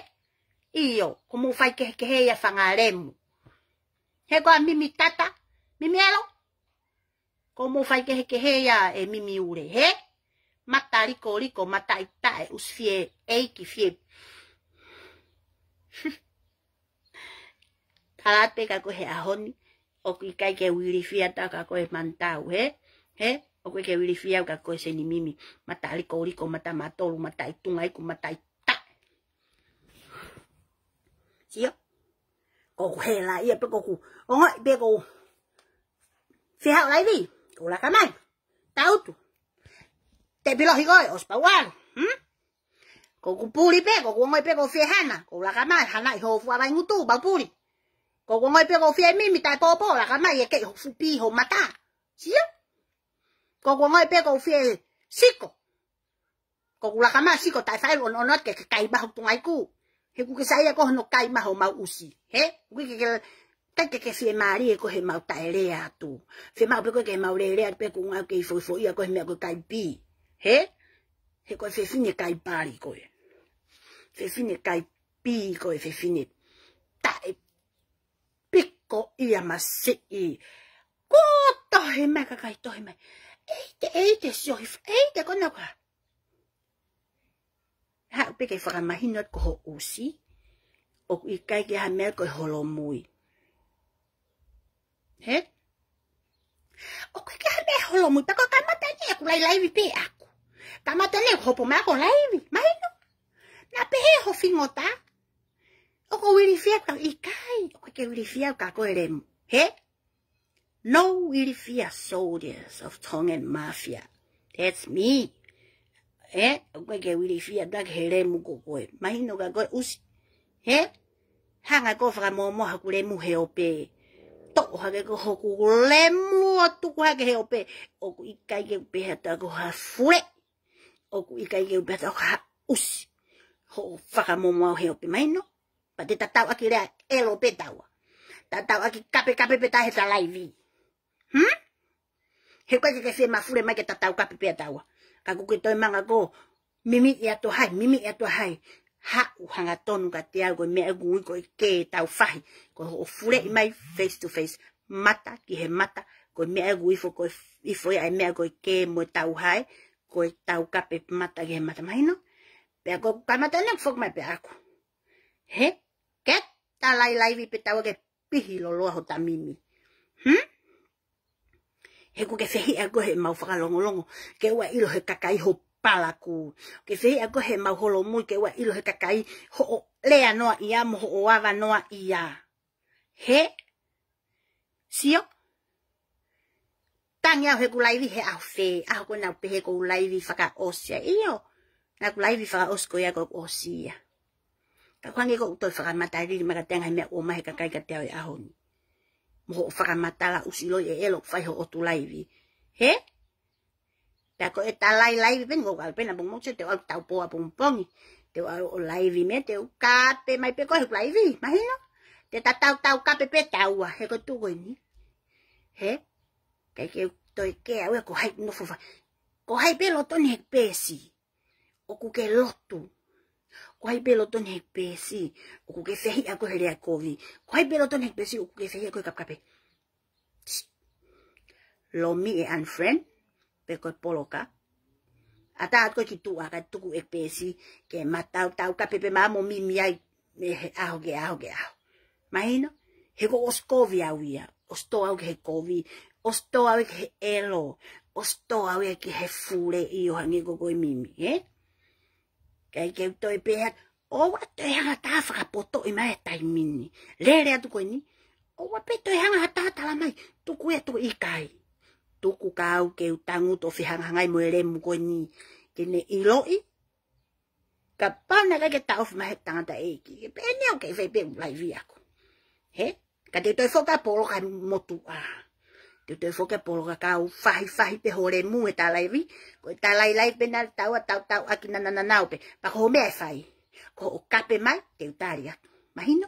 ʻIo, ko mou faikehekehe ia fanga lemu. He ko ā mimi tata, mimi ʻelo. Ko mou faikehekehe ia ʻe mimi ule, hē? Mata likoliko, mata ʻita ʻe ʻusi fie ʻeiki fie. Tala pē ka ko e he ʻaho ni, ʻoku ʻikai ke u ilifia atu ka ko e manatu, hē? Hē? ʻOku ʻikai ke u ilifia au ka ko e Seinimimi. Mata likoliko, mata matolu, mata ʻi tunga iku, mata ʻita. Sio? Ko ʻeku hela ia pē ko ʻeku ongoʻi pē ko ʻeku fie haʻu laivi, ko ʻeku laka mai. Tautu. Te pilohi koe, ʻosi pau ʻalu. Hmm? Ko ʻeku puli pē, ko ʻeku ongoʻi pē ko ʻeku fie hana, ko ʻeku laka mai, hana ʻi ho fuʻa vaingutu, pau puli. Ko ʻeku ongoʻi pē ko ʻeku fie mimi, taʻepōpō, laka mai, ʻe kei ho fuʻu pī ho mata. Sio? Ko ʻeku ongoʻi pē ko ʻeku fie siko. Ko ʻeku laka mai siko taʻe fai ʻono ʻono ke ke kai maho tunga iku. He ʻoku ke saiʻia ko hono kai maho homau ʻusi. Hē? ʻOku ke ke kai ke ke fie mālie ko he mau taʻelea atu. Fie maʻu pē ko ke mau lelea pē ʻoku ngāue ke foʻifoʻia ko he meʻa ko e kai pī. Hē? He ko e fefine kai pali ko ē. Fefine kai pī ko e fefine. Taʻe piko ia masiʻi. Ko tohi mai kakai tohi mai. ʻEite, ʻeite sio hifo, ʻeite ko nau ka. Haʻu pē ke fakamahino atu ko ho ʻusi. ʻOku ʻikai ke ha meʻa ko e holomui. Hē? ʻOku ʻikai ke ha meʻa holomui, pea ko e kamata ni ʻeku lailaivi pē ʻaku. Kamata ni ʻeku hopo mai ʻaku laivi. Mahino. Naʻa pehē ho fingota. ʻOku ou ilifia ka ʻikai. ʻOku ʻikai ke u ilifia ka ko e lemu. Hē? No ilifia soldiers of Tongan Mafia. That's me. Ē, ʻoku ʻikai ke u ilifia atu ki he lemu ko koe. Mahino ka ko e ʻusi. Hē? Hanga ko e fakamōmoa haku lemu he ope. Toʻo hake ko hoku lemu ʻo tuku hake he ope. ʻOku ʻikai ke u pehē atu ko ha fule. ʻOku ʻikai ke u pehē atu ko ha ʻusi. Hoʻo fakamōmoa he ope mahino. Pea te tatau ʻaki lea ʻelo pē taua. Tatau ʻaki kapekape pē taua he ta laivi. Hmm? He ʻoku ʻikai ke ke fie mafule mai ke tatau kape pē taua. Ka ʻoku ke toe manga ko mimi ia to hai, mimi ia to hai. Haʻu hangatonu kiate au ko e meʻa ʻoku ui ko e kē tau fahi. Ko hoʻo fuleʻi mai face to face. Mata ki he mata. Ko e meʻa ʻoku ui foki ko e ifo ia e meʻa ko e kē mo e tau hai. Ko e tau kape mata ki he mata mahino. Pea ko e kamata ni foki mai pē ʻaku. Hē? Ke ta lailaivi pē taua ke pihi loloa ho ta mimi. Hmm? He ʻoku ke fehiʻa ko he mau fakalongolongo. Ke ua ʻilo he kakai ho palaku. Ke fehiʻa ko he mau holomui. Ke ua ʻilo he kakai hoʻo lea noa ia mo hoʻo ava noa ia. Hē? Sio? Tangi au he ʻeku laivi he ʻaho fē. ʻAho ko ē naʻa ku pehē ʻoku ou laivi fakaʻosi ia. ʻIo. Naʻa ku laivi fakaʻosi ko ia ko ʻosi ia. Ka ko e hangē ko ʻeku toe fakamatalili mai ka tenga he meʻa ʻoku ʻomai he kakai kiate au he ʻaho ni. Mo hoʻo fakamatala ʻusi loi ʻe ʻelo fai hoʻo ʻotu laivi. Hē? Pea ko e ta lailaivi pē ni ko e kau pē naʻa pongipongi te u ʻalu taupō ʻapongipongi. Te u ʻalu ʻo laivi mei ai te u kape mai pē ko e he laivi. Mahino? Te ta tautau kape pē taua. He ko e tuʻu ko eni. Hē? ʻIkai ke u toe kē au ia ko hai nofo fa. Ko hai pē loto ni he peesi. ʻOku ke lotu. Ko Ko hai pē lotoni he peesi ʻoku ke fehiʻa ko ē he lea kovi? Ko hai pē lotoni he peesi ʻoku ke fehiʻa ko ē he kapekape? Lomi e unfriend, pe ko e poloka. ʻAtā atu ko ē ki tuʻa kae tuku e peesi ke ma tautau kape pē mo Mimi ai mei he ʻaho ki he ʻaho ki he ʻaho. Mahino? He kuo ʻosi kovi au ia. ʻOsi tō au ki he kovi. ʻOsi tō au ki he ʻelo. ʻOsi tō au ia ki he fule ʻi ʻo hangē ko koe Mimi, ē? Kae ke u toe pehē atu, ʻoua toe hanga ha taha fakapotoʻi mai he taimi ni. Lele atu ko eni. ʻOua pē toe hanga ha taha tala mai, tuku ia, tuku ʻikai. Tuku ka au ke u tangutu ʻo fehangahangai mo e lemu ko eni ke ne ʻiloʻi. Kapau naʻe ʻikai ke taʻofi mai he tangataʻeiki, ke pehē ni au ke fai pē ʻeku laivi ʻaku. Hē? Ka te u toe foki ʻo poloka he motuʻa. Te u toe foki ʻo poloka ka u fahifahi pē ho lemu he talaivi. Ko e talailai pē naʻe taua tautau ʻaki nanananau pē. Pea ko hoʻo meʻa ʻe fai, ko hoʻo kape mai te u tali atu. Mahino?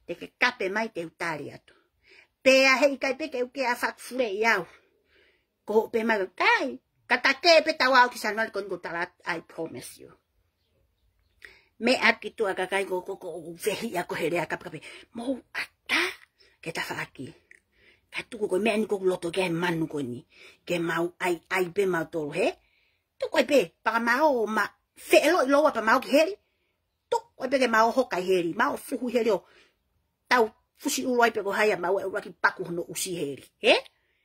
Te ke kape mai te u tali atu. Pea heʻikai pē ke u ke a fakafuleʻi au. Ko hoʻo pehē mai, kai, ka ta kē pē taua ʻo aʻu ki Sānuali ko eni ʻoku ou tala atu, I promise you. Meʻa ki tuʻa kakai ko, ko, ko, ʻoku fehiʻa ko ē he lea kapekape. Mou ʻatā ke tafaʻaki. Ka tuku ko e meʻa ni ʻoku ou loto ki ai he manu ko eni. Ke mau ʻaiʻai pē mautolu, hē? Tuku ai pē, pea ka mau ō ma feʻeloʻi lōua pea mau ō ki heli. Tuku ai pē ke mau ō hoka ʻi heli, mau ō fuhu ʻi heli ʻo tau fusi ʻulu ai pē ko hai ʻa mau ʻe ʻuluaki paku hono ʻusi heli. Hē?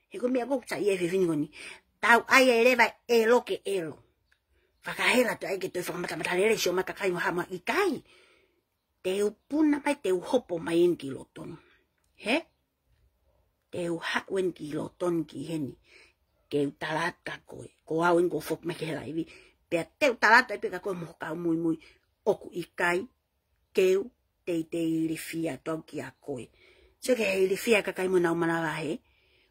He ko e meʻa ʻoku ou saiʻia he fefine ko eni. Tau ʻai e leva ʻelo ke ʻelo. Fakahela atu ai ke toe fakamatamatalelei siʻoma kakai mo hama ʻikai. Te u puna mai, te u hopo mai eni ki loto ni. Hē? Te u haʻu eni ki loto ni ki heni. Ke u tala atu kia koe. Ko au eni kuo foki mai ki he laivi. Pea te u tala atu ai pē kia koe mo ho kau muimui. ʻOku ʻikai ke u teitei ilifia atu au kia koe. Sio ki he ilifia kakai mo ʻenau manava hē.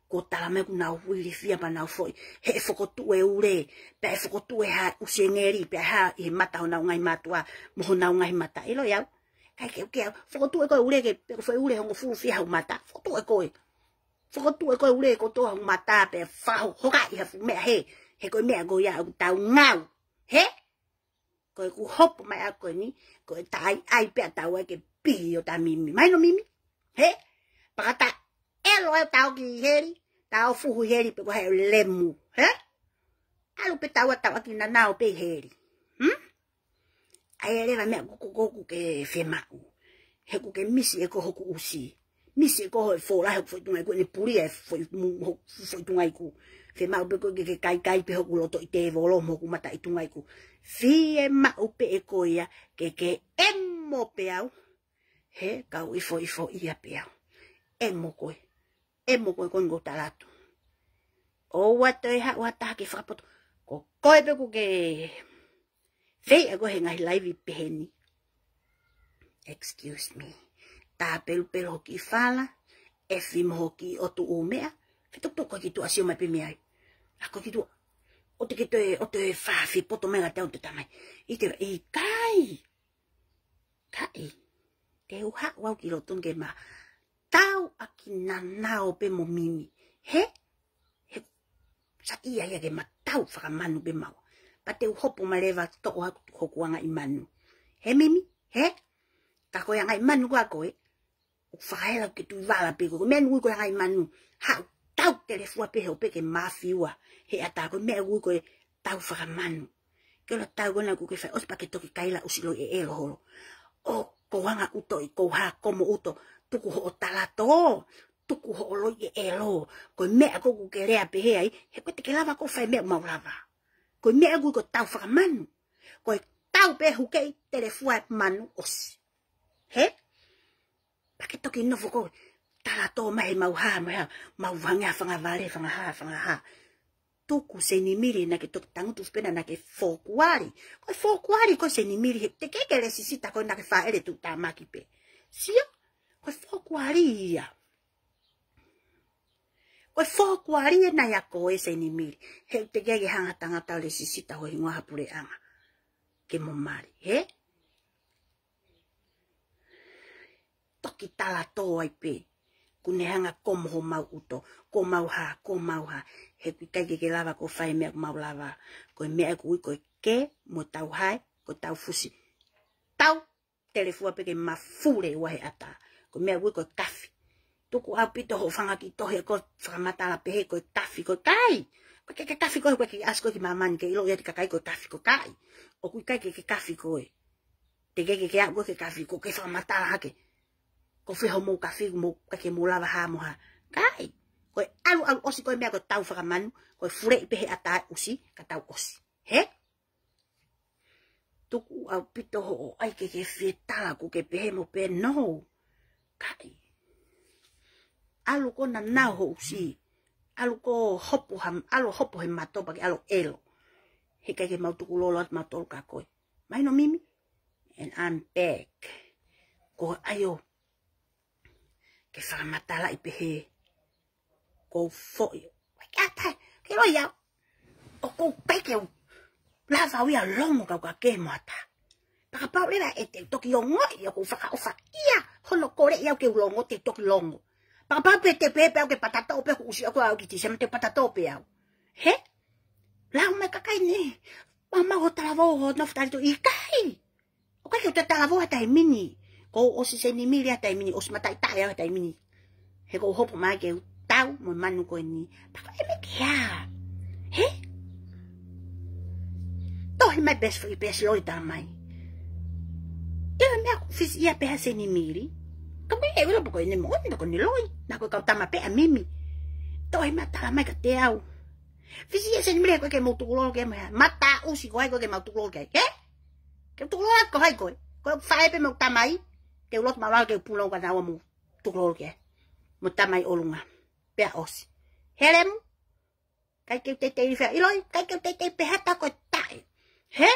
Kuo tala mai ʻoku nau ilifia pea nau foʻi. He ʻe fokotuʻu e ule. Pea ʻe fokotuʻu e hā ʻusi e ngeli. Pea hā ʻi he mata honau ngaahi mātuʻa mo honau ngaahi mata. ʻIlo ʻe au. Kai ke u ke au. Fokotuʻu e ko e ule ke, pe ko e foʻi ule hongofulu fia hoku mata. Fokotuʻu e ko e. Fokotuʻu e ko e ule kotoa hoku mata pea faho, hokaʻi ha fuʻu meʻa hē. He ko e meʻa ko ia ʻoku tau ngāue. Hē? Ko ʻeku hopo mai ʻaku ko eni, ko e taʻaiʻai pē ʻa taua ke pihi ʻo ta Mimi. Mahino Mimi? Hē? Pea ka ta ʻelo ai ʻo ta ō ki heli, ta ō fuhu heli pe ko hai ʻo lemu. Hē? ʻAlu pē taua tautau ʻaki nanao pē ʻi heli. Hmm? ʻAi e leva meʻa ko, ko, ko ʻoku ke fiemaʻu. He ʻoku ke misi ʻe koe hoku ʻusi. Misi ʻe koe hoʻo fola he hoku foʻi tungaʻiku, ʻene puli e foʻi mu-, hoku foʻi tungaʻiku. Fiemaʻu pē koe ke, ke kaikai pē hoku loto ʻi tēvolo mo hoku mata ʻi tungaʻiku. Fiemaʻu pē ʻe koe ia ke, ke ʻemo pē au. He kau ifoifo ia pē au. ʻEmo koe. ʻEmo koe ko eni ʻoku ou tala atu. ʻOua toe haʻu ha taha ke fakapoto. Ko koe pē ʻoku ke fai ʻa koe he ngaahi laivi pehē ni. Excuse me. Tāpelupelu hoki fala, ʻefi mo hoki ʻotu ʻū meʻa, ke tukutuku ko ē ki tuʻa sio mai pē mei ai. ʻA ko ē ki tuʻa, ʻoua te ke toe, ʻoua toe fakapoto mai kiate au te tamai. ʻIte, ʻikai. Kai. Te u haʻu au ki loto ni ke ma tau ʻaki nanao pē mo Mimi. Hē? He saiʻia ia ke ma tau fakamanu pē maua. Pea te u hopo mai leva toʻo atu hoku angaʻi manu. Hē Mimi? Hē? Ka ko e angaʻi manu ko ē ʻoku fakahela ke tui vala pē ko e meʻa ʻoku ui ko e angaʻi manu. Haʻu tau telefua pē he ʻoku pē ke mafiua. He ʻatā ko e meʻa ʻoku ui ko e tau fakamanu. Ke ʻoua tau ko ena ʻoku ke fai ʻosi pea ke toki kaila ʻusi loi e ʻelo holo. ʻO ko hanga ʻuto ʻi ko ha komo ʻuto. Tuku hoʻo tala tō. Tuku hoʻo loi e ʻelo. Ko e meʻa ko ē ʻoku ke lea pehē ai. He ko e te ke lava ko fai meʻa mau lava. Ko e meʻa ʻoku ui ko e tau fakamanu. Ko e tau pē hukeʻi telefua e manu ʻosi. Hē? Pea ke toki nofo ko ē. Tala tō mai he mau hā, mau hā, mau hangē ha fanga vale, fanga hā, fanga hā. Tuku Senimili naʻa ke toki tangutu pē naʻa ke fokuali. Ko e fokuali ko Senimili he te ke ke lesisita ko ē naʻa ke fāʻele tuʻutāmaki pē. Sio? Ko e fokuali ia. Ko e fokuali ena ia ko ē Senimili. He te ke ke hanga tangata ʻo lesisita ho hingoa ha puleʻanga. Ke mo mali, hē? Toki tala tō ai pē. ʻOku ne hanga ko mo ho mau ʻuto, ko mau hā, ko mau hā. He ʻoku ʻikai ke ke lava ko fai meʻa ʻoku mau lava. Ko e meʻa ʻoku ui ko e ke mo tau hae, ko tau fusi. telefua pē ke mafule ua he ʻatā. Ko e meʻa ʻoku ui ko e kafi. Tuku ʻaupito hoʻo fanga kiʻi tohi ko e fakamatala pehē ko e kafi, ko e kai. Ko e ke, ke kafi ko e, ko e ke asi ko e ki māmani ke ʻilo ia ʻe he kakai ko e kafi, ko e kai. ʻOku ʻikai ke ke kafi koe. Te ke ke ke aʻu koe ke kafi, ko e ke fakamatala hake. Ko e fē hoʻomou kafi, mou, ʻikai ke mou lava hā mo hā. Kai. Ko e ʻalu, ʻalu ʻosi ko e meʻa ko e tau fakamanu, ko e fuleʻi pē he ʻatā ʻusi, ka tau ʻosi. Hē? Tuku ʻaupito hoʻo ʻai ke ke fie tala ʻoku ke pehē mo pē no. Kai. ʻAlu ko ē ʻo nau hoʻo ʻusi. ʻAlu ko ē ʻo hopo ha, ʻalu ʻo hopo he mato pea ke ʻalu ʻo ʻelo. He ʻikai ke mau tukulolo atu mautolu kia koe. Mahino Mimi? And I'm back. Ko e ʻai ʻo ke fakamatalaʻi pehē. Ko e foʻi. Wai ke ata, ke loi au. ʻOku ou peke u. Lava au ia ʻo longo kau ka ke mo ata. Pea kapau leva ʻe te toki ongoʻi ʻoku ou fakaʻofaʻia hono kole ia au ke u longo, te toki longo. Pea kapau pē te pehē pē au ke patatoʻo pē hoku ʻusi ʻaʻaku ʻo aʻu ki Tīsema, te patatoʻo pē au. Hē? Lau mai kakai ni. Mau mau hoʻo talavou, hoʻo nofo talitonu, ʻikai. ʻOku ʻikai ke u toe talavou ha taimi ni. Kuo u ʻosi Seinimili ha taimi ni, ʻosi mataʻitaʻe au ha taimi ni. He kuo u hopo mai ke u tau mo e manu ko eni. Pea ko e meʻa ke hā. Hē? Tohi mai pē ʻa e foʻi peesi loi tā mai. ʻIo, meʻa ʻoku fisi ia pē ha Seinimili. Ka meʻa ʻe ʻilo pe ko ʻene moʻoni pe ko ʻene loi. Naʻa ko e kau tama pē ʻa Mimi. Tohi mai tala mai kiate au. Fisi ia Seinimili, ko e ke mau tukulolo ke mo hā. Mataʻusi ko hai ko e ke mau tukulolo ke. Hē? Ke tukulolo ko hai koe. Ko e faʻē pē mo e tamai. Te u lotu mālōlō ke u punou ka naua mo tukulolo ke. Mo e tamai ʻolunga. Pea ʻosi. Helemu. ʻIkai ke u teitei fea. ʻIloi, ʻikai ke u teitei pehē ha taha ko e taʻe. Hē?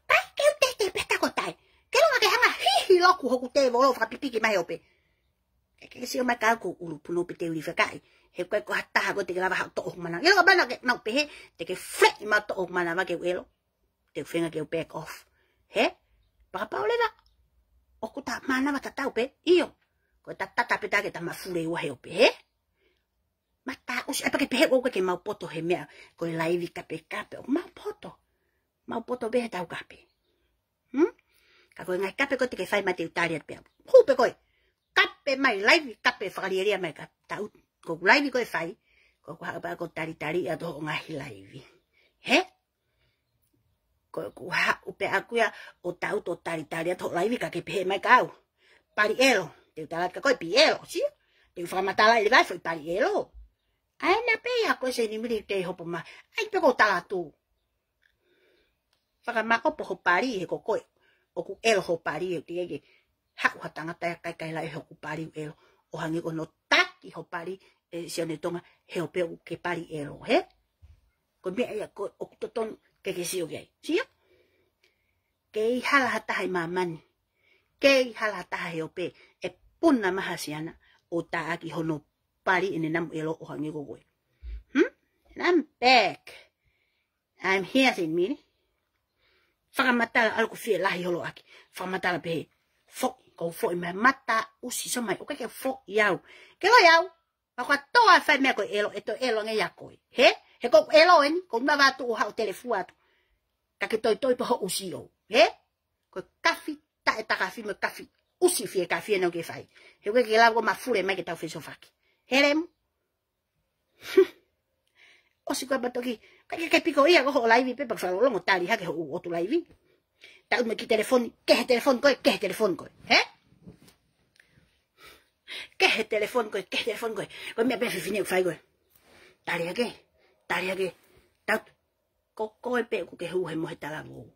ʻIkai ke u teitei pehē ha taha ko e taʻe. Ke longa ke hanga hihi loku hoku tēvolo fakapipiki mai he ope. Ke ke sio mai ka ʻoku ou ʻulu punou pē te u lī fakaʻi. He ʻikai ko ha taha ko e te ke lava haʻu toʻo hoku manava. ʻIlo ka mana ke nau pehē, te ke fleʻi mai toʻo hoku manava ke u ʻelo. Te u feinga ke u back off. Hē? Pea kapau leva ʻoku ta manava tatau pē, ʻio. Ko e tatata pē ta ke ta mafule ua he ope, hē? Mataʻusi, ʻai pē ke pehē ʻoku ke mau poto he meʻa, ko e laivi kapekape, ʻoku mau poto. Mau poto pē he tau kape. Hmm? Ka ko e ngaahi kape ko e te ke fai mai te u tali atu pē au. Hū pē koe. Kape mai laivi, kape fakalielia mai ka tau. Ko e laivi ko e fai, ko e ko haʻu pē ko e talitali atu hoʻo ngaahi laivi. Hē? Ko e ko haʻu pē ʻaʻaku ia ʻo tau ʻo talitali atu hoʻo laivi ka ke pehē mai kia au. Pali ʻelo, te u tala kia koe pē ʻelo, sio? Te u fakamatalaʻi leva e foʻi pali ʻelo. ʻAi na pē ia ko e Seinimili te hopo mai. ʻAi pē ko e tala atu. Fakamaʻopo hoʻo pali he ko koe ʻoku ʻelo hoʻo pali he ʻoku teʻeki ke haʻu ha tangata ia kae ʻikai lahi hoku pali ʻelo. ʻO hangē ko hono taki hoʻo pali ʻe Sione Tonga he ope ʻoku ke pali ʻelo, hē? Ko e meʻa ia ko ē ʻoku totonu ke ke sio ki ai. Sio? Kei hala ha taha ʻi māmani. Kei hala ha taha he ope ʻe puna mai ha siana ʻo taʻaki hono pali ʻene namu ʻelo ʻo hangē ko koe. Hmm? And I'm back. I'm here, Seinimili. Fakamatala ʻalu ko fie lahi holo ʻaki. Fakamatala pehē. Foʻi, ko e foʻi mai mataʻusi, sio mai, ʻoku ʻikai ke foʻi au. Ke loi au. Pea ko e toa fai meʻa ko e ʻelo, ʻe toe ʻelo ange ia koe. Hē? He ko e ʻelo eni, ko e nava atu ʻo haʻu telefua atu. Ka ke toitoi pē hoʻo ʻusi ʻo. Hē? Ko e kafi, taʻe takafi mo e kafi. ʻUsi fie kafi ʻena ʻoku ke fai. He ʻoku ʻikai ke lava ko e mafule mai ke tau fesiofaki. Helemu. ʻOsi ko e patoki. Ka ke ke piko ia ko hoʻo laivi pē pea fakalolongo tali hake hoʻo ʻotu laivi. Tau mo e kiʻi telefoni, kehe telefoni koe, kehe telefoni koe. Hē? Kehe telefoni koe, kehe telefoni koe. Ko e meʻa pē fefine ʻoku fai koe. Tali hake, tali hake. Tau, ko koe pē ʻoku ke hū he mo e talavou.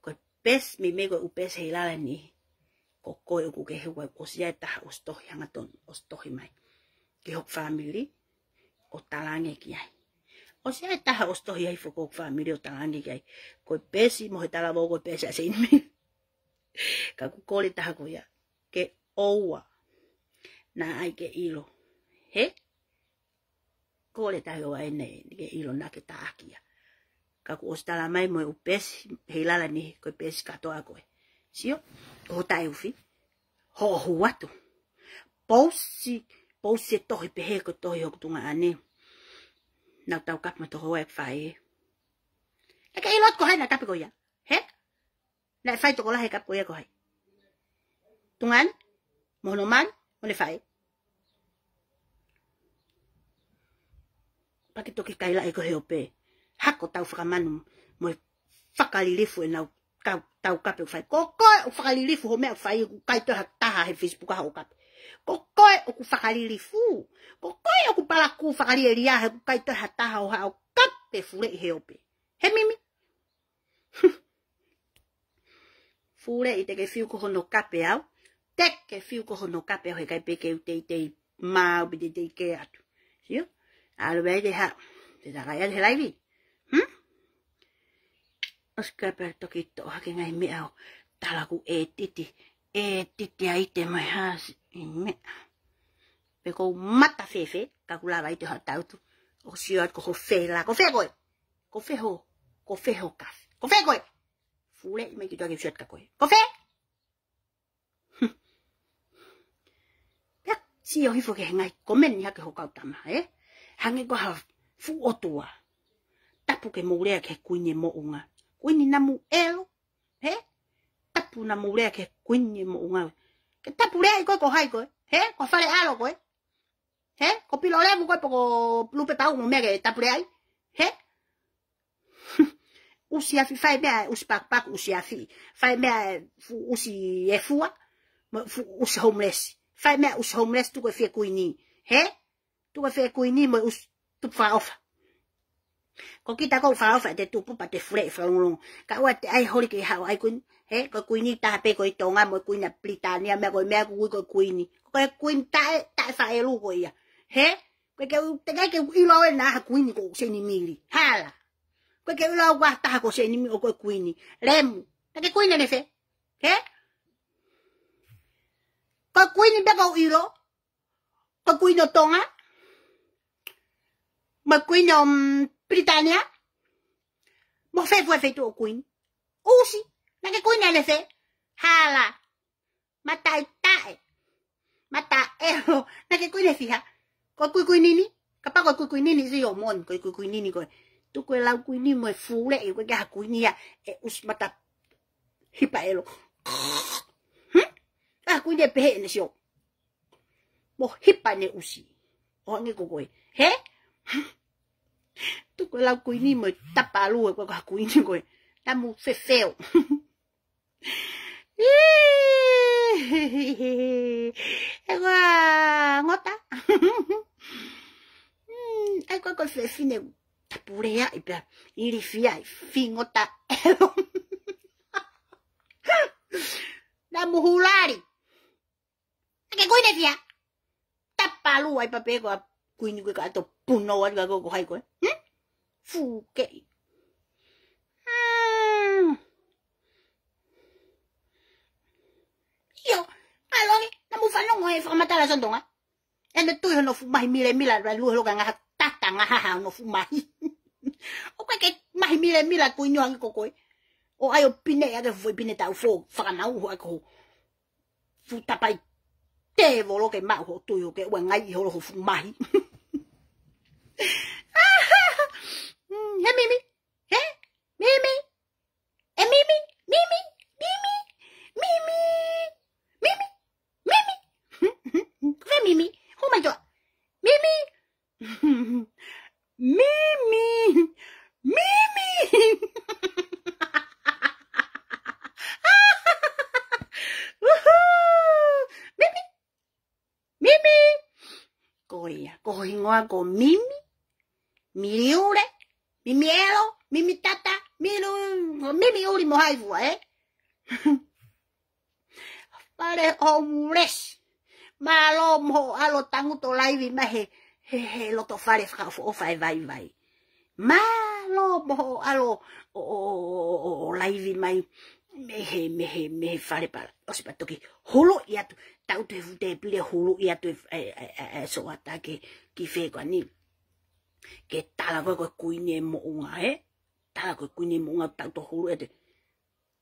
Ko e peesi, meimei ko e ʻū peesi he ʻilala ni. Ko koe ʻoku ke hū ai, ʻosi ʻi ai e taha ʻosi tohi hangatonu, ʻosi tohi mai. Ki hoku fāmili, ʻo talaange ki ai. ʻOsi ʻi ai e taha ʻosi tohi ai foki hoku fāmili ʻo talaange ki ai. Ko e peesi mo e talavou ko e peesi ʻa Seinimili. Ka ʻoku kole taha ko ia. Ke ʻoua. Naʻa ʻai ke ʻilo. Hē? Kole taha ʻoua ʻene, ke ʻilo naʻa ke taʻaki ia. Ka kuo ʻosi tala mai mo e ʻū peesi, he ʻilala ni, ko e peesi kātoa ko ē. Sio? Ko hoʻo taʻeufi. Hoʻo hū atu. Pousi, pousi e tohi pehē ko e tohi hoku tuongaʻane. Naʻa tau kapi mo e tohi ʻa e faʻē. ʻE ke ʻilo atu ko hai naʻa kapi ko ia. Hē? Naʻe fai tokolahi e kape ko ia ko hai? Tuʻunga ni, mo hono mali, mo ʻene faʻē. Pea ke toki kaila ʻe koe he ope. Hako tau fakamanu mo e fakalilifu ʻenau kau, tau kape ʻoku fai. Ko koe ʻoku fakalilifu hoʻo meʻa ʻoku fai, ʻoku ʻikai toe ha taha he Facebook ʻa hoʻo kape. Ko koe ʻoku fakalilifu. Ko koe ʻoku palakū fakalielia he ʻoku ʻikai toe ha taha ʻo haʻo kape fuleʻi he ope. He mimi. Fuleʻi te ke fiu ko hono kape au. Te ke fiu ko hono kape au he ʻikai pē ke u teitei maau pe teitei kē atu. Sio? ʻAlu pē te ha. Te takai atu he laivi. Hmm? ʻOsi kape toki toʻo hake ngaahi meʻa ʻo tala ʻoku ʻētiti. ʻEtiti ai te mai hasi i meʻa. Pe ko u mata fēfē, ka ʻoku lava ʻi te ha tautu. ʻO sio atu ko ho fēla. Ko fē koe? Ko fē ho, ko fē ho kafe? Ko fē koe? Fuleʻi mai ki tuʻa ke u sio atu kia koe. Ko fē? Pea sio hifo ki he ngaahi komeni hake ho kau tama, ē? Hangē ko ha fuʻu ʻotua. Tapu ke mou lea ki he kuini e moʻunga. Kuini namu ʻelo, ē? Tapu namu lea ki he kuini e moʻunga. Ke tapu lea ʻi koe ko hai koe, ē? Ko Fale ʻAlo koe. He? Ko Pilo Lemu koe pe ko Lupe Pau mo meʻa ke tapu lea ai. He? ʻUsi afi, fai meʻa ʻusi pakupaku ʻusi afi. Fai meʻa fu-, ʻusi e fua. Mo fu-, ʻusi homeless. Fai meʻa ʻusi homeless tuku e fie kuini. He? Tuku e fie kuini mo ʻusi tupu fakaʻofa. Ko kita ko fakaʻofa te tupu pea te fuleʻi fakalongolongo. Ka ʻoua te ʻai holi ke haʻu ai kuini. He, ko e kuini taha pē ko ē ʻi Tonga mo e kuini ʻa Pilitānia, meʻa ko e meʻa ʻoku ui ko e kuini. Ko e kuini taʻe, taʻe faʻelu ko ia. He, ko e ke u, te ke ke ʻilo ʻe naʻa ha kuini ko Seinimili. Hala. Ko e ke ʻilo ʻe ha taha ko Seinimili ʻo ko e kuini. Lemu. Naʻa ke kuini ʻanefē? He? Ko e kuini pē ʻoku ou ʻilo. Ko e kuini ʻo Tonga. Mo e kuini ʻo, mm, Pilitānia. Mo fē fua e feituʻu ʻoku kuini. ʻUsi. Naʻa ke kuini ʻanefē? Hala. Mataʻitaʻe. Mataʻelo. Naʻa ke kuini ʻe fiha? Ko e kuini kuini ni. Kapau ko e kuini kuini ni, sio moni, ko e kuini kuini ni ko e. Tuku e lau kuini mo e fuleʻi, ko e ke ha kuini ia, ʻe ʻusi mata hipa ʻelo. Hmm? Ha kuini ʻe pehē ʻene sio. Mo hipa ʻene ʻusi. ʻO hangē ko koe. He? Tuku e lau kuini mo e tapa ʻalu ʻe koe ko ha kuini koe. Tamu fefeo. ʻĒ, ʻe koa ngota. Hmm, ʻai koe ko e fefine tapu lea ai pea. Ilifia ai, fingota ʻelo. Namu hulali. Naʻa ke kuini ʻe fiha? Tapa ʻalu ai pea pehē ko ha kuini ko e ka ʻato punou atu ka ko, ko hai koe. Hmm? Fukeʻi. Hmm. ʻIo, ʻalu ange, namu fanongo he fakamatala Sitōnga. ʻEne tui hono fuʻu mahi milemila, ʻa e lue loka ngaha tata ngaha hono fuʻu mahi. ʻOku ʻikai ke mahi milemila kuini ʻo hangē ko koe. ʻO ʻai ʻo pine ʻaki e foʻi pine taufo, fakamau ho ʻaki ho fuʻu tapai tēvolo ke maʻu hoʻo tui ʻo ke ʻoua ngaiʻi holo ho fuʻu mahi. Hmm, he mimi, he mimi, ʻe mimi, mimi, mimi, mimi, mimi, mimi. Ko fē mimi? Hū mai ki tuʻa. Mimi. Mimi. Mimi. Uhū. Mimi. Mimi. Ko ia, ko ho hingoa ko Mimi. Miliule. Mimi ʻelo. Mimi tata. Milu-, Mimi ʻuli mo hai fua, ē? Fale homeless. Mālō mo hoʻo ʻalu ʻo tangutu ʻo laivi mai he, he, he loto fale fakaʻofoʻofa ʻe vaivai. Mālō mo hoʻo ʻalu ʻo, ʻo, ʻo laivi mai mei he, mei he, mei he fale pala. ʻOsi pea toki huluʻi atu, tau te fute pile huluʻi atu e, e, e, e, e soata ke, ki fē ko eni. Ke tala koe ko e kuini e moʻunga, ē? Tala koe ko e kuini e moʻunga, tau to huluʻi atu.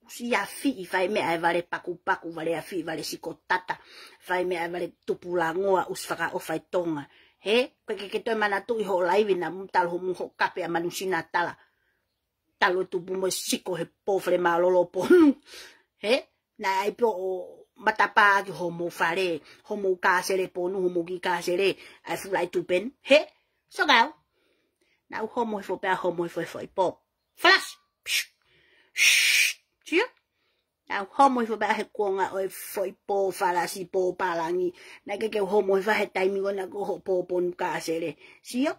ʻUsi afi ʻi fai meʻa e vale pakupaku, vale afi, vale siko tata, fai meʻa e vale tupulangoa, ʻusi fakaʻofa e Tonga. He, ko e ke, ke toe manatuʻi hoʻo laivi naʻa mo talu hoʻo mo hoʻo kape ʻa Manusina tala. Talu e tupu mo e siko he pō fale mālōlō pō. He? Naʻe ʻai pē ʻo matapā ki homou fale, homou kāsele ponu, homou kiʻi kāsele, ʻai fulai tupen. He? So kau. Naʻa ku homo hifo pea homo hifo he foʻi pō. Falasi. Psh. Shh. Sio? Naʻa ku homo hifo pea he kuonga ʻo e foʻi pō falasi, pō pālangi. Naʻe ʻikai ke u homo hifo he taimi ko ena ko hoʻo pō ponu kāsele. Sio?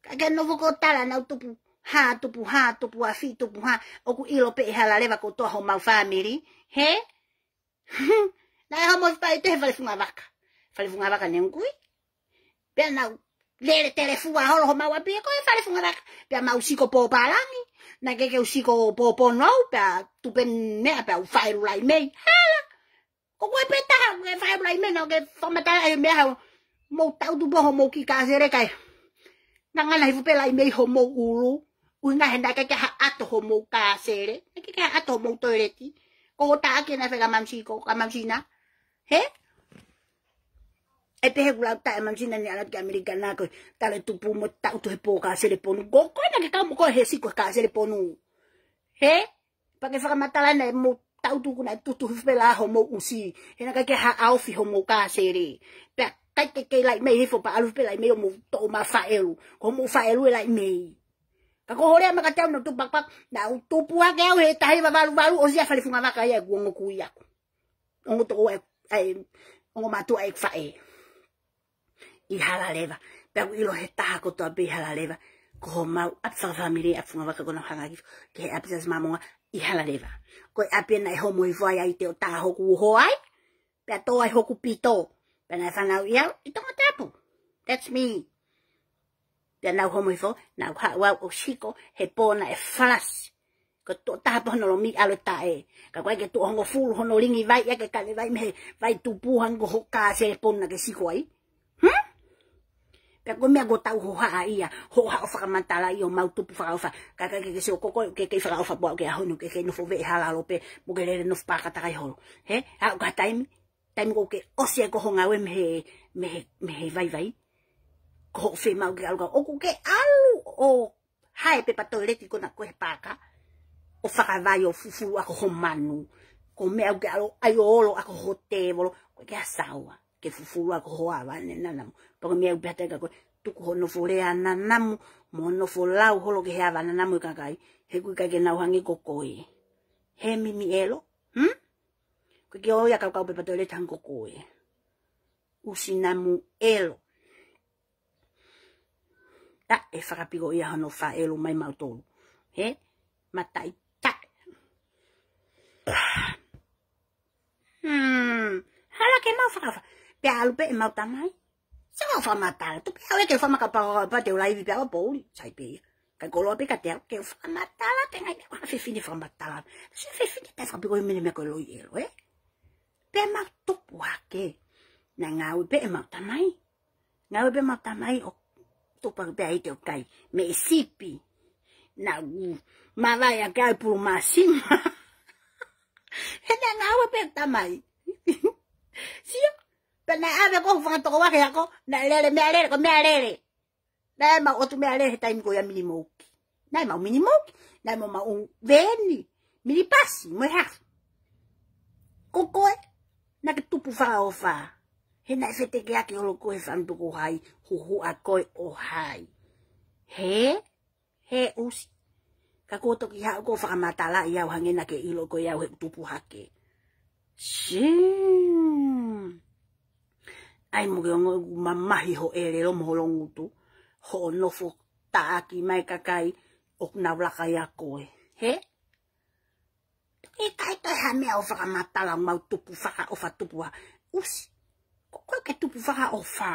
Ka ke nofo ko tala naʻa ku tupu hā, tupu hā, tupu afi, tupu hā. ʻOku ʻilo pē ʻe hala leva kotoa homau fāmili. He? Naʻe homo hifo pea ʻi he fale funga vaka. Fale funga vaka ne u kui. Pea naʻa ku lele telefua holo homau ʻapi ko e fale funga vaka. Pea mau siko pō pālangi. Naʻe ʻikai ke u siko pō ponu au, pea tupen meʻa pea u faʻelu laimei. Hala. Ko koe pē taha, ke faʻelu laimei, naʻa ke fakamatala ai meʻa hau. Mou tautu pē homou kiʻi kāsele kae ngangana hifo pē laimei homou ʻulu. ʻUhinga he naʻe ʻikai ke haʻato homou kāsele. Naʻe ʻikai ke haʻato homou toileti. Ko hoʻo taʻaki naʻe fai ka mamusiko, ka mamusina. He? ʻE pehē kuo lau taʻe mamusina ne ala ki ʻAmelika na ko e tala tupu mo tautu he pō kāsele ponu. Ko koe naʻa ke kau mo koe he siko he kāsele ponu. He? Pea ke fakamatala naʻe mou tautu kuo naʻe tutu hifo pē la homou ʻusi. He naʻe ʻikai ke haʻaofi homou kāsele. Pea ʻikai ke kei laimei hifo pea ʻalu pē laimei ʻo mou toʻo mai faʻelu. Ko homou faʻelu e laimei. Ka ko hoʻo lea mai kiate au naʻa ku tupu pakpak, naʻa ku tupu hake au he taha hiva valu valu ʻo sia fale funga vaka ia ʻeku ongo kui ʻaku. Ongo tokoua ʻe, ʻe, ongo mātuʻa ʻeku faʻē. ʻI hala leva. Pea ʻoku ʻilo he taha kotoa pē ʻi hala leva. Ko homau ʻapi fakafāmili, ʻapi funga vaka ko ena hanga ki, ki he ʻapi Siasi Māmonga ʻi hala leva. Ko e ʻapi ena ʻe homo hifo ai ʻa ʻiate ʻo tā hoku uho ai. Pea tō ai hoku pito. Pea naʻe fanauʻi au ʻi Tongatapu. That's me. Pea naʻa ku homo hifo, naʻa ku haʻu au ʻo siko he pō naʻe falasi. Ko e tokotaha pē hono lomi ʻalu e taʻe. Ka ko e ke tuʻo hongofulu hono lingi vai ia ke kane vai mei he vai tupu hangē ko hoʻo kāsele ponu naʻa ke siko ai. Hmm? Pea ko e meʻa ko e tau hohaʻa ia, hohaʻa ʻo fakamatala ʻi homau tupu fakaʻofa. Ka ʻikai ke ke sio ko koe ke kei fakaʻofa pē au ki he ʻaho ni ke kei nofo veʻe hala ʻalu pē, mo ke lele nofo pākatakai holo. He? Haʻu ka taimi, taimi ko ē ke ʻosi ai ko hoʻo ngāue mei he, mei he, mei he vaivai. Ko hoʻo fiemaʻu ke ʻalu ka, ʻoku ke ʻalu ʻo hae pepa toileti ko ena ko e he pāka. ʻO fakavai ʻo fufulu ʻaki ho manu. Ko e meʻa ʻoku ke ʻalu ʻai ʻo olo ʻaki ho tēvolo. Ko e ke ʻasaua. Ke fufulu ʻaki ho ava ne nanamu. Pea ko e meʻa ʻoku pehē atu ka ko e tuku hoʻo nofo lea nanamu. Mo hoʻo nofo lau holo ki he ava nanamu e kakai. He ʻoku ʻikai ke nau hangē ko koe. He mimi ʻelo. Hmm? Ko e ke ʻoua ia kaukau pepa toileti hangē ko koe. ʻUsi namu ʻelo. Taʻe fakapiko ia hono faʻelu mai mautolu. He? Mataʻitaʻe. Hmm. Hala ke mau fakaʻofa. Pea ʻalu pē ʻemau tamai. Sa mau fakamatala. Tuku pē au ʻe ke fakamaka pau pea te u laivi pē au poʻuli. Sai pē ia. Ka koloa pē kiate au ke u fakamatala. Te ngai pē ko ha fefine fakamatala. Sa fefine taʻe fakapiko ia mene meʻa ko e loi ʻelo, ē? Pea mau tupu hake. Naʻe ngāue pē ʻemau tamai. Ngāue pē ʻemau tamai ʻo tupu hake pea ʻiate ʻo kai. Mei he sipi. Naʻa ku mavae ʻaki au e pulu māsima. He naʻe ngāue pē tamai. Sio. Pea naʻe ʻave ko e fanga tokoua ke ako. Naʻe lele meʻalele, ko e meʻalele. Naʻe mau ʻotu meʻalele he taimi ko ia minimouki. Naʻe mau minimouki. Naʻe mau maʻu veni. Minipasi, mo e hā. Ko koe, naʻa ke tupu fakaʻofa. He naʻe fetekiʻaki holo koe he fanga poko hai, huhuʻa koe ʻo hai. He, he ʻusi. Ka ko e toki haʻu ko e fakamatalaʻi au hangē naʻa ke ʻilo ko au he tupu hake. Sim. ʻAi mo ke ongo ʻoku mamahi hoʻo ʻelelo mo ho longutu. Hoʻo nofo taʻaki mai kakai ʻoku nau laka ia koe. He? ʻIkai toe ha meʻa ʻo fakamatala ʻo mau tupu fakaʻofa tupu ʻa ʻusi. Ko koe ke tupu fakaʻofa.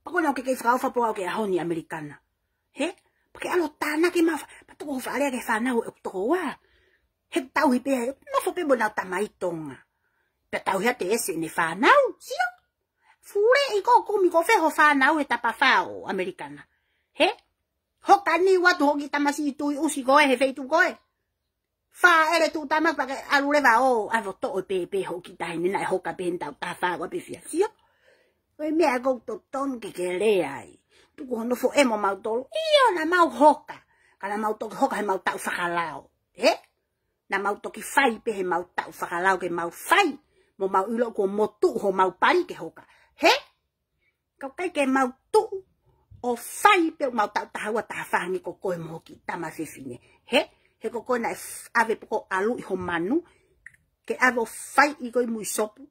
Pea ko ena ʻoku ke kei fakaʻofa pē au ki he ʻaho ni ʻAmelika na. He? Pea ke ʻalu ʻo tānaki mai, pea tuku ho fale ki he fānau ʻoku tokoua. He tauhi pē ai, nofo pē mo ʻenau tamai Tonga. Pea tauhi ʻa Tēsi ʻene fānau, sio. Fuleʻi ko e kumi ko fē ho fānau he tapafā ʻo ʻAmelika na. He? Hoka ni ʻoatu hoʻo kiʻi tamasiʻi tui ʻusi ko ē he feituʻu ko ē. Fāʻele tuʻu tama pea ke ʻalu leva ʻo ʻave ʻo toʻo pē pē hoʻo kiʻi taʻahine naʻe hoka pē he taʻu taha fā ko ē pē fia. Sio? Ko e meʻa ʻoku totonu ke ke lea ai. Tuku hono foʻē mo mautolu. ʻIo naʻa mau hoka. Ka naʻa mau toki hoka he mau taʻu fakalao. He? Naʻa mau toki fai pē he mau taʻu fakalao ke mau fai. Mo mau ʻilo kuo motuʻu homau pali ke hoka. He? Ka ʻoku ʻikai ke mau tuʻu ʻo fai pē ʻoku mau taʻu taha ua taha fā hangē ko koe mo hoʻo kiʻi tama fefine. He? He ko koe naʻe f-, ʻave pē ko ʻalu ʻi ho manu. Ke ʻave ʻo fai ʻi ko ē mui sopu.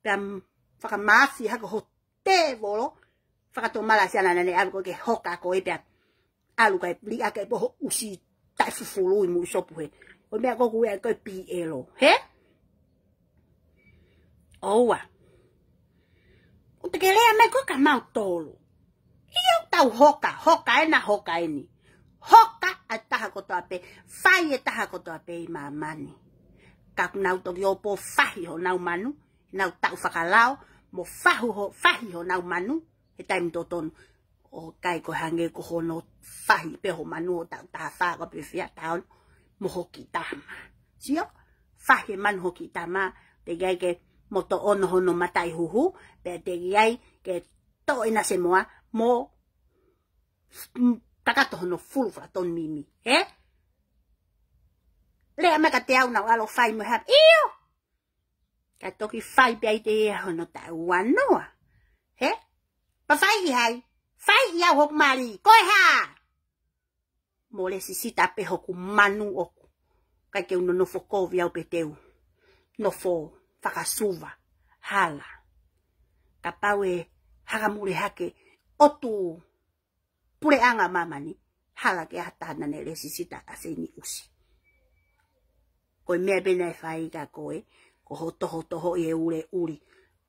Pea m-, fakamāfi hake ho tēvolo. Fakatomala siana naʻa ne ʻave ko ē ke hoka ko ē pea ʻalu kae liʻaki pē ho ʻusi taʻefufulu ʻi mui sopu he. Ko e meʻa ko ē ʻoku ui ko e pīʻelo. He? ʻOua. ʻOua te ke lea mai ko ē kia mautolu. ʻIo, tau hoka, hoka ena, hoka eni. Hoka ʻa e taha kotoa pē, fai e taha kotoa pē ʻi māmani. Ka ʻoku nau toki ō pē ʻo fahi honau manu, nau taʻu fakalao, mo fahu ho, fahi honau manu, he taimi totonu. ʻOku ʻikai ko e hangē ko hono fahi pē ho manu ʻo taʻu taha fā ko ē pe fiha taha ono, mo hoʻo kiʻi tama. Sio, fahi e manu hoʻo kiʻi tama, teʻeki ai ke moto ono hono mataʻi huhu, pea teʻeki ai ke toʻo ʻena semoa, mo m-, kakato hono fulu fakatonu mimi. He? Lea mai kiate au naʻa ku ʻalu ʻo fai mo e hā pē. ʻIo! Ka toki fai pē ai te ia hono taʻu ua noa. He? Pea fai ʻi hai? Fai ʻi au hoku mali. Ko e hā? Mo lēsisita pē hoku manu ʻoku ʻikai ke u nonofo kovi au pē te u nofo fakasuva. Hala. Kapau ʻe hakamule hake ʻotu puleʻanga māmani, hala ke ʻi ai ha taha naʻa ne lēsisita ʻa Seini ʻUsi. Ko e meʻa pē naʻe fai kia koe, ko hoʻo tohotohoʻi e ule ʻuli,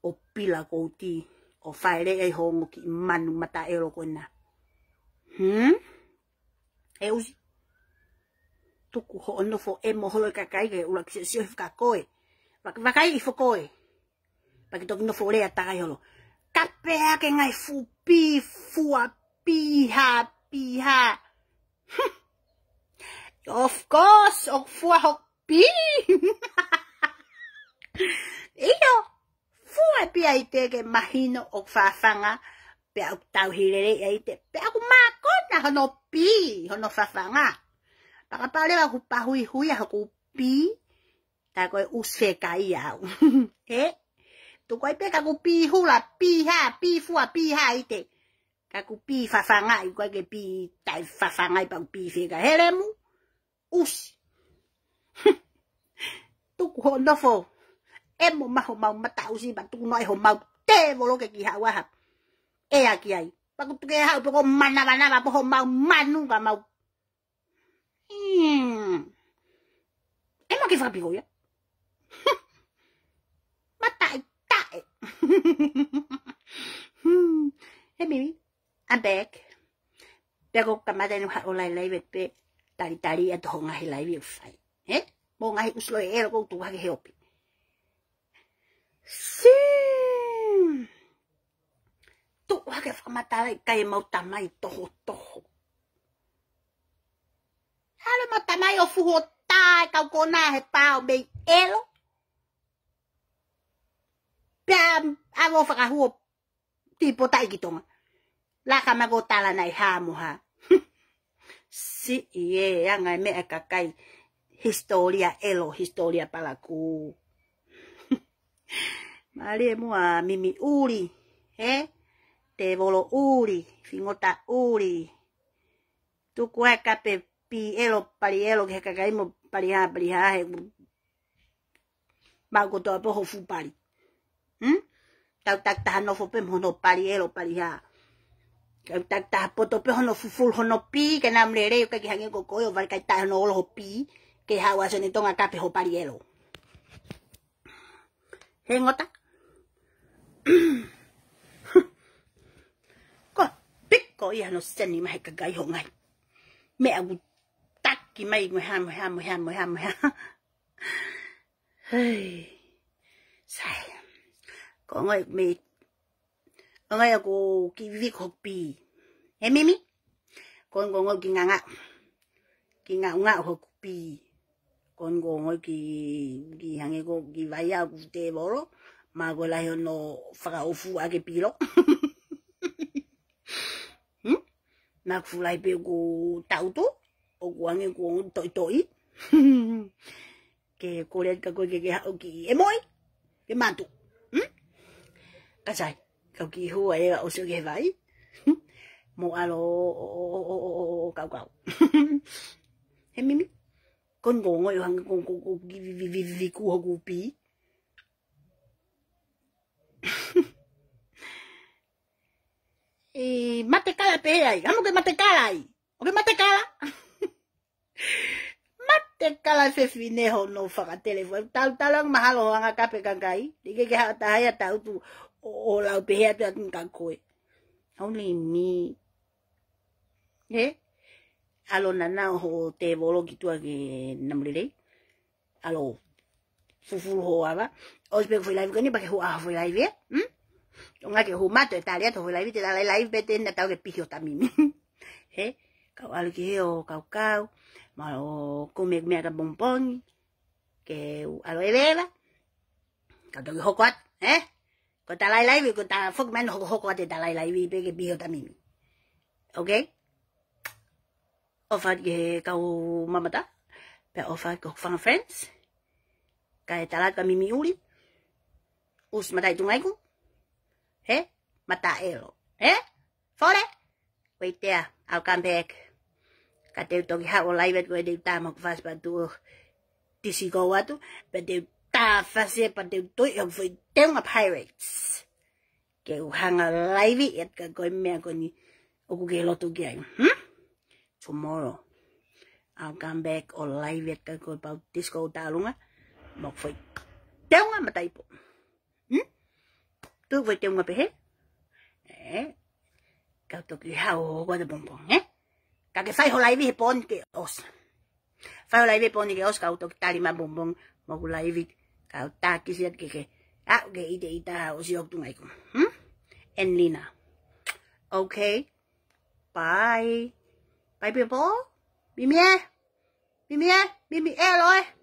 ʻo pila kouti, ʻo fāʻeleʻi ai ho ongo kiʻi manu mataʻelo ko ena. Hmm? ʻE ʻUsi. Tuku hoʻo nofo ʻemo holo e kakai ke ʻuluaki siosio hifo kia koe. Vak-, vakai hifo koe. Pea ke toki nofo lea takai holo. Kape hake ngaahi fuʻu pī, fua pī, hā pī, hā. Of course, ʻoku fua hoku pī. ʻIo, fua e pī ʻaʻite ke mahino ʻoku fafanga, pea ʻoku tauhi lelei ʻaʻite, pea ʻoku mākona hono pī, hono fafanga. Pea kapau leva ʻoku pahuihuia hoku pī, tā ko e ʻUsi fekaia au. He? Tuku ai pē ka ʻoku pī hula, pī hā, pī fua, pī hā ʻaʻite. Ka ʻoku pī fafangaʻi, ʻoku ʻikai ke pī taʻefafangaʻi pea ʻoku pī feka. Helemu, ʻUsi. Tuku hoʻo nofo ʻemo mai homau mata ʻusi, pea tuku noa ai homau tēvolo ke kiʻi haʻu ʻaha. ʻEa ki ai. Pea ʻoku tuku ke haʻu pē ko e manavanava pē homau manu ka mau Hmm. ʻE mau kiʻi fakapiko ia. Mataʻitaʻe. Hmm. Hey, Mimi. I'm back. Pea ko e kamata ʻeni haʻo live live pē talitali atu hoʻo ngaahi live ʻoku fai. He? Mo e ngaahi ʻusi loi ʻelo ʻoku tuku hake he ope. Sim. Tuʻu hake fakamatala ʻikai ʻemau tamai tohotoho. ʻAlu ʻemau tamai ʻo fuhu ʻo tā e kau konā he pā ʻo mei ʻelo. Pea ʻave ʻo fakahū ʻo tipotaʻi ki Tonga. Laka mai ko e tala naʻe hā mo hā. Siʻi e anga e meʻa e kakai. Hisitōlia ʻelo, hisitōlia palakū. Mālie muʻa Mimi ʻuli, he? Tēvolo ʻuli, fingota ʻuli. Tuku ai kape pī ʻelo, pali ʻelo, ki he kakai mo pali hā, pali hā, he mau kotoa pē ho fuʻu pali. Hmm? Kau takitaha nofo pē mo hono pali ʻelo, pali hā. Kau takitaha poto pē hono fufulu hono pī, ke nau lelei ʻo ʻikai ke hangē ko koe ʻo vale kai taʻe hono olo ho pī, ke haʻu ʻa Sione Tonga kape ho pali ʻelo. He ngota. Ko e piko ia hono seni mai he kakai ho ngai. Meʻa ʻoku taki mai mo e hā, mo e hā, mo e hā, mo e hā, mo e hā. Hei. Sai. Ko e ngoi me, ko e ngoi ʻoku kiʻi viviko hoku pī. He Mimi? Ko e ngoi, ngoi kiʻi nganga. Kiʻi ngaʻungaʻu hoku pī. Ko e ngoi, ngoi kiʻi, kiʻi hangē ko e kiʻi vai ʻa hoku tēvolo. Mo e lahi hono fakaʻofu ʻaki e pilo. Hmm? Mo e fuʻu lahi pē ʻoku tautu, ʻoku hangē ko e toʻitoʻi. ke kole atu kia koe ke ke haʻu ki ʻemoi, ke matu. Hmm? Ka sai, kau kiʻi hū ai ʻo sio ki he vai. Mou ʻalu ʻo, ʻo, ʻo, ʻo, ʻo, ʻo, kau, kau. He Mimi, ko ʻeni ko e ongo ʻo hangē ko, ko, ko, vi, vi, vi, vi, vi, ku hoku pī. ʻE, mate kala pē ai, amo ke mate kala ai. ʻOku ke mate kala. Mate kala fefine hono fakatele fua. Talu, talu ange mahalo hoʻo anga kape kakai. Te ke ke haʻu ʻo taha ia tau tu ʻo, ʻo lau pehē atu atu kia koe. Only me. He? ʻAlu ʻo nana hoʻo tēvolo ki tuʻa ki he namu lelei. ʻAlu ʻo fufulu hoʻo ava. ʻOsi pē ko e foʻi live ko ʻeni, pea ke hū ʻa hoʻo foʻi live, ē? Hmm? ʻOua ke hū matu e tali atu hoʻo foʻi live, te tala live pē te na tau ke pihi ʻo tamimi. He? Kau ʻalu ki he ʻo kau kau. Mou ō ʻo kumi e meʻa kia Pongipongi. Ke u ʻalu ʻo ʻeveʻeva. Kau toki hoko atu, ē? Ko e tala live, ko e tala foki mai ʻo hoko, hoko atu e tala live pē ke pihi ʻo tamimi. Okay? ʻOfa ki he kau mamata, pea ʻofa ki hoku fanga friends, kae tala kia Mimi ʻuli, ʻusi mata i tunga iku, he, mata ʻelo, he, fole, wait there, I'll come back. Ka te u toki haʻu ʻo live atu ko e te u tā mo hoku fasi pea tuʻu tisi ko atu, pea te u tā fasi pea te u toi hoku foʻi teunga Pyrex. Ke u hanga live atu kia koe meʻa ko ʻeni ʻoku ke loto ki ai. Hmm? Tomorrow. I'll come back ʻo live atu kia koe pau tisi ko ʻo tālunga. Mo hoku foʻi teunga mataipo. Hmm? Tuʻu foʻi teunga pehē. Ē? Kau toki haʻu ʻo hoko atu Pongipongi, ē? Ka ke fai hoʻo live he pō ni ke ʻosi. Fai hoʻo live he pō ni ke ʻosi kau toki tali mai Pongipongi mo hoku live kau takisi atu ke ke. ʻA, ke ʻite ʻita ʻo sio ki tunga iku. Hmm? And Lina. Okay. Bye. Bye, people. Mimi ē. Mimi ē. Mimi ē, loe.